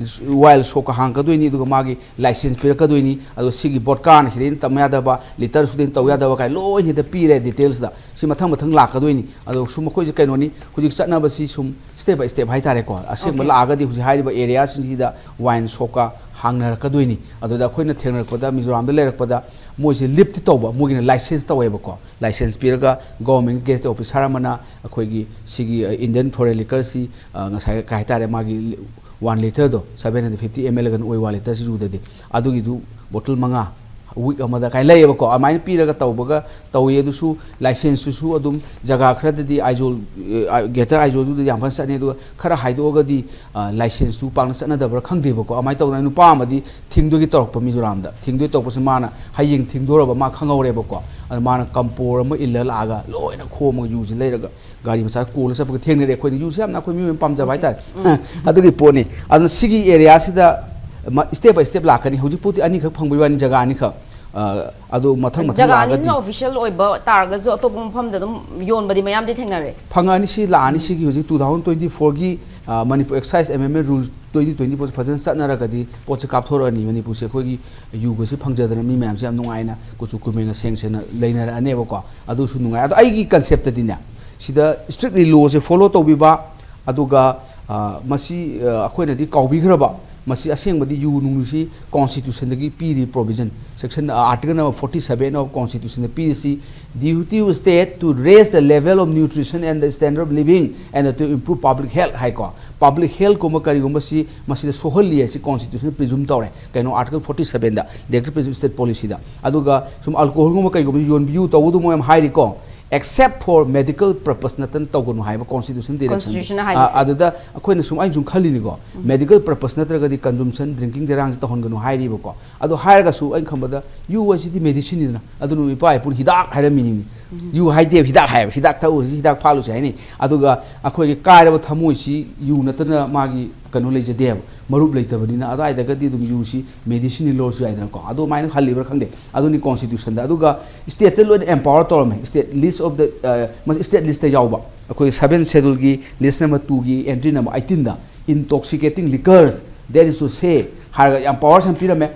ꯋꯥꯏꯜ ꯁꯣꯞꯀ ꯍꯥꯡꯉꯛꯀꯗꯣꯏꯅꯤ, ꯑꯗꯨꯒ ꯃꯥꯒꯤ ꯂꯥꯏꯁꯦꯟꯁ ꯄꯤꯔꯛꯀꯗꯣꯏꯅꯤ, ꯑꯗꯣ ꯁꯤꯒꯤ ꯕꯣꯠꯀꯥꯅ ꯁꯤꯗꯩꯅ ꯇꯝꯕ ꯌꯥꯗꯕ, ꯂꯤꯇꯔ ꯁꯨꯗꯩꯅ ꯇꯧ ꯌꯥꯗꯕ ꯀꯥꯏꯅ ꯂꯣꯏ ꯍꯦꯛꯇ ꯄꯤꯔꯦ ꯗꯤꯇꯦꯜꯁꯇ꯫ ꯁꯤ ꯃꯊꯪ ꯃꯊꯪ ꯂꯥꯛꯀꯗꯣꯏꯅꯤ꯫ ꯑꯗꯣ ꯁꯨꯝ ꯑꯩꯈꯣꯏꯁꯦ ꯀꯩꯅꯣꯅꯤ, ꯍꯧꯖꯤꯛ ꯆꯠꯅꯕꯁꯤ ꯁꯨꯝ step by step ꯍꯥꯏꯇꯥꯔꯦꯀꯣ꯫ ꯑꯁꯦꯡꯕ Okay. ꯂꯥꯛꯑꯒꯗꯤ ꯍꯧꯖꯤꯛ ꯍꯥꯏꯔꯤꯕ ꯑꯦꯔꯤꯌꯥꯁꯤꯡꯁꯤꯗ ꯋꯥꯏꯟ ꯁꯣꯞꯀ ꯍꯥꯡꯅꯔꯛꯀꯗꯣꯏꯅꯤ꯫ ꯑꯗꯨꯗ ꯑꯩꯈꯣꯏꯅ ꯊꯦꯡꯅꯔꯛꯄꯗ, ꯃꯤꯖꯣꯔꯥꯝꯗ ꯂꯩꯔꯛꯄꯗ ꯃꯣꯏꯁꯦ ꯂꯤꯞꯇꯤ ꯇꯧꯕ, ꯃꯣꯏꯒꯤꯅ ꯂꯥꯏꯁꯦꯟꯁ ꯇꯧꯋꯦꯕꯀꯣ꯫ ꯂꯥꯏꯁꯦꯟꯁ ꯄꯤꯔꯒ ꯒꯣꯚꯔꯟꯃꯦꯟꯠ ꯒꯦꯖꯦꯇꯦꯗ ꯑꯣꯐꯤꯁꯥꯔ ꯑꯃꯅ ꯑꯩꯈꯣꯏꯒꯤ ꯁꯤꯒꯤ, ꯑ, ꯏꯟꯗꯤꯌꯟ ꯐꯣꯔꯦꯟ ꯂꯤꯀꯔꯁꯤ, ꯑ, ꯉꯁꯥꯏ ꯀꯩ ꯍꯥꯏꯇꯥꯔꯦ, ꯃꯥꯒꯤ ꯋꯥꯟ ꯂꯤꯇꯔꯗꯣ, seven hundred fifty M L ꯀꯩꯅꯣ ꯑꯣꯏ, ꯋꯥꯟ ꯂꯤꯇꯔꯁꯤ ꯌꯨꯗꯗꯤ, ꯑꯗꯨꯒꯤꯗꯨ ꯕꯣꯇꯜ ꯃꯉꯥ ꯋꯤꯛ ꯑꯃꯗ ꯀꯥꯏꯅ ꯂꯩꯌꯦꯕꯀꯣ꯫ ꯑꯗꯨꯃꯥꯏꯅ ꯄꯤꯔꯒ ꯇꯧꯕꯒ ꯇꯧꯏ꯫ ꯑꯗꯨꯁꯨ ꯂꯥꯏꯁꯦꯟꯁꯇꯨꯁꯨ ꯑꯗꯨꯝ ꯖꯒꯥ ꯈꯔꯗꯗꯤ ꯑꯥꯏꯖꯣꯜ, ꯑ, ꯒ꯭ꯔꯦꯇꯔ ꯑꯥꯏꯖꯣꯜꯗꯨꯗ ꯌꯥꯝ ꯐꯖꯅ ꯆꯠꯅꯩ, ꯑꯗꯨꯒ ꯈꯔ ꯍꯥꯏꯗꯣꯛꯑꯒꯗꯤ, ꯑ, ꯂꯥꯏꯁꯦꯟꯁꯇꯨ ꯄꯥꯛꯅ ꯆꯠꯅꯗꯕ꯭ꯔꯥ ꯈꯪꯗꯦꯕꯀꯣ꯫ ꯑꯗꯨꯃꯥꯏꯅ ꯇꯧꯗꯅ ꯅꯨꯄꯥ ꯑꯃꯗꯤ ꯊꯤꯡꯗꯣꯏꯒꯤ ꯇꯧꯔꯛꯄ ꯃꯤꯖꯣꯔꯥꯝꯗ꯫ ꯊꯤꯡꯗꯣꯏ ꯇꯧꯔꯛꯄꯁꯦ ꯃꯥꯅ ꯍꯌꯦꯡ ꯊꯤꯡꯗꯣꯔꯕ ꯃꯥ ꯈꯪꯍꯧꯔꯦꯕꯀꯣ꯫ ꯑꯗꯨ ꯃꯥꯅ ꯀꯝꯄꯣꯔ ꯑꯃ ꯏꯜꯂ ꯂꯥꯛꯑꯒ ꯂꯣꯏꯅ ꯈꯣꯝꯃꯒ ꯌꯨꯁꯦ ꯂꯩꯔꯒ ꯒꯥꯔꯤ ꯃꯆꯥꯗ ꯀꯣꯜꯂ ꯆꯠꯄꯒ ꯊꯦꯡꯅꯔꯦ꯫ ꯑꯩꯈꯣꯏꯅ ꯌꯨꯁꯦ ꯌꯥꯝꯅ ꯑꯩꯈꯣꯏ ꯃꯤꯑꯣꯏ ꯑꯃ ꯄꯥꯝꯖꯕ ꯍꯥꯏꯇꯥꯔꯦ꯫ ꯑꯗꯨꯒꯤ ꯄꯣꯠꯅꯤ꯫ ꯑꯗꯨꯅ ꯁꯤꯒꯤ ꯑꯦꯔꯤꯌꯥꯁꯤꯗ ꯃ-, step by step ꯂꯥꯛꯀꯅꯤ꯫ ꯍꯧꯖꯤꯛꯄꯨꯗꯤ ꯑꯅꯤꯈꯛ ꯐꯪꯕꯒꯤ ꯋꯥꯅꯤ, ꯖꯒꯥ ꯑꯅꯤꯈꯛ꯫ ꯑ, ꯑꯗꯣ ꯃꯊꯪ ꯃꯊꯪ ꯖꯒꯥ ꯂꯥꯛꯑꯒꯗꯤ ꯑꯅꯤꯁꯤꯅ official ꯑꯣꯏꯕ ꯇꯥꯔꯒꯁꯨ ꯑꯇꯣꯞꯄ ꯃꯐꯝꯗ ꯑꯗꯨꯝ ꯌꯣꯟꯕꯗꯤ ꯃꯌꯥꯝꯗꯤ ꯊꯦꯡꯅꯔꯦ꯫ ꯐꯪꯉꯛꯑꯅꯤ꯫ ꯁꯤ ꯂꯥꯛꯑꯅꯤ꯫ ꯁꯤꯒꯤ ꯍꯧꯖꯤꯛ two thousand twenty fourꯒꯤ, ꯑ, Manipur Excise Amendment Rule twenty twenty four ꯐꯖꯅ ꯆꯠꯅꯔꯒꯗꯤ ꯄꯣꯠꯁꯦ ꯀꯥꯞꯊꯣꯔꯛꯑꯅꯤ꯫ ꯃꯅꯤꯄꯨꯔꯁꯦ ꯑꯩꯈꯣꯏꯒꯤ ꯌꯨꯒꯁꯤ ꯐꯪꯖꯗꯅ ꯃꯤ ꯃꯌꯥꯝꯁꯦ ꯌꯥꯝ ꯅꯨꯡꯉꯥꯏꯅ ꯀꯨꯆꯨ ꯀꯨꯃꯦꯟꯒ ꯁꯦꯡ ꯁꯦꯡꯅ ꯂꯩꯅꯔꯛꯑꯅꯦꯕꯀꯣ꯫ ꯑꯗꯨꯁꯨ ꯅꯨꯡꯉꯥꯏ꯫ ꯑꯗꯣ ꯑꯩꯒꯤ conceptꯇꯗꯤꯅꯦ, ꯁꯤꯗ strictly lawꯁꯦ follow ꯇꯧꯕꯤꯕ, ꯑꯗꯨꯒ, ꯑ, ꯃꯁꯤ, ꯑ, ꯑꯩꯈꯣꯏꯅꯗꯤ ꯀꯥꯎꯕꯤꯈ꯭ꯔꯕ, ꯃꯁꯤ ꯑꯁꯦꯡꯕꯗꯤ ꯌꯨ ꯅꯨꯡꯁꯤ ꯀꯣꯟꯁꯇꯤꯇ꯭ꯌꯨꯁꯟꯗꯒꯤ ꯄꯤꯔꯤ provision, section, article number forty seven of ꯀꯣꯟꯁꯇꯤꯇ꯭ꯌꯨꯁꯟꯗ ꯄꯤꯔꯤꯁꯤ, duty of state to raise the level of nutrition and the standard of living and to improve public health ꯍꯥꯏꯀꯣ꯫ ꯄꯕ꯭ꯂꯤꯛ ꯍꯦꯜꯠꯀꯨꯝꯕ ꯀꯔꯤꯒꯨꯝꯕꯁꯤ ꯃꯁꯤꯗ ꯁꯣꯛꯍꯜꯂꯤ ꯍꯥꯏꯁꯤ ꯀꯣꯟꯁꯇꯤꯇ꯭ꯌꯨꯁꯟ ꯄ꯭ꯔꯤꯖꯨꯝ ꯇꯧꯔꯦ꯫ ꯀꯩꯅꯣ, ꯑꯥꯔꯇꯤꯀꯜ forty seven ꯗ, directive ꯄ꯭ꯔꯤꯖꯨꯝ state ꯄꯣꯂꯤꯁꯤꯗ꯫ ꯑꯗꯨꯒ ꯁꯨꯝ ꯑꯜꯀꯣꯍꯣꯜꯒꯨꯝꯕ ꯀꯩꯒꯨꯝꯕ ꯌꯣꯟꯕꯤꯌꯨ ꯇꯧꯕꯗꯨ ꯃꯣꯏ ꯌꯥꯝ ꯍꯥꯏꯔꯤꯀꯣ꯫ Except for medical purpose ꯅꯠꯇꯅ ꯇꯧꯒꯅꯨ ꯍꯥꯏꯕ ꯀꯣꯟꯁꯇꯤꯇ꯭ꯌꯨꯁꯟ ꯗꯤꯔꯦꯛꯁꯟ꯫ Constitution ꯅ ꯍꯥꯏꯕꯁꯦ꯫ ꯑꯗꯨꯗ ꯑꯩꯈꯣꯏꯅ ꯁꯨꯝ, ꯑꯩꯅ ꯁꯨꯝ ꯈꯜꯂꯤꯅꯤꯀꯣ, ꯃꯦꯗꯤꯀꯦꯜ ꯄꯔꯄꯁ ꯅꯠꯇ꯭ꯔꯒꯗꯤ ꯀꯟꯖꯨꯝꯁꯟ, ꯗ꯭ꯔꯤꯡꯀꯤꯡ ꯗꯦꯔꯥꯡꯁꯦ ꯇꯧꯍꯟꯒꯅꯨ ꯍꯥꯏꯔꯤꯕꯀꯣ꯫ ꯑꯗꯣ ꯍꯥꯏꯔꯒꯁꯨ ꯑꯩꯅ ꯈꯟꯕꯗ ꯌꯨ ꯍꯥꯏꯁꯤꯗꯤ ꯃꯦꯗꯤꯁꯤꯟꯅꯤꯗꯅ, ꯑꯗꯨꯅ ꯏꯄꯥ ꯏꯄꯨꯅ ꯍꯤꯗꯥꯛ ꯍꯥꯏꯔꯝꯃꯤꯅꯤ꯫ ꯌꯨ ꯍꯥꯏꯗꯦꯕ, ꯍꯤꯗꯥꯛ ꯍꯥꯏꯌꯦꯕ, ꯍꯤꯗꯥꯛ ꯊꯛꯎꯔꯁꯤ, ꯍꯤꯗꯥꯛ ꯐꯥꯜꯂꯨꯁꯤ ꯍꯥꯏꯅꯤ꯫ ꯑꯗꯨꯒ ꯑꯩꯈꯣꯏꯒꯤ ꯀꯥꯏꯔꯕ ꯊꯃꯣꯏꯁꯤ ꯌꯨ ꯅꯠꯇꯅ ꯃꯥꯒꯤ ꯀꯩꯅꯣ ꯂꯩꯖꯗꯦꯕ, ꯃꯔꯨꯞ ꯂꯩꯇꯕꯅꯤꯅ꯫ ꯑꯗꯨꯋꯥꯏꯗꯒꯗꯤ ꯑꯗꯨꯝ ꯌꯨꯁꯤ ꯃꯦꯗꯤꯁꯤꯟꯅꯤ ꯂꯧꯔꯁꯨ ꯌꯥꯏꯗꯅꯀꯣ꯫ ꯑꯗꯨꯃꯥꯏꯅ ꯈꯜꯂꯤꯕ꯭ꯔꯥ ꯈꯪꯗꯦ꯫ ꯑꯗꯨꯅꯤ ꯀꯣꯟꯁꯇꯤꯇ꯭ꯌꯨꯁꯟꯗ꯫ ꯑꯗꯨꯒ ꯁ꯭ꯇꯦꯠꯇ ꯂꯣꯏꯅ ꯑꯦꯝꯄꯥꯋꯔ ꯇꯧꯔꯝꯃꯦ꯫ ꯁ꯭ꯇꯦꯠ ꯂꯤꯁ ꯑꯣꯐ ꯗ, ꯃꯁꯤ ꯁ꯭ꯇꯦꯠ ꯂꯤꯁꯇ ꯌꯥꯎꯕ, ꯑꯩꯈꯣꯏ ꯁꯚꯦꯟ ꯁꯦꯗꯨꯜꯒꯤ ꯂꯤꯁ ꯅꯝꯕꯔ ꯇꯨꯒꯤ ꯑꯦꯟꯇ꯭ꯔꯤ ꯅꯝꯕꯔ ꯑꯩꯠꯇꯤꯟꯗ, intoxicating liquors, that is to say, ꯍꯥꯏꯔꯒ ꯌꯥꯝ ꯄꯋꯥꯔꯁ ꯌꯥꯝ ꯄꯤꯔꯝꯃꯦ꯫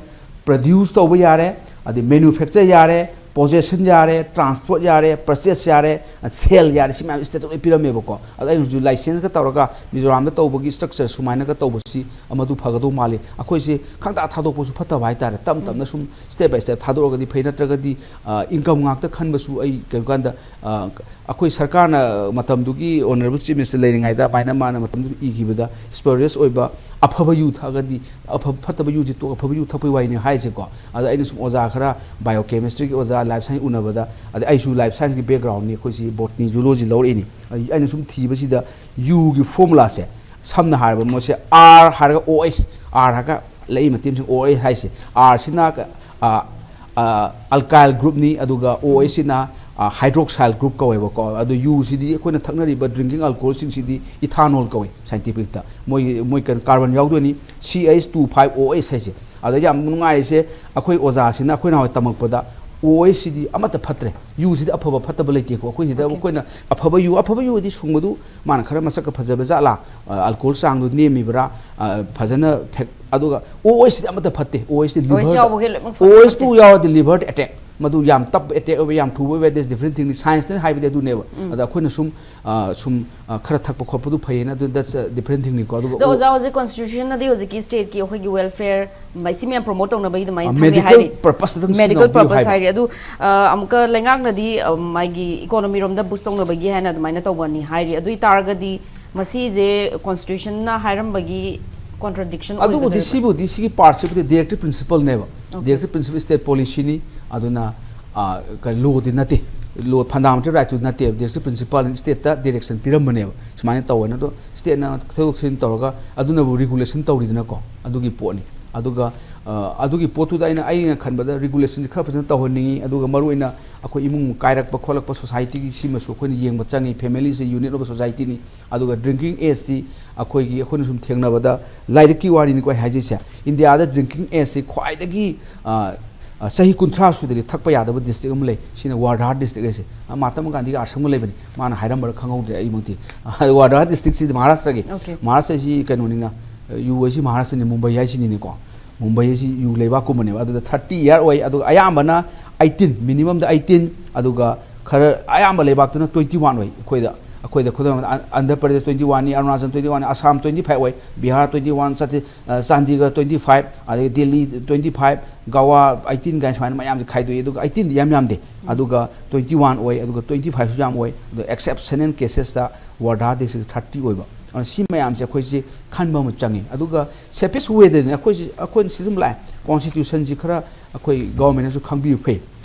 ꯄ꯭ꯔꯗ꯭ꯌꯨꯁ ꯇꯧꯕ ꯌꯥꯔꯦ, ꯑꯗꯩ ꯃꯦꯅꯨꯐꯦꯛꯆꯔ ꯌꯥꯔꯦ, ꯄꯣꯖꯦꯁꯟ ꯌꯥꯔꯦ, ꯇ꯭ꯔꯥꯟꯁꯄꯣꯔꯠ ꯌꯥꯔꯦ, ꯄꯔꯆꯦꯁ ꯌꯥꯔꯦ, ꯁꯦꯜ ꯌꯥꯔꯦ, ꯁꯤ ꯃꯌꯥꯝ ꯁ꯭ꯇꯦꯠꯇ ꯂꯣꯏ ꯄꯤꯔꯝꯃꯦꯕꯀꯣ꯫ ꯑꯗꯣ ꯑꯩꯅ ꯍꯧꯖꯤꯛ ꯂꯥꯏꯁꯦꯟꯁꯀ ꯇꯧꯔꯒ ꯃꯤꯖꯣꯔꯥꯝꯗ ꯇꯧꯕꯒꯤ ꯁ꯭ꯇ꯭ꯔꯛꯆꯔ ꯁꯨꯃꯥꯏꯅꯒ ꯇꯧꯕꯁꯤ ꯑꯃꯗꯨ ꯐꯒꯗꯧ ꯃꯥꯜꯂꯤ꯫ ꯑꯩꯈꯣꯏꯁꯤ ꯈꯪꯇꯥ ꯊꯥꯗꯣꯛꯄꯁꯨ ꯐꯠꯇꯕ ꯍꯥꯏꯇꯥꯔꯦ꯫ ꯇꯞ ꯇꯞꯅ ꯁꯨꯝ ꯁ꯭ꯇꯦꯞ ꯕꯥꯏ ꯁ꯭ꯇꯦꯞ ꯊꯥꯗꯣꯛꯑꯒꯗꯤ ꯐꯩ, ꯅꯠꯇ꯭ꯔꯒꯗꯤ, ꯑ, ꯏꯟꯀꯝ ꯉꯥꯛꯇ ꯈꯟꯕꯁꯨ ꯑꯩ ꯀꯩꯒꯨꯝ ꯀꯥꯟꯗ, ꯑ, ꯑꯩꯈꯣꯏ ꯁꯔꯀꯥꯔꯅ ꯃꯇꯝꯗꯨꯒꯤ ꯑꯣꯅꯔꯦꯕꯜ ꯆꯤꯐ ꯃꯤꯅꯤꯁꯇꯔ ꯂꯩꯔꯤꯉꯩꯗ ꯑꯗꯨꯃꯥꯏꯅ ꯃꯥꯅ ꯃꯇꯝꯗꯨꯗ ꯏꯈꯤꯕꯗ, ꯁ꯭ꯄꯔꯤꯌꯁ ꯑꯣꯏꯕ ꯑꯐꯕ ꯌꯨ ꯊꯛꯑꯒꯗꯤ, ꯑꯐ-, ꯐꯠꯇꯕ ꯌꯨꯁꯤ ꯇꯣꯛ-, ꯑꯐꯕ ꯌꯨ ꯊꯛꯄꯒꯤ ꯋꯥꯔꯤꯅꯤ ꯍꯥꯏꯁꯦꯀꯣ꯫ ꯑꯗ ꯑꯩꯅ ꯁꯨꯝ ꯑꯣꯖꯥ ꯈꯔ, ꯕꯥꯏꯑꯣ ꯀꯦꯃꯤꯁꯇ꯭ꯔꯤꯒꯤ ꯑꯣꯖꯥ, ꯂꯥꯏꯐ ꯁꯥꯏꯟꯁ ꯎꯅꯕꯗ, ꯑꯗ ꯑꯩꯁꯨ ꯂꯥꯏꯐ ꯁꯥꯏꯟꯁꯀꯤ ꯕꯦꯛꯒ꯭ꯔꯥꯎꯟꯅꯤ, ꯑꯩꯈꯣꯏꯁꯤ ꯕꯣꯇꯅꯤ, ꯖꯨꯂꯣꯖꯤ ꯂꯧꯔꯛꯏꯅꯤ꯫ ꯑꯩ-, ꯑꯩꯅ ꯁꯨꯝ ꯊꯤꯕꯁꯤꯗ ꯌꯨꯒꯤ ꯐꯣꯔꯃꯨꯂꯥꯁꯦ, ꯁꯝꯅ ꯍꯥꯏꯔꯕ ꯃꯣꯏꯁꯦ ꯑꯥꯔ ꯍꯥꯏꯔꯒ ꯑꯣ ꯑꯩꯆ, ꯑꯥꯔ ꯍꯥꯏꯔꯒ ꯂꯩ ꯃꯇꯦꯝꯁꯤꯡ ꯑꯣ ꯑꯩꯆ ꯍꯥꯏꯁꯦ, ꯑꯥꯔꯁꯤꯅ, ꯑ, ꯑ, ꯑꯜꯀꯥꯏꯜ ꯒ꯭ꯔꯨꯞꯅꯤ, ꯑꯗꯨꯒ ꯑꯣ ꯑꯩꯆꯁꯤꯅ, ꯑ, ꯍꯥꯏꯗ꯭ꯔꯣꯛꯁꯥꯏꯜ ꯒ꯭ꯔꯨꯞ ꯀꯧꯋꯦꯕꯀꯣ꯫ ꯑꯗꯣ ꯌꯨꯁꯤꯗꯤ ꯑꯩꯈꯣꯏꯅ ꯊꯛꯅꯔꯤꯕ ꯗ꯭ꯔꯤꯡꯀꯤꯡ ꯑꯜꯀꯣꯍꯣꯜꯁꯤꯡꯁꯤꯗꯤ ꯏꯊꯥꯅꯣꯜ ꯀꯧꯋꯤ ꯁꯥꯏꯟꯇꯤꯐꯤꯛꯇ꯫ ꯃꯣꯏ, ꯃꯣꯏ ꯀꯩꯅꯣ, carbon ꯌꯥꯎꯗꯣꯏꯅꯤ, C H two five O H ꯍꯥꯏꯁꯦ꯫ ꯑꯗ ꯌꯥꯝ ꯅꯨꯡꯉꯥꯏꯔꯤꯁꯦ, ꯑꯩꯈꯣꯏ ꯑꯣꯖꯥꯁꯤꯅ ꯑꯩꯈꯣꯏ ꯅꯍꯥꯟꯋꯥꯏ ꯇꯝꯃꯛꯄꯗ ꯑꯣ ꯑꯩꯆꯁꯤꯗꯤ ꯑꯃꯠꯇ ꯐꯠꯇ꯭ꯔꯦ, ꯌꯨꯁꯤꯗꯤ ꯑꯐꯕ ꯐꯠꯇꯕ ꯂꯩꯇꯦꯀꯣ꯫ ꯑꯩꯈꯣꯏ ꯁꯤꯗ ꯑꯣꯀꯦ꯫ ꯑꯩꯈꯣꯏꯅ ꯑꯐꯕ ꯌꯨ, ꯑꯐꯕ ꯌꯨꯗꯤ ꯁꯨꯡꯕꯗꯨ ꯃꯥꯅ ꯈꯔ ꯃꯁꯛꯀ ꯐꯖꯕ ꯖꯥꯠꯂꯥ, ꯑ, ꯑꯜꯀꯣꯍꯣꯜ ꯆꯥꯡꯗꯨ ꯅꯦꯝꯃꯤꯕ꯭ꯔꯥ, ꯑ, ꯐꯖꯅ ꯐꯦꯛ-, ꯑꯗꯨꯒ ꯑꯣ ꯑꯩꯆꯁꯤꯗꯤ ꯑꯃꯠꯇ ꯐꯠꯇꯦ꯫ ꯑꯣ ꯑꯩꯆꯇꯤ ꯑꯣ ꯑꯩꯆ ꯂꯤꯚꯔ, ꯌꯥꯎꯕꯒꯤ ꯂꯣꯏꯅꯃꯛ ꯐꯕ ꯑꯣ ꯑꯩꯆ ꯇꯨ ꯐꯠꯇꯦ꯫ ꯌꯥꯎꯔꯗꯤ ꯂꯤꯚꯔꯗ ꯑꯦꯇꯦꯛ꯫ ꯃꯗꯨ ꯌꯥꯝ ꯇꯞꯄ ꯑꯦꯇꯦꯛ ꯑꯣꯏꯕ, ꯌꯥꯝ ꯊꯨꯕ ꯑꯣꯏꯕ, that's different thing ꯅꯤ꯫ ꯁꯥꯏꯟꯁꯅ ꯍꯥꯏꯕꯗꯤ ꯑꯗꯨꯅꯦꯕ꯫ ꯑꯗ ꯑꯩꯈꯣꯏꯅ ꯁꯨꯝ, ꯑ, ꯁꯨꯝ, ꯑ, ꯈꯔ ꯊꯛꯄ ꯈꯣꯠꯄꯗꯨ ꯐꯩꯌꯦꯅ, ꯑꯗꯨ that's a different thing ꯅꯤꯀꯣ꯫ ꯑꯗꯨꯒ ꯑꯗꯣ ꯑꯣ- ꯑꯣꯖꯥ, ꯍꯧꯖꯤꯛ ꯀꯣꯟꯁꯇꯤꯇ꯭ꯌꯨꯁꯟꯅꯗꯤ ꯍꯧꯖꯤꯛꯀꯤ ꯁ꯭ꯇꯦꯠꯀꯤ ꯑꯩꯈꯣꯏꯒꯤ ꯋꯦꯜꯐꯤꯌꯔ ꯁꯤ ꯃꯌꯥꯝ ꯄ꯭ꯔꯣꯃꯣꯠ ꯇꯧꯅꯕꯒꯤ ꯑꯗꯨꯃꯥꯏꯅ ꯑ, ꯊꯝꯃꯦ ꯃꯦꯗꯤꯀꯦꯜ ꯍꯥꯏꯔꯤ꯫ ꯄꯔꯄꯁꯇꯪ ꯃꯦꯗꯤꯀꯦꯜ ꯁꯤꯖꯤꯟꯅꯕꯤꯌꯨ ꯄꯔꯄꯁ ꯍꯥꯏꯕ꯫ ꯍꯥꯏꯔꯤ꯫ ꯑꯗꯨ, ꯑ, ꯑꯃꯨꯛꯀ ꯂꯩꯉꯥꯛꯅꯗꯤ, ꯑ, ꯃꯥꯒꯤ ꯏꯀꯣꯅꯣꯃꯤ ꯔꯣꯝꯗ ꯕꯨꯁ ꯇꯧꯅꯕꯒꯤ ꯍꯥꯏꯅ ꯑꯗꯨꯃꯥꯏꯅ ꯇꯧꯕꯅꯤ ꯍꯥꯏꯔꯤ꯫ ꯑꯗꯨ ꯑꯣꯏ ꯇꯥꯔꯒꯗꯤ ꯃꯁꯤꯁꯦ ꯀꯣꯟꯁꯇꯤꯇ꯭ꯌꯨꯁꯟꯅ ꯍꯥꯏꯔꯝꯕꯒꯤ ꯀꯣꯟꯇ꯭ꯔꯗꯤꯛꯁꯟ ꯑꯗꯨꯕꯨꯗꯤ ꯑꯣꯏꯒꯗꯣꯏꯕ꯭ꯔꯥ? ꯁꯤꯕꯨꯗꯤ ꯁꯤꯒꯤ ꯄꯥꯔꯠꯁꯤꯕꯨꯗꯤ ꯗꯤꯔꯦꯛꯇꯤꯞ ꯄ꯭ꯔꯤꯟꯁꯤꯄꯜꯅꯦꯕ꯫ ꯑꯣꯀꯦ꯫ ꯗꯤꯔꯦꯛꯇꯤꯞ ꯄ꯭ꯔꯤꯟꯁꯤꯄꯜ ꯁ꯭ꯇꯦꯠ ꯄꯣꯂꯤꯁꯤꯅꯤ꯫ ꯑꯗꯨꯅ, ꯑ, ꯀꯔꯤ, ꯂꯣꯗꯤ ꯅꯠꯇꯦ꯫ ꯂꯣ, ꯐꯟꯗꯥꯃꯦꯟꯇꯦꯜ ꯔꯥꯏꯠꯇꯨ ꯅꯠꯇꯦꯕ꯫ ꯗꯤꯔꯦꯛꯇꯤꯞ ꯄ꯭ꯔꯤꯟꯁꯤꯄꯜ ꯁ꯭ꯇꯦꯠꯇ ꯗꯤꯔꯦꯛꯁꯟ ꯄꯤꯔꯝꯕꯅꯦꯕ, ꯁꯨꯃꯥꯏꯅ ꯇꯧꯋꯦꯅ꯫ ꯑꯗꯣ ꯁ꯭ꯇꯦꯠꯅ ꯊꯩꯗꯣꯛ ꯊꯩꯖꯤꯟ ꯇꯧꯔꯒ ꯑꯗꯨꯅꯕꯨ ꯔꯤꯒꯨꯂꯦꯁꯟ ꯇꯧꯔꯤꯗꯅꯀꯣ, ꯑꯗꯨꯒꯤ ꯄꯣꯠꯅꯤ꯫ ꯑꯗꯨꯒ, ꯑ, ꯑꯗꯨꯒꯤ ꯄꯣꯠꯇꯨꯗ ꯑꯩꯅ, ꯑꯩꯅ ꯈꯟꯕꯗ ꯔꯤꯒꯨꯂꯦꯁꯟꯁꯦ ꯈꯔ ꯐꯖꯅ ꯇꯧꯍꯟꯅꯤꯡꯉꯤ꯫ ꯑꯗꯨꯒ ꯃꯔꯨꯑꯣꯏꯅ ꯑꯩꯈꯣꯏ ꯏꯃꯨꯡ ꯀꯥꯏꯔꯛꯄ ꯈꯣꯠꯂꯛꯄ ꯁꯣꯁꯥꯏꯇꯤꯒꯤ ꯁꯤꯃꯁꯨ ꯑꯩꯈꯣꯏꯅ ꯌꯦꯡꯕ ꯆꯪꯉꯤ꯫ ꯐꯦꯃꯤꯂꯤꯁꯦ ꯌꯨꯅꯤꯠ ꯑꯣꯐ ꯁꯣꯁꯥꯏꯇꯤꯅꯤ꯫ ꯑꯗꯨꯒ ꯗ꯭ꯔꯤꯡꯀꯤꯡ ꯑꯦꯖꯇꯤ ꯑꯩꯈꯣꯏꯒꯤ, ꯑꯩꯈꯣꯏꯅ ꯁꯨꯝ ꯊꯦꯡꯅꯕꯗ, ꯂꯥꯏꯔꯤꯛꯀꯤ ꯋꯥꯔꯤꯅꯤꯀꯣ ꯑꯩ ꯍꯥꯏꯖꯩꯁꯦ, ꯏꯟꯗꯤꯌꯥꯗ ꯗ꯭ꯔꯤꯡꯀꯤꯡ ꯑꯦꯖꯁꯤ ꯈ꯭ꯋꯥꯏꯗꯒꯤ, ꯑ, ꯑ, ꯆꯍꯤ ꯀꯨꯟꯊ꯭ꯔꯥ ꯁꯨꯗ꯭ꯔꯗꯤ ꯊꯛꯄ ꯌꯥꯗꯕ ꯗꯤꯁꯇ꯭ꯔꯤꯛ ꯑꯃ ꯂꯩ꯫ ꯁꯤꯅ ꯋꯥꯔꯙꯥ ꯗꯤꯁꯇ꯭ꯔꯤꯛ ꯍꯥꯏꯁꯦ꯫ ꯑ, ꯃꯍꯥꯇꯃꯥ ꯒꯥꯟꯙꯤꯒꯤ ꯑꯥꯁ꯭ꯔꯝꯒ ꯂꯩꯕꯅꯤ꯫ ꯃꯥꯅ ꯍꯥꯏꯔꯝꯕꯔꯥ ꯈꯪꯍꯧꯗ꯭ꯔꯦ ꯑꯩꯃꯛꯇꯤ꯫ ꯑ, ꯋꯥꯔꯙꯥ ꯗꯤꯁꯇ꯭ꯔꯤꯛꯁꯤꯗꯤ ꯃꯍꯥꯔꯥꯁꯇ꯭ꯔꯒꯤ꯫ ꯑꯣꯀꯦ꯫ ꯃꯍꯥꯔꯥꯁꯇ꯭ꯔꯁꯤ ꯀꯩꯅꯣꯅꯤꯅ, ꯑ, ꯌꯨ ꯍꯥꯏꯁꯤ ꯃꯍꯥꯔꯥꯁꯇ꯭ꯔꯅꯤ, ꯃꯨꯝꯕꯥꯏ ꯍꯥꯏꯁꯤꯅꯤꯅꯦꯀꯣ꯫ ꯃꯨꯝꯕꯥꯏ ꯑꯁꯤ ꯌꯨ ꯂꯩꯕꯥꯛꯀꯨꯝꯕꯅꯦꯕ꯫ ꯑꯗꯨꯗ ꯊꯥꯔꯇꯤ ꯏꯌꯥꯔ ꯑꯣꯏ, ꯑꯗꯨꯒ ꯑꯌꯥꯝꯕꯅ ꯑꯩꯠꯇꯤꯟ, ꯃꯤꯅꯤꯃꯝꯗ ꯑꯩꯠꯇꯤꯟ, ꯑꯗꯨꯒ ꯈꯔ ꯑꯌꯥꯝꯕ ꯂꯩꯕꯥꯛꯇꯨꯅ ꯇ꯭ꯋꯦꯟꯇꯤ ꯋꯥꯟ ꯑꯣꯏ꯫ ꯑꯩꯈꯣꯏꯗ, ꯑꯩꯈꯣꯏꯗ ꯈꯨꯗꯝ ꯑꯣꯏꯅ ꯑꯟ-, ꯑꯟꯙ꯭ꯔ ꯄ꯭ꯔꯗꯦꯁ ꯇ꯭ꯋꯦꯟꯇꯤ ꯋꯥꯟꯅꯤ, ꯑꯔꯨꯅꯥꯆꯜ ꯇ꯭ꯋꯦꯟꯇꯤ ꯋꯥꯟꯅꯤ, ꯑꯁꯥꯝ ꯇ꯭ꯋꯦꯟꯇꯤ ꯐꯥꯏꯚ ꯑꯣꯏ, ꯕꯤꯍꯥꯔ ꯇ꯭ꯋꯦꯟꯇꯤ ꯋꯥꯟ, ꯆꯠꯇꯤ-, ꯑ, ꯆꯥꯟꯗꯤꯒꯔ ꯇ꯭ꯋꯦꯟꯇꯤ ꯐꯥꯏꯚ, ꯑꯗꯒꯤ ꯗꯦꯜꯂꯤ ꯇ꯭ꯋꯦꯟꯇꯤ ꯐꯥꯏꯚ, ꯒꯋꯥ ꯑꯩꯠꯇꯤꯟ ꯀꯥꯏꯅ ꯁꯨꯃꯥꯏꯅ ꯃꯌꯥꯝꯁꯦ ꯈꯥꯏꯗꯣꯛꯏ꯫ ꯑꯗꯨꯒ ꯑꯩꯠꯇꯤꯟꯗꯤ ꯌꯥꯝ ꯌꯥꯝꯗꯦ꯫ ꯑꯗꯨꯒ ꯇ꯭ꯋꯦꯟꯇꯤ ꯋꯥꯟ ꯑꯣꯏ, ꯑꯗꯨꯒ ꯇ꯭ꯋꯦꯟꯇꯤ ꯐꯥꯏꯚꯁꯨ ꯌꯥꯝ ꯑꯣꯏ꯫ ꯑꯗꯣ ꯑꯦꯛꯁꯦꯞꯁꯅꯦꯜ ꯀꯦꯁꯦꯁꯇ ꯋꯥꯔꯙꯥ ꯗꯤꯁꯇ꯭ꯔꯤꯛ ꯊꯥꯔꯇꯤ ꯑꯣꯏꯕ꯫ ꯑꯗꯨꯅ ꯁꯤ ꯃꯌꯥꯝꯁꯦ ꯑꯩꯈꯣꯏꯁꯤ ꯈꯟꯕ ꯑꯃ ꯆꯪꯉꯤ꯫ ꯑꯗꯨꯒ ꯁꯦꯐꯦꯁ ꯋꯦꯗꯅꯤ ꯑꯩꯈꯣꯏꯁꯤ, ꯑꯩꯈꯣꯏꯅ ꯁꯤ ꯑꯗꯨꯝ ꯂꯥꯛꯑꯦ꯫ ꯀꯣꯟꯁꯇꯤꯇ꯭ꯌꯨꯁꯟꯁꯤ ꯈꯔ ꯑꯩꯈꯣꯏ ꯒꯣꯔꯃꯦꯟꯅꯁꯨ ꯈꯪꯕꯤꯕ ꯐꯩ꯫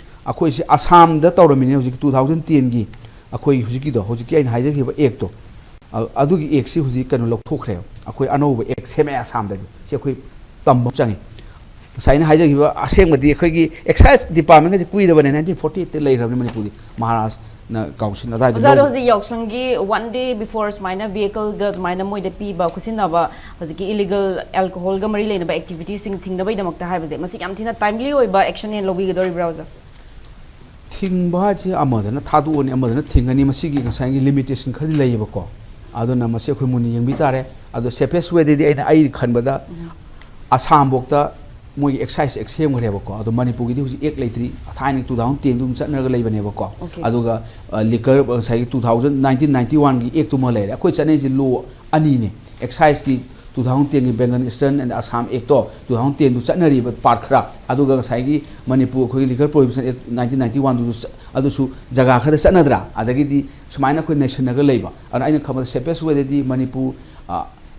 ꯑꯩꯈꯣꯏꯁꯤ ꯑꯁꯥꯝꯗ ꯇꯧꯔꯝꯃꯤꯅꯦ ꯍꯧꯖꯤꯛꯀꯤ ꯇꯨ ꯊꯥꯎꯖꯟ ꯇꯦꯟꯒꯤ ꯑꯩꯈꯣꯏ ꯍꯧꯖꯤꯛꯀꯤꯗꯣ, ꯍꯧꯖꯤꯛꯀꯤ ꯑꯩꯅ ꯍꯥꯏꯖꯈꯤꯕ ꯑꯦꯛꯇꯣ, ꯑ-, ꯑꯗꯨꯒꯤ ꯑꯦꯛꯁꯤ ꯍꯧꯖꯤꯛ ꯀꯩꯅꯣ ꯂꯧꯊꯣꯛꯈ꯭ꯔꯦꯕ꯫ ꯑꯩꯈꯣꯏ ꯑꯅꯧꯕ ꯑꯦꯛ ꯁꯦꯝꯃꯛꯑꯦ ꯑꯁꯥꯝꯗꯗꯤ꯫ ꯁꯤ ꯑꯩꯈꯣꯏ ꯇꯝꯕ ꯆꯪꯉꯤ꯫ ꯉꯁꯥꯏ ꯑꯩꯅ ꯍꯥꯏꯖꯈꯤꯕ ꯑꯁꯦꯡꯕꯗꯤ ꯑꯩꯈꯣꯏꯒꯤ ꯑꯦꯛꯁꯥꯏꯁ ꯗꯤꯄꯥꯔꯠꯃꯦꯟꯒꯁꯦ ꯀꯨꯏꯔꯕꯅꯦ, ꯅꯥꯏꯟꯇꯤꯟ ꯐꯣꯔꯇꯤ ꯑꯩꯠꯇ ꯂꯩꯈ꯭ꯔꯕꯅꯦ ꯃꯅꯤꯄꯨꯔꯗꯤ, ꯃꯍꯥꯔꯥꯖꯅ ꯀꯥꯎꯟꯁꯤꯜ ꯑꯗꯥꯏꯗ ꯑꯣꯖꯥꯗꯣ ꯂꯧ- ꯍꯧꯖꯤꯛ ꯌꯥꯎꯁꯪꯒꯤ ꯋꯥꯟ ꯗꯦ ꯕꯤꯐꯣꯔ ꯁꯨꯃꯥꯏꯅ ꯚꯦꯍꯤꯀꯜꯒ ꯑꯗꯨꯃꯥꯏꯅ ꯃꯣꯏꯗ ꯄꯤꯕ ꯈꯨꯠꯁꯤꯟꯅꯕ ꯍꯧꯖꯤꯛꯀꯤ ꯏꯂꯤꯒꯜ ꯑꯦꯜꯀꯣꯍꯣꯜꯒ ꯃꯔꯤ ꯂꯩꯅꯕ ꯑꯦꯛꯇꯤꯚꯤꯇꯤꯁꯤꯡ ꯊꯤꯡꯅꯕꯒꯤꯗꯃꯛꯇ ꯍꯥꯏꯕꯁꯦ, ꯃꯁꯤ ꯌꯥꯝ ꯊꯤꯅ ꯇꯥꯏꯝꯂꯤ ꯑꯣꯏꯕ ꯑꯦꯛꯁꯟ ꯑꯣꯏꯅ ꯂꯧꯕꯤꯒꯗꯧꯔꯤꯕ꯭ꯔꯥ ꯑꯣꯖꯥ? ꯊꯤꯡꯕ ꯍꯥꯏꯁꯦ ꯑꯃꯗꯅ ꯊꯥꯗꯣꯛꯑꯅꯤ, ꯑꯃꯗꯅ ꯊꯤꯡꯒꯅꯤ꯫ ꯃꯁꯤꯒꯤ ꯉꯁꯥꯏꯒꯤ ꯂꯤꯃꯤꯇꯦꯁꯟ ꯈꯔꯗꯤ ꯂꯩꯌꯦꯕꯀꯣ꯫ ꯑꯗꯨꯅ ꯃꯁꯤ ꯑꯩꯈꯣꯏ ꯃꯨꯟꯅ ꯌꯦꯡꯕꯤ ꯇꯥꯔꯦ꯫ ꯑꯗꯣ ꯁꯦꯐꯦꯁ ꯋꯦꯗꯗꯤ ꯑꯩꯅ, ꯑꯩ ꯈꯟꯕꯗ ꯑꯁꯥꯝꯐꯧꯗ ꯃꯣꯏꯒꯤ ꯑꯦꯛꯁꯥꯏꯖ ꯑꯦꯛ ꯁꯦꯝꯈ꯭ꯔꯦꯕꯀꯣ꯫ ꯑꯗꯣ ꯃꯅꯤꯄꯨꯔꯒꯤꯗꯤ ꯍꯧꯖꯤꯛ ꯑꯦꯛ ꯂꯩꯇ꯭ꯔꯤ, ꯊꯥꯏꯅ ꯇꯨ ꯊꯥꯎꯖꯟ ꯇꯦꯟꯗꯨ ꯑꯗꯨꯝ ꯆꯠꯅꯔꯒ ꯂꯩꯕꯅꯦꯕꯀꯣ꯫ Okay. ꯑꯗꯨꯒ ꯂꯤꯀꯔ ꯉꯁꯥꯏꯒꯤ ꯇꯨ ꯊꯥꯎꯖꯟ ꯅꯥꯏꯟꯇꯤꯟ ꯅꯥꯏꯟꯇꯤ ꯋꯥꯟꯒꯤ ꯑꯦꯛꯇꯨꯃ ꯂꯩꯔꯦ꯫ ꯑꯩꯈꯣꯏ ꯆꯠꯅꯔꯤꯁꯤ ꯂꯣ ꯑꯅꯤꯅꯦ꯫ ꯑꯦꯛꯁꯥꯏꯖꯀꯤ ꯇꯨ ꯊꯥꯎꯖꯟ ꯇꯦꯟꯒꯤ ꯕꯦꯡꯒꯜ ꯏꯁꯇꯔꯟ ꯑꯦꯟ ꯑꯁꯥꯝ ꯑꯦꯛꯇꯣ, ꯇꯨ ꯊꯥꯎꯖꯟ ꯇꯦꯟꯗꯨ ꯆꯠꯅꯔꯤꯕ ꯄꯥꯔꯠ ꯈꯔ, ꯑꯗꯨꯒ ꯉꯁꯥꯏꯒꯤ ꯃꯅꯤꯄꯨꯔ ꯑꯩꯈꯣꯏꯒꯤ liquor prohibition act nineteen ninety ꯋꯥꯟꯗꯨꯁꯨ ꯑꯗꯨꯁꯨ ꯖꯒꯥ ꯈꯔꯗ ꯆꯠꯅꯗ꯭ꯔꯥ? ꯑꯗꯒꯤꯗꯤ ꯁꯨꯃꯥꯏꯅ ꯑꯩꯈꯣꯏ ꯅꯩꯁꯟꯅꯒ ꯂꯩꯕ꯫ ꯑꯗꯨꯅ ꯑꯩꯅ ꯈꯟꯕꯗ ꯁꯦꯐꯦꯁ ꯋꯦꯗꯗꯤ ꯃꯅꯤꯄꯨꯔ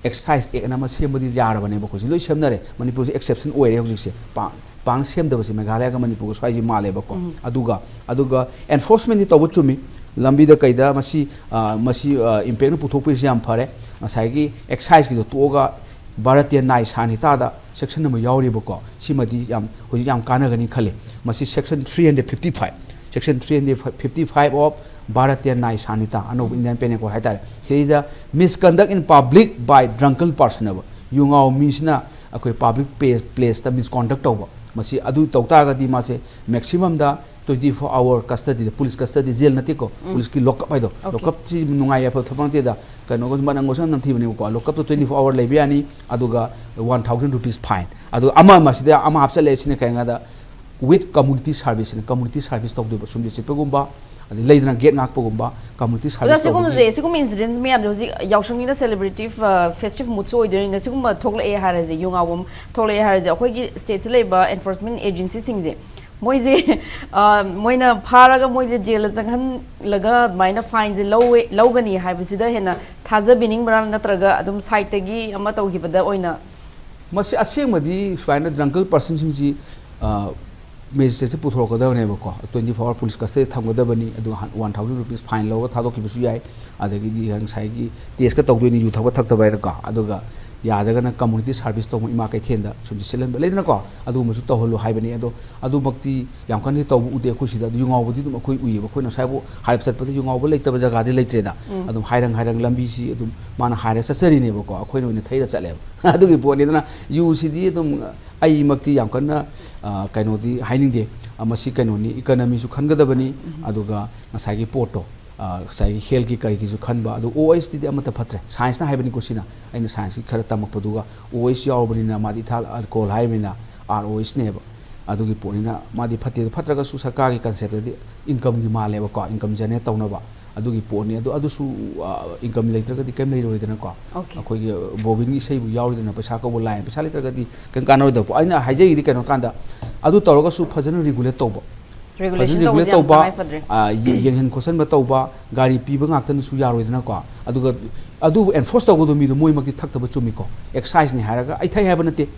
ꯑꯦꯛꯁꯥꯏꯖ ꯑꯦꯛ ꯑꯅ ꯑꯃ ꯁꯦꯝꯕꯗꯤ ꯌꯥꯔꯕꯅꯦꯕꯀꯣ꯫ ꯁꯤ ꯂꯣꯏ ꯁꯦꯝꯅꯔꯦ, ꯃꯅꯤꯄꯨꯔꯁꯦ ꯑꯦꯛꯁꯦꯞꯁꯟ ꯑꯣꯏꯔꯦ ꯍꯧꯖꯤꯛꯁꯦ꯫ ꯄꯥ- ꯄꯥꯡ ꯁꯦꯝꯗꯕꯁꯦ ꯃꯦꯘꯥꯂꯌꯥꯒ ꯃꯅꯤꯄꯨꯔꯒ ꯁ꯭ꯋꯥꯏꯁꯤ ꯃꯥꯜꯂꯦꯕꯀꯣ꯫ ꯑꯗꯨꯒ ꯑꯗꯨꯒ ꯑꯦꯟꯐꯣꯔꯁꯃꯦꯟꯗꯤ ꯇꯧꯕ ꯆꯨꯝꯃꯤ, ꯂꯝꯕꯤꯗ ꯀꯩꯗ ꯃꯁꯤ ꯑ, ꯃꯁꯤ ꯏꯝꯄꯦꯛꯅ ꯄꯨꯊꯣꯛꯄꯤꯔꯤꯁꯤ ꯌꯥꯝ ꯐꯔꯦ꯫ ꯉꯁꯥꯏꯒꯤ ꯑꯦꯛꯁꯥꯏꯖꯀꯤꯗꯣ ꯇꯣꯛꯑꯒ ꯚꯥꯔꯇꯤꯌ ꯅꯥꯏ ꯁꯥꯟꯍꯤꯇꯥꯗ ꯁꯦꯛꯁꯟ ꯑꯃ ꯌꯥꯎꯔꯤꯕꯀꯣ꯫ ꯁꯤꯃꯗꯤ ꯌꯥꯝ ꯍꯧꯖꯤꯛ ꯌꯥꯝ ꯀꯥꯟꯅꯒꯅꯤ ꯈꯜꯂꯤ꯫ ꯃꯁꯤ section three hundred fifty five, section three hundred fifty five of Bharatiya Nyaya Sanhita, ꯑꯅꯧꯕ ꯏꯟꯗꯤꯌꯟ ꯄꯦꯅꯦꯜ ꯀꯣꯗ ꯍꯥꯏꯇꯥꯔꯦ꯫ ꯁꯤꯗꯩꯗ ꯃꯤꯁꯀꯟꯗꯛ ꯏꯟ ꯄꯕ꯭ꯂꯤꯛ ꯕꯥꯏ ꯗ꯭ꯔꯪꯀꯟ ꯄꯥꯔꯁꯟ ꯍꯥꯏꯕ, ꯌꯨꯉꯥꯎ ꯃꯤꯁꯤꯅ ꯑꯩꯈꯣꯏ ꯄꯕ꯭ꯂꯤꯛ ꯄ꯭ꯂꯦꯁꯇ ꯃꯤꯁꯀꯣꯟꯗꯛ ꯇꯧꯕ, ꯃꯁꯤ ꯑꯗꯨ ꯇꯧ ꯇꯥꯔꯒꯗꯤ ꯃꯥꯁꯦ ꯃꯦꯛꯁꯤꯃꯝꯗ ꯇ꯭ꯋꯦꯟꯇꯤ ꯐꯣꯔ ꯑꯋꯥꯔ ꯀꯁꯇꯗꯤꯗ, ꯄꯨꯂꯤꯁ ꯀꯁꯇꯗꯤ, ꯖꯦꯜ ꯅꯠꯇꯦꯀꯣ, ꯄꯨꯂꯤꯁꯀꯤ ꯂꯣꯛꯀꯞ ꯍꯥꯏꯗꯣ, Okay. ꯂꯣꯛꯀꯞꯁꯤ ꯅꯨꯡꯉꯥꯏ ꯌꯥꯏꯐꯕ ꯊꯕꯛ ꯅꯠꯇꯦꯗ꯫ ꯀꯩꯅꯣꯒ ꯃꯅꯝ ꯃꯁꯝ ꯅꯝꯊꯤꯕꯅꯦꯕꯀꯣ꯫ ꯂꯣꯛꯀꯞꯇ ꯇ꯭ꯋꯦꯟꯇꯤ ꯐꯣꯔ ꯑꯋꯥꯔ ꯂꯩꯕ ꯌꯥꯅꯤ, ꯑꯗꯨꯒ ꯋꯥꯟ ꯊꯥꯎꯖꯟ ꯔꯨꯄꯤꯁ ꯐꯥꯏꯟ꯫ ꯑꯗꯨꯒ ꯑꯃ ꯃꯁꯤꯗ ꯑꯃ ꯍꯥꯞꯆꯜꯂꯛꯑꯦ, ꯁꯤꯅ ꯀꯩ ꯍꯥꯏꯅ ꯀꯃ꯭ꯌꯨꯅꯤꯇꯤ ꯁꯥꯔꯚꯤꯁꯁꯤꯅ, ꯀꯃ꯭ꯌꯨꯅꯤꯇꯤ ꯁꯥꯔꯚꯤꯁ ꯇꯧꯗꯣꯏꯕ, ꯁꯨꯝꯕ ꯆꯤꯠꯄꯒꯨꯝꯕ, ꯑꯗꯩ ꯂꯩꯗꯅ ꯒꯦꯠ ꯉꯥꯛꯄꯒꯨꯝꯕ, ꯀꯃ꯭ꯌꯨꯅꯤꯇꯤ ꯑꯗ ꯁꯥꯔꯚꯤꯁ ꯁꯤꯒꯨꯝꯕꯁꯦ, ꯇꯧꯕꯒꯤ꯫ ꯁꯤꯒꯨꯝꯕ ꯏꯟꯁꯤꯗꯦꯟꯁ ꯃꯌꯥꯝꯁꯦ ꯍꯧꯖꯤꯛ ꯌꯥꯎꯁꯪꯅꯤꯅ ꯁꯦꯂꯦꯕ꯭ꯔꯦꯇꯤꯞ ꯐꯦꯁꯇꯤꯚ ꯃꯨꯗꯁꯨ ꯑꯣꯏꯗꯣꯏꯅꯤꯅ, ꯁꯤꯒꯨꯝꯕ ꯊꯣꯛꯂꯛꯑꯦ ꯍꯥꯏꯔꯁꯦ, ꯌꯨꯉꯥꯎꯕꯝ ꯊꯣꯛꯂꯛꯑꯦ ꯍꯥꯏꯔꯁꯦ, ꯑꯩꯈꯣꯏꯒꯤ ꯁ꯭ꯇꯦꯠꯁꯤꯗ ꯂꯩꯕ ꯑꯦꯟꯐꯣꯔꯁꯃꯦꯟ ꯑꯦꯖꯦꯟꯁꯤꯁꯤꯡꯁꯦ, ꯃꯣꯏꯁꯦ ꯑ, ꯃꯣꯏꯅ ꯐꯥꯔꯒ ꯃꯣꯏꯁꯦ ꯖꯦꯜꯗ ꯆꯪꯍꯜꯂꯒ ꯑꯗꯨꯃꯥꯏꯅ ꯐꯥꯏꯟꯁꯦ ꯂꯧꯋꯦ, ꯂꯧꯒꯅꯤ ꯍꯥꯏꯕꯁꯤꯗ ꯍꯦꯟꯅ ꯊꯥꯖꯕꯤꯅꯤꯡꯕ꯭ꯔꯥ, ꯅꯠꯇ꯭ꯔꯒ ꯑꯗꯨꯝ ꯁꯥꯏꯠꯇꯒꯤ ꯑꯃ ꯇꯧꯈꯤꯕꯗ ꯑꯣꯏꯅ? ꯃꯁꯤ ꯑꯁꯦꯡꯕꯗꯤ ꯁꯨꯃꯥꯏꯅ ꯗ꯭ꯔꯪꯀꯜ ꯄꯥꯔꯁꯟꯁꯤꯡꯁꯤ ꯃꯦꯖꯤꯁꯇ꯭ꯔꯦꯠꯁꯤ ꯄꯨꯊꯣꯔꯛꯀꯗꯕꯅꯦꯕꯀꯣ, ꯇ꯭ꯋꯦꯟꯇꯤ ꯐꯣꯔ ꯑꯋꯥꯔ ꯄꯨꯂꯤꯁ ꯀꯁꯇꯗꯤ ꯊꯝꯒꯗꯕꯅꯤ, ꯑꯗꯨꯒ ꯋꯥꯟ ꯊꯥꯎꯖꯟ ꯔꯨꯄꯤꯁ ꯐꯥꯏꯟ ꯂꯧꯔꯒ ꯊꯥꯗꯣꯛꯈꯤꯕꯁꯨ ꯌꯥꯏ꯫ ꯑꯗꯒꯤꯗꯤ ꯉꯁꯥꯏꯒꯤ ꯇꯦꯁꯀ ꯇꯧꯗꯣꯏꯅꯤ, ꯌꯨ ꯊꯛꯄ ꯊꯛꯇꯕ ꯍꯥꯏꯅꯀꯣ꯫ ꯑꯗꯨꯒ ꯌꯥꯗ꯭ꯔꯒꯅ ꯀꯝꯃꯨꯅꯤꯇꯤ ꯁꯥꯔꯚꯤꯁ ꯇꯧꯕ, ꯏꯃꯥ ꯀꯩꯊꯦꯜꯗ ꯁꯨꯝ ꯁꯤꯜꯍꯟꯕ ꯂꯩꯗꯅꯀꯣ, ꯑꯗꯨꯒꯨꯝꯕꯁꯨ ꯇꯧꯍꯜꯂꯨ ꯍꯥꯏꯕꯅꯤ꯫ ꯑꯗꯣ ꯑꯗꯨꯃꯛꯇꯤ ꯌꯥꯝ ꯀꯟꯅꯗꯤ ꯇꯧꯕ ꯎꯗꯦ ꯑꯩꯈꯣꯏ ꯁꯤꯗ꯫ ꯑꯗꯨ ꯌꯨꯉꯥꯎꯕꯗꯤ ꯑꯗꯨꯝ ꯑꯩꯈꯣꯏ ꯎꯏꯌꯦꯕ, ꯑꯩꯈꯣꯏꯅ ꯉꯁꯥꯏꯕꯨ ꯍꯥꯏꯔꯞ ꯆꯠꯄꯗ ꯌꯨꯉꯥꯎꯕ ꯂꯩꯇꯕ ꯖꯒꯥꯗꯤ ꯂꯩꯇ꯭ꯔꯦꯗ꯫ ꯑꯗꯨꯝ ꯍꯥꯏꯔꯪ ꯍꯥꯏꯔꯪ ꯂꯝꯕꯤꯁꯤ ꯑꯗꯨꯝ ꯃꯥꯅ ꯍꯥꯏꯔ ꯆꯠꯆꯔꯤꯅꯦꯕꯀꯣ, ꯑꯩꯈꯣꯏꯅ ꯑꯣꯏꯅ ꯊꯩꯔ ꯆꯠꯂꯦꯕ꯫ ꯑꯗꯨꯒꯤ ꯄꯣꯠꯅꯤꯗꯅ ꯌꯨꯁꯤꯗꯤ ꯑꯗꯨꯝ ꯑꯩꯃꯛꯇꯤ ꯌꯥꯝ ꯀꯟꯅ ꯑ, ꯀꯩꯅꯣꯗꯤ ꯍꯥꯏꯅꯤꯡꯗꯦ꯫ ꯑ, ꯃꯁꯤ ꯀꯩꯅꯣꯅꯤ, ꯏꯀꯅꯃꯤꯁꯨ ꯈꯟꯒꯗꯕꯅꯤ, ꯑꯗꯨꯒ ꯉꯁꯥꯏꯒꯤ ꯄꯣꯠꯇꯣ, ꯑ, ꯉꯁꯥꯏꯒꯤ ꯍꯦꯜꯊꯀꯤ ꯀꯔꯤꯒꯤꯁꯨ ꯈꯟꯕ꯫ ꯑꯗꯨ ꯑꯣ ꯑꯩꯆꯇꯤꯗꯤ ꯑꯃꯠꯇ ꯐꯠꯇ꯭ꯔꯦ꯫ ꯁꯥꯏꯟꯁꯅ ꯍꯥꯏꯕꯅꯤꯀꯣ ꯁꯤꯅ, ꯑꯩꯅ ꯁꯥꯏꯟꯁꯀꯤ ꯈꯔ ꯇꯝꯃꯛꯄꯗꯨꯒ꯫ ꯑꯣ ꯑꯩꯆ ꯌꯥꯎꯔꯕꯅꯤꯅ ꯃꯥꯗꯤ ꯏꯊꯥꯏꯜ ꯑꯜꯀꯣꯍꯣꯜ ꯍꯥꯏꯕꯅꯤꯅ ꯑꯥꯔ ꯑꯣ ꯑꯦꯁꯅꯦꯕ꯫ ꯑꯗꯨꯒꯤ ꯄꯣꯠꯅꯤꯅ ꯃꯥꯗꯤ ꯐꯠꯇꯦ꯫ ꯐꯠꯇ꯭ꯔꯒꯁꯨ ꯁꯔꯀꯥꯔꯒꯤ ꯀꯟꯁꯦꯞꯇꯗꯤ ꯏꯟꯀꯝꯒꯤ ꯃꯥꯜꯂꯦꯕꯀꯣ, ꯏꯟꯀꯝ ꯖꯦꯅꯦꯔꯦꯠ ꯇꯧꯅꯕ ꯑꯗꯨꯒꯤ ꯄꯣꯠꯅꯤ꯫ ꯑꯗꯨ ꯑꯗꯨꯁꯨ ꯏꯟꯀꯝ ꯂꯩꯇ꯭ꯔꯒꯗꯤ ꯀꯩꯝ ꯂꯩꯔꯣꯏꯗꯅꯀꯣ꯫ Okay. ꯑꯩꯈꯣꯏꯒꯤ ꯕꯣꯕꯤꯟꯒꯤ ꯏꯁꯩꯕꯨ ꯌꯥꯎꯔꯤꯗꯅ ꯄꯩꯁꯥ ꯀꯧꯕ ꯂꯥꯏꯟ, ꯄꯩꯁꯥ ꯂꯩꯇ꯭ꯔꯒꯗꯤ ꯀꯩꯝ ꯀꯥꯟꯅꯔꯣꯏꯗꯕ ꯄꯣꯠ꯫ ꯑꯩꯅ ꯍꯥꯏꯖꯩꯗꯤ ꯀꯩꯅꯣ ꯀꯥꯟꯗ ꯑꯗꯨ ꯇꯧꯔꯒꯁꯨ ꯐꯖꯅ ꯔꯤꯒꯨꯂꯦꯠ ꯇꯧꯕ꯫ ꯔꯤꯒꯨꯂꯦꯁꯟ ꯐꯖꯅ ꯇꯧꯕꯁꯦ ꯔꯤꯒꯨꯂꯦꯠ ꯌꯥꯝ ꯇꯧꯕ, ꯇꯉꯥꯏ ꯐꯗ꯭ꯔꯦ꯫ ꯑ, ꯌꯦ- ꯌꯦꯡꯍꯟ ꯈꯣꯠꯆꯟꯕ ꯇꯧꯕ, ꯒꯥꯔꯤ ꯄꯤꯕ ꯉꯥꯛꯇꯅꯁꯨ ꯌꯥꯔꯣꯏꯗꯅꯀꯣ꯫ ꯑꯗꯨꯒ ꯑꯗꯨꯕꯨ ꯑꯦꯟꯐꯣꯔꯁ ꯇꯧꯒꯗꯕ ꯃꯤꯗꯣ ꯃꯣꯏꯃꯛꯇꯤ ꯊꯛꯇꯕ ꯆꯨꯝꯃꯤꯀꯣ꯫ ꯑꯦꯛꯁꯥꯏꯖꯅꯤ ꯍꯥꯏꯔꯒ ꯑꯩ ꯊꯛꯏ ꯍꯥꯏꯕ ꯅꯠꯇꯦ꯫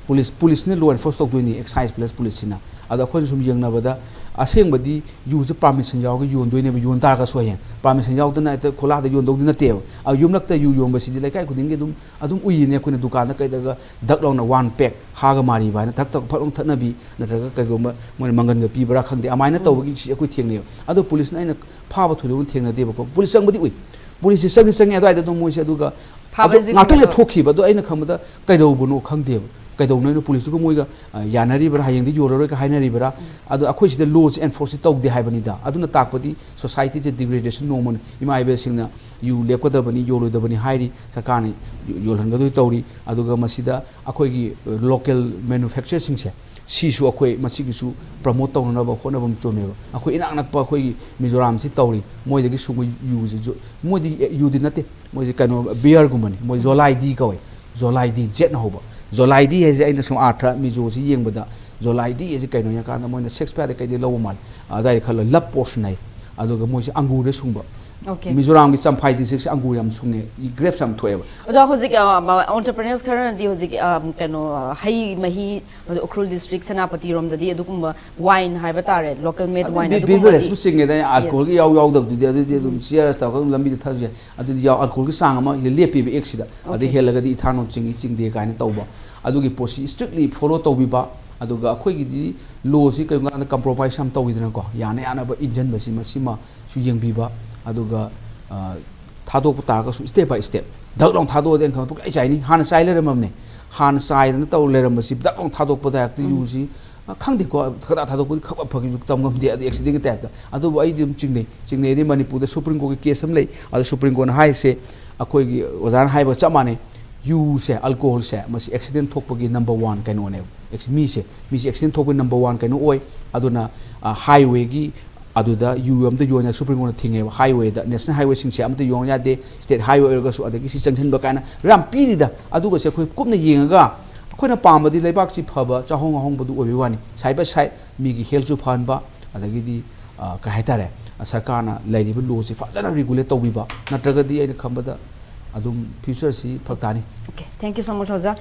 ꯄꯨꯂꯤꯁ ꯄꯨꯂꯤꯁꯅ ꯂꯣ ꯑꯦꯟꯐꯣꯔꯁ ꯇꯧꯗꯣꯏꯅꯤ, ꯑꯦꯛꯁꯥꯏꯖ ꯄ꯭ꯂꯁ ꯄꯨꯂꯤꯁꯁꯤꯅ꯫ ꯑꯗꯣ ꯑꯩꯈꯣꯏꯅ ꯁꯨꯝ ꯌꯦꯡꯅꯕꯗ ꯑꯁꯦꯡꯕꯗꯤ ꯌꯨꯁꯦ ꯄꯥꯔꯃꯤꯁꯟ ꯌꯥꯎꯔꯒ ꯌꯣꯟꯗꯣꯏꯅꯦꯕ, ꯌꯣꯟ ꯇꯥꯔꯒꯁꯨ ꯍꯌꯦꯡ ꯄꯥꯔꯃꯤꯁꯟ ꯌꯥꯎꯗꯅ ꯍꯦꯛꯇ ꯈꯣꯂꯥꯗ ꯌꯣꯟꯗꯧꯗꯤ ꯅꯠꯇꯦꯕ꯫ ꯑ, ꯌꯨꯝꯂꯛꯇ ꯌꯨ ꯌꯣꯟꯕꯁꯤꯗꯤ ꯂꯩꯀꯥꯏ ꯈꯨꯗꯤꯡꯒꯤ ꯑꯗꯨꯝ ꯑꯗꯨꯝ ꯎꯏꯌꯦꯅꯦ ꯑꯩꯈꯣꯏꯅ ꯗꯨꯀꯥꯟꯗ ꯀꯩꯗꯒ ꯗꯛ ꯂꯥꯎꯅ ꯋꯥꯟ ꯄꯦꯛ ꯍꯥꯒ ꯃꯥꯔꯤꯕ ꯍꯥꯏꯅ ꯊꯛ ꯊꯛ ꯐꯠ ꯂꯥꯎꯅ ꯊꯛꯅꯕꯤ, ꯅꯠꯇ꯭ꯔꯒ ꯀꯩꯒꯨꯝꯕ ꯃꯣꯏꯅ ꯃꯪꯒꯟꯒ ꯄꯤꯕ꯭ꯔꯥ ꯈꯪꯗꯦ, ꯑꯗꯨꯃꯥꯏꯅ ꯇꯧꯕꯒꯤ ꯁꯤ ꯑꯩꯈꯣꯏ ꯊꯦꯡꯅꯩꯕ꯫ ꯑꯗꯣ ꯄꯨꯂꯤꯁꯅ ꯑꯩꯅ ꯐꯥꯕ ꯊꯣꯏꯗꯣꯛꯅ ꯊꯦꯡꯅꯗꯦꯕꯀꯣ꯫ ꯄꯨꯂꯤꯁ ꯆꯪꯕꯗꯤ ꯎꯏ, ꯄꯨꯂꯤꯁꯁꯤ ꯆꯪꯗꯤ ꯆꯪꯉꯦ ꯑꯗꯨꯋꯥꯏꯗ ꯑꯗꯨꯝ ꯃꯣꯏꯁꯦ꯫ ꯑꯗꯨꯒ ꯑꯗꯣ ꯐꯥꯕꯁꯤꯗꯤ ꯉꯥꯛꯇꯪ ꯂꯩ ꯀꯩꯅꯣ? ꯊꯣꯛꯈꯤꯕ꯫ ꯑꯗꯣ ꯑꯩꯅ ꯈꯪꯕꯗ ꯀꯩꯗꯧꯕꯅꯣ ꯈꯪꯗꯦꯕ, ꯀꯩꯗꯧꯅꯣ ꯍꯥꯏꯅ ꯄꯨꯂꯤꯁꯇꯨꯒ ꯃꯣꯏꯒ ꯑ, ꯌꯥꯅꯔꯤꯕ꯭ꯔꯥ, ꯍꯌꯦꯡꯗꯤ ꯌꯣꯜꯂꯔꯣꯏꯒ ꯍꯥꯏꯅꯔꯤꯕ꯭ꯔꯥ? ꯑꯗꯣ ꯑꯩꯈꯣꯏ ꯁꯤꯗ ꯂꯣꯁꯦ ꯑꯦꯟꯐꯣꯔꯁꯁꯤ ꯇꯧꯗꯦ ꯍꯥꯏꯕꯅꯤꯗ꯫ ꯑꯗꯨꯅ ꯇꯥꯛꯄꯗꯤ ꯁꯣꯁꯥꯏꯇꯤꯁꯦ ꯗꯤꯒ꯭ꯔꯦꯗꯦꯁꯟ ꯅꯣꯡꯃꯅ, ꯏꯃꯥ ꯏꯕꯦꯜꯁꯤꯡꯅ ꯌꯨ ꯂꯦꯞꯀꯗꯕꯅꯤ, ꯌꯣꯜꯂꯣꯏꯗꯕꯅꯤ ꯍꯥꯏꯔꯤ, ꯁꯔꯀꯥꯔꯅ ꯌꯣ- ꯌꯣꯜꯍꯟꯒꯗꯣꯏ ꯇꯧꯔꯤ꯫ ꯑꯗꯨꯒ ꯃꯁꯤꯗ ꯑꯩꯈꯣꯏꯒꯤ ꯂꯣꯀꯦꯜ ꯃꯦꯅꯨꯐꯦꯛꯆꯔꯁꯤꯡꯁꯦ, ꯁꯤꯁꯨ ꯑꯩꯈꯣꯏ ꯃꯁꯤꯒꯤꯁꯨ ꯄ꯭ꯔꯃꯣꯠ ꯇꯧꯅꯅꯕ ꯍꯣꯠꯅꯕ ꯑꯃ ꯆꯨꯝꯃꯦꯕ꯫ ꯑꯩꯈꯣꯏ ꯏꯅꯥꯛ ꯅꯛꯄ ꯑꯩꯈꯣꯏꯒꯤ ꯃꯤꯖꯣꯔꯥꯝꯁꯤ ꯇꯧꯔꯤ, ꯃꯣꯏꯗꯒꯤ ꯁꯨꯡꯕ ꯌꯨꯁꯦ ꯖꯨ- ꯃꯣꯏꯗꯤ ꯌꯨꯗꯤ ꯅꯠꯇꯦ, ꯃꯣꯏꯁꯦ ꯀꯩꯅꯣ, ꯕꯤꯌꯔꯒꯨꯝꯕꯅꯤ꯫ ꯃꯣꯏ ꯖꯣꯂꯥꯏꯗꯤ ꯀꯧꯋꯦ, ꯖꯣꯂꯥꯏꯗꯤ, ꯖꯦꯠꯅ ꯍꯧꯕ꯫ ꯖꯣꯂꯥꯏꯗꯤ ꯍꯥꯏꯁꯦ ꯑꯩꯅ ꯁꯨꯝ ꯑꯥꯔꯊ ꯃꯤꯖꯣꯁꯤ ꯌꯦꯡꯕꯗ, ꯖꯣꯂꯥꯏꯗꯤ ꯍꯥꯏꯁꯦ ꯀꯩꯅꯣ ꯍꯥꯏꯔꯀꯥꯟꯗ ꯃꯣꯏꯅ ꯁꯦꯛꯁꯄꯤꯌꯔꯗ ꯀꯩꯗꯩ ꯂꯧꯕ ꯃꯥꯜꯂꯦ, ꯑꯗꯥꯏꯗ ꯈꯜꯂ ꯂꯞ ꯄꯣꯔꯁꯟ ꯍꯥꯏ꯫ ꯑꯗꯨꯒ ꯃꯣꯏꯁꯦ ꯑꯪꯒꯨꯔꯗ ꯁꯨꯡꯕ꯫ Okay. ꯃꯤꯖꯣꯔꯥꯝꯒꯤ ꯆꯝꯐꯥꯏ ꯗꯤꯁꯇ꯭ꯔꯤꯛꯁꯦ ꯑꯪꯒꯨꯔ ꯌꯥꯝ ꯁꯨꯡꯉꯦ, ꯒ꯭ꯔꯦꯞꯁ ꯌꯥꯝ ꯊꯣꯛꯑꯦꯕ꯫ ꯑꯗꯣ ꯍꯧꯖꯤꯛ ꯑꯣꯟꯇꯔꯄ꯭ꯔꯤꯅꯔꯁ ꯈꯔꯅꯗꯤ ꯍꯧꯖꯤꯛ ꯑ, ꯀꯩꯅꯣ ꯑ, ꯍꯩ ꯃꯍꯤ, ꯑꯗꯣ ꯎꯈ꯭ꯔꯨꯜ ꯗꯤꯁꯇ꯭ꯔꯤꯛ ꯁꯦꯅꯥꯄꯇꯤꯔꯣꯝꯗꯗꯤ ꯑꯗꯨꯒꯨꯝꯕ ꯋꯥꯏꯟ ꯍꯥꯏꯕ ꯇꯥꯔꯦ, ꯂꯣꯀꯦꯜ ꯃꯦꯗ ꯋꯥꯏꯟ, ꯑꯗꯨꯒꯨꯝꯕꯗꯤ ꯕꯤꯕꯔꯦꯖꯄꯨ ꯆꯤꯡꯉꯦꯗ, ꯑꯜꯀꯣꯍꯣꯜꯒꯤ ꯌꯥꯎ ꯌꯥꯎꯗꯕꯗꯨꯗꯤ, ꯑꯗꯨꯗꯤ ꯑꯗꯨꯝ ꯆꯤꯌꯔꯁ ꯇꯧꯔꯒ ꯑꯗꯨꯝ ꯂꯝꯕꯤꯗ ꯊꯛꯑꯁꯨ ꯌꯥꯏ꯫ ꯑꯗꯨꯗꯤ ꯌꯥꯎ, ꯑꯜꯀꯣꯍꯣꯜꯒꯤ ꯆꯥꯡ ꯑꯃ ꯂꯦꯞꯄꯤꯕ ꯑꯦꯛꯁꯤꯗ, ꯑꯗꯩ Okay. ꯍꯦꯜꯂꯒꯗꯤ ꯏꯊꯥꯅꯣꯜ ꯆꯤꯡꯏ ꯆꯤꯡꯗꯦ ꯀꯥꯏꯅ ꯇꯧꯕ꯫ ꯑꯗꯨꯒꯤ ꯄꯣꯠꯁꯤ ꯏꯁꯇ꯭ꯔꯤꯛꯂꯤ ꯐꯣꯂꯣ ꯇꯧꯕꯤꯕ꯫ ꯑꯗꯨꯒ ꯑꯩꯈꯣꯏꯒꯤꯗꯤ ꯂꯣꯁꯤ ꯀꯔꯤꯒꯨꯝꯕ ꯀꯥꯟꯗ ꯀꯝꯄ꯭ꯔꯣꯃꯥꯏꯁ ꯌꯥꯝ ꯇꯧꯋꯤꯗꯅꯀꯣ, ꯌꯥꯅ ꯌꯥꯅꯕ ꯏꯟꯖꯟꯕꯁꯤ ꯃꯁꯤꯃꯁꯨ ꯌꯦꯡꯕꯤꯕ꯫ ꯑꯗꯨꯒ ꯑ, ꯊꯥꯗꯣꯛꯄ ꯇꯥꯔꯒꯁꯨ ꯁ꯭ꯇꯦꯞ ꯕꯥꯏ ꯁ꯭ꯇꯦꯞ꯫ ꯗꯛ ꯂꯥꯎ ꯊꯥꯗꯣꯛꯑꯗꯤ ꯑꯩꯅ ꯈꯪꯕ ꯄꯨꯡꯆꯥꯏ ꯆꯥꯏꯅꯤ꯫ ꯍꯥꯟꯅ ꯆꯥꯏ ꯂꯩꯔꯝꯃꯕꯅꯦ꯫ ꯍꯥꯟꯅ ꯆꯥꯏꯗꯅ ꯇꯧꯔ ꯂꯩꯔꯝꯕꯁꯤ ꯗꯛ ꯂꯥꯎ ꯊꯥꯗꯣꯛꯄꯗ ꯍꯦꯛꯇ ꯌꯨꯁꯤ, ꯑ, ꯈꯪꯗꯦꯀꯣ, ꯈꯗꯥ ꯊꯥꯗꯣꯛꯄꯗꯤ ꯈꯕ ꯐꯈꯤꯕꯁꯨ ꯇꯝ ꯉꯝꯗꯦ, ꯑꯗꯩ ꯑꯦꯛꯁꯤꯗꯦꯟꯒꯤ ꯇꯥꯏꯞꯇ꯫ ꯑꯗꯨꯕꯨ ꯑꯩꯗꯤ ꯑꯗꯨꯝ ꯆꯤꯡꯅꯩ꯫ ꯆꯤꯡꯅꯩꯗꯤ ꯃꯅꯤꯄꯨꯔꯗ ꯁꯨꯄ꯭ꯔꯤꯝ ꯀꯣꯔꯠꯀꯤ ꯀꯦꯁ ꯑꯃ ꯂꯩ꯫ ꯑꯗꯣ ꯁꯨꯄ꯭ꯔꯤꯝ ꯀꯣꯔꯠꯅ ꯍꯥꯏꯔꯤꯁꯦ, ꯑꯩꯈꯣꯏꯒꯤ ꯑꯣꯖꯥꯅ ꯍꯥꯏꯕꯒ ꯆꯞ ꯃꯥꯟꯅꯩ꯫ ꯌꯨꯁꯦ, ꯑꯜꯀꯣꯍꯣꯜꯁꯦ, ꯃꯁꯤ ꯑꯦꯛꯁꯤꯗꯦꯟ ꯊꯣꯛꯄꯒꯤ ꯅꯝꯕꯔ ꯋꯥꯟ ꯀꯩꯅꯣꯅꯦꯕ꯫ ꯑꯦꯛꯁ- ꯃꯤꯁꯦ ꯃꯤꯁꯦ ꯑꯦꯛꯁꯤꯗꯦꯟ ꯊꯣꯛꯄꯒꯤ ꯅꯝꯕꯔ ꯋꯥꯟ ꯀꯩꯅꯣ ꯑꯣꯏ꯫ ꯑꯗꯨꯅ ꯍꯥꯏꯋꯦꯒꯤ ꯑꯗꯨꯗ ꯌꯨ ꯑꯝꯇ ꯌꯣꯟꯅ ꯁꯨꯄ꯭ꯔꯤꯝ ꯀꯣꯔꯠꯅ ꯊꯤꯡꯉꯦꯕ꯫ ꯍꯥꯏꯋꯦꯗ, ꯅꯦꯁꯅꯦꯜ ꯍꯥꯏꯋꯦꯁꯤꯡꯁꯦ ꯑꯃꯇ ꯌꯣꯟ ꯌꯥꯗꯦ, ꯁ꯭ꯇꯦꯠ ꯍꯥꯏꯋꯦ ꯑꯣꯏꯔꯒꯁꯨ꯫ ꯑꯗꯒꯤ ꯁꯤ ꯆꯪꯁꯤꯟꯕ ꯀꯥꯏꯅ ꯌꯥꯝ ꯄꯤꯔꯤꯗ꯫ ꯑꯗꯨꯒꯁꯦ ꯑꯩꯈꯣꯏ ꯀꯨꯞꯅ ꯌꯦꯡꯉꯒ ꯑꯩꯈꯣꯏꯅ ꯄꯥꯝꯕꯗꯤ ꯂꯩꯕꯥꯛꯁꯤ ꯐꯕ, ꯆꯥꯍꯣꯡ ꯉꯥꯍꯣꯡꯕꯗꯨ ꯑꯣꯏꯕꯒꯤ ꯋꯥꯅꯤ꯫ ꯁꯥꯏꯠ ꯕꯥꯏ ꯁꯥꯏꯠ ꯃꯤꯒꯤ ꯍꯦꯜꯠꯁꯨ ꯐꯍꯟꯕ, ꯑꯗꯒꯤꯗꯤ ꯑ, ꯀꯩ ꯍꯥꯏꯇꯥꯔꯦ, ꯑ, ꯁꯔꯀꯥꯔꯅ ꯂꯩꯔꯤꯕ ꯂꯣꯁꯤ ꯐꯖꯅ ꯔꯤꯒꯨꯂꯦꯠ ꯇꯧꯕꯤꯕ, ꯅꯠꯇ꯭ꯔꯒꯗꯤ ꯑꯩꯅ ꯈꯟꯕꯗ ꯑꯗꯨꯝ ꯐ꯭ꯌꯨꯆꯔꯁꯤ ꯐꯔꯛ ꯇꯥꯅꯤ꯫ Okay, thank you so much, ꯑꯣꯖꯥ꯫